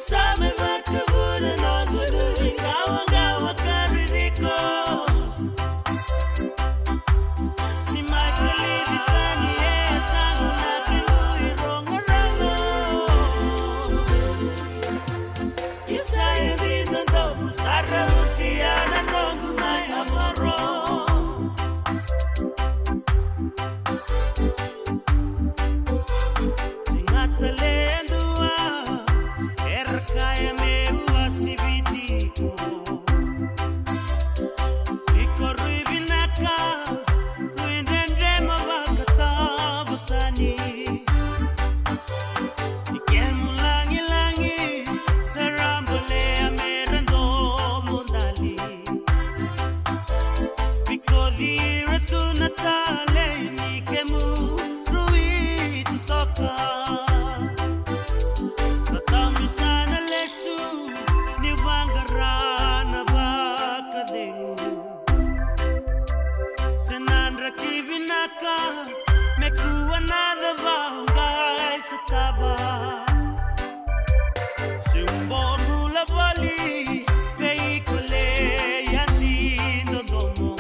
Sa mai vakavuna noqu dui qawaqawa ka ririko. Ni mai kalivi tani e yasamu na kemu irogorogo. Isa e dina domu sa rauti ya na noqu mai yavoro. Sega tale e dua era kaya meu uasivi tiko. Iko rui vinaka, rui dredre mo vakatau tani. Ni kemu lagilagi sa ra bolea me ra domo dali. Vikoci ira tu na talei ni kemu rui totoka. Na tamisana lesu ni vaqara na vakacegu. Se na draki vinaka me kua na cava qai sotava. Se bau bula voli vei iko le yadi dodomo.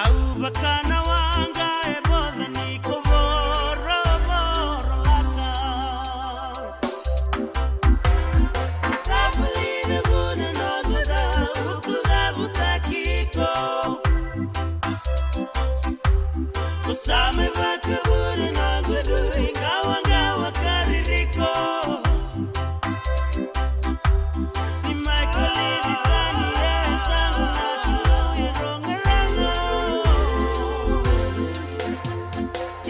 Au vaka na waqa e voca ni ko vorovoro laka. Sa buli na vuna noqu dau ku cavutaki iko. Ko sa mai vakavuna noqu dui qawaqawa ka ririko. Ni mai kalivi tani e yasamu na kemu irogorogo.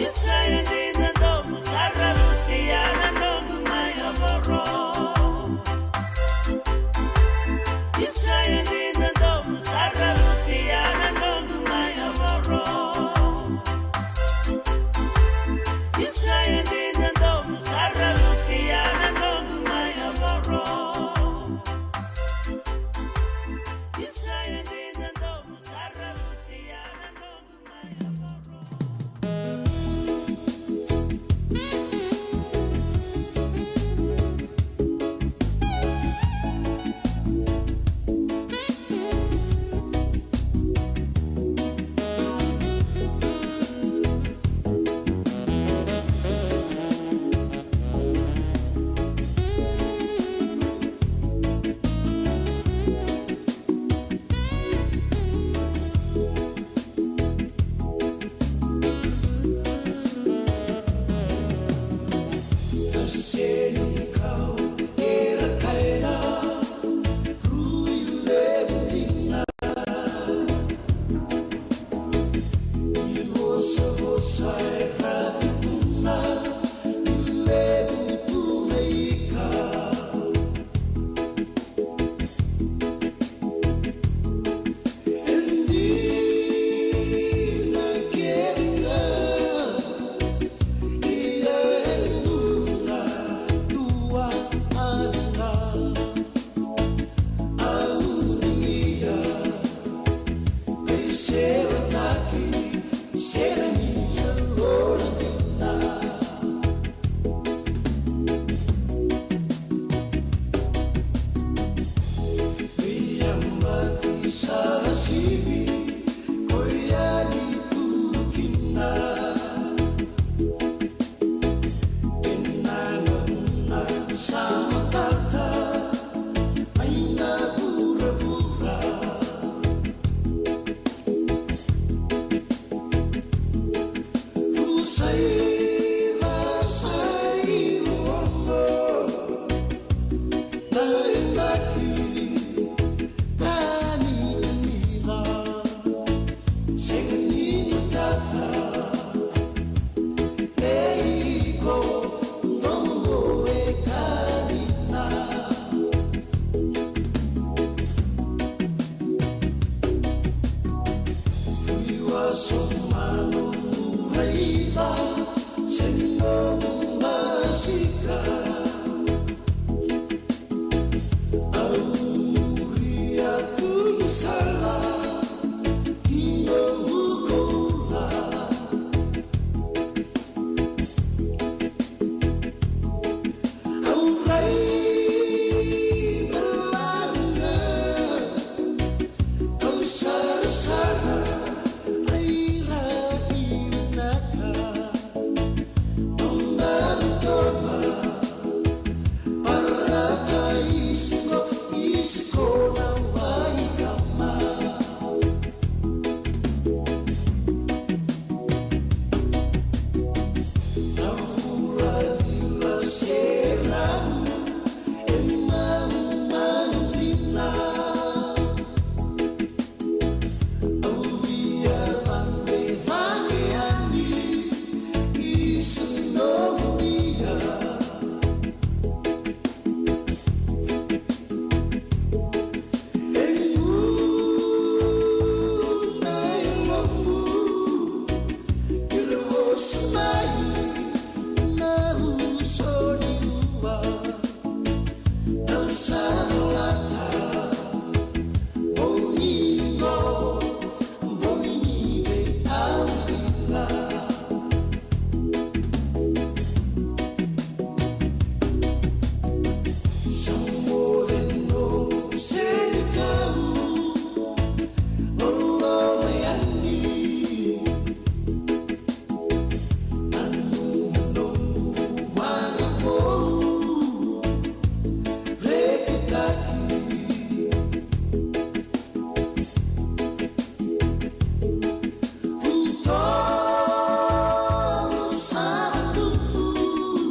Isa e dina domu sa rauti ya na noqu mai yavoro. Isa e dina domu sa rauti ya na noqu mai yavoro. Isa e dina domu sa rauti ya na noqu mai yavoro. Isa e dina domu sa rauti ya na noqu mai yavoro.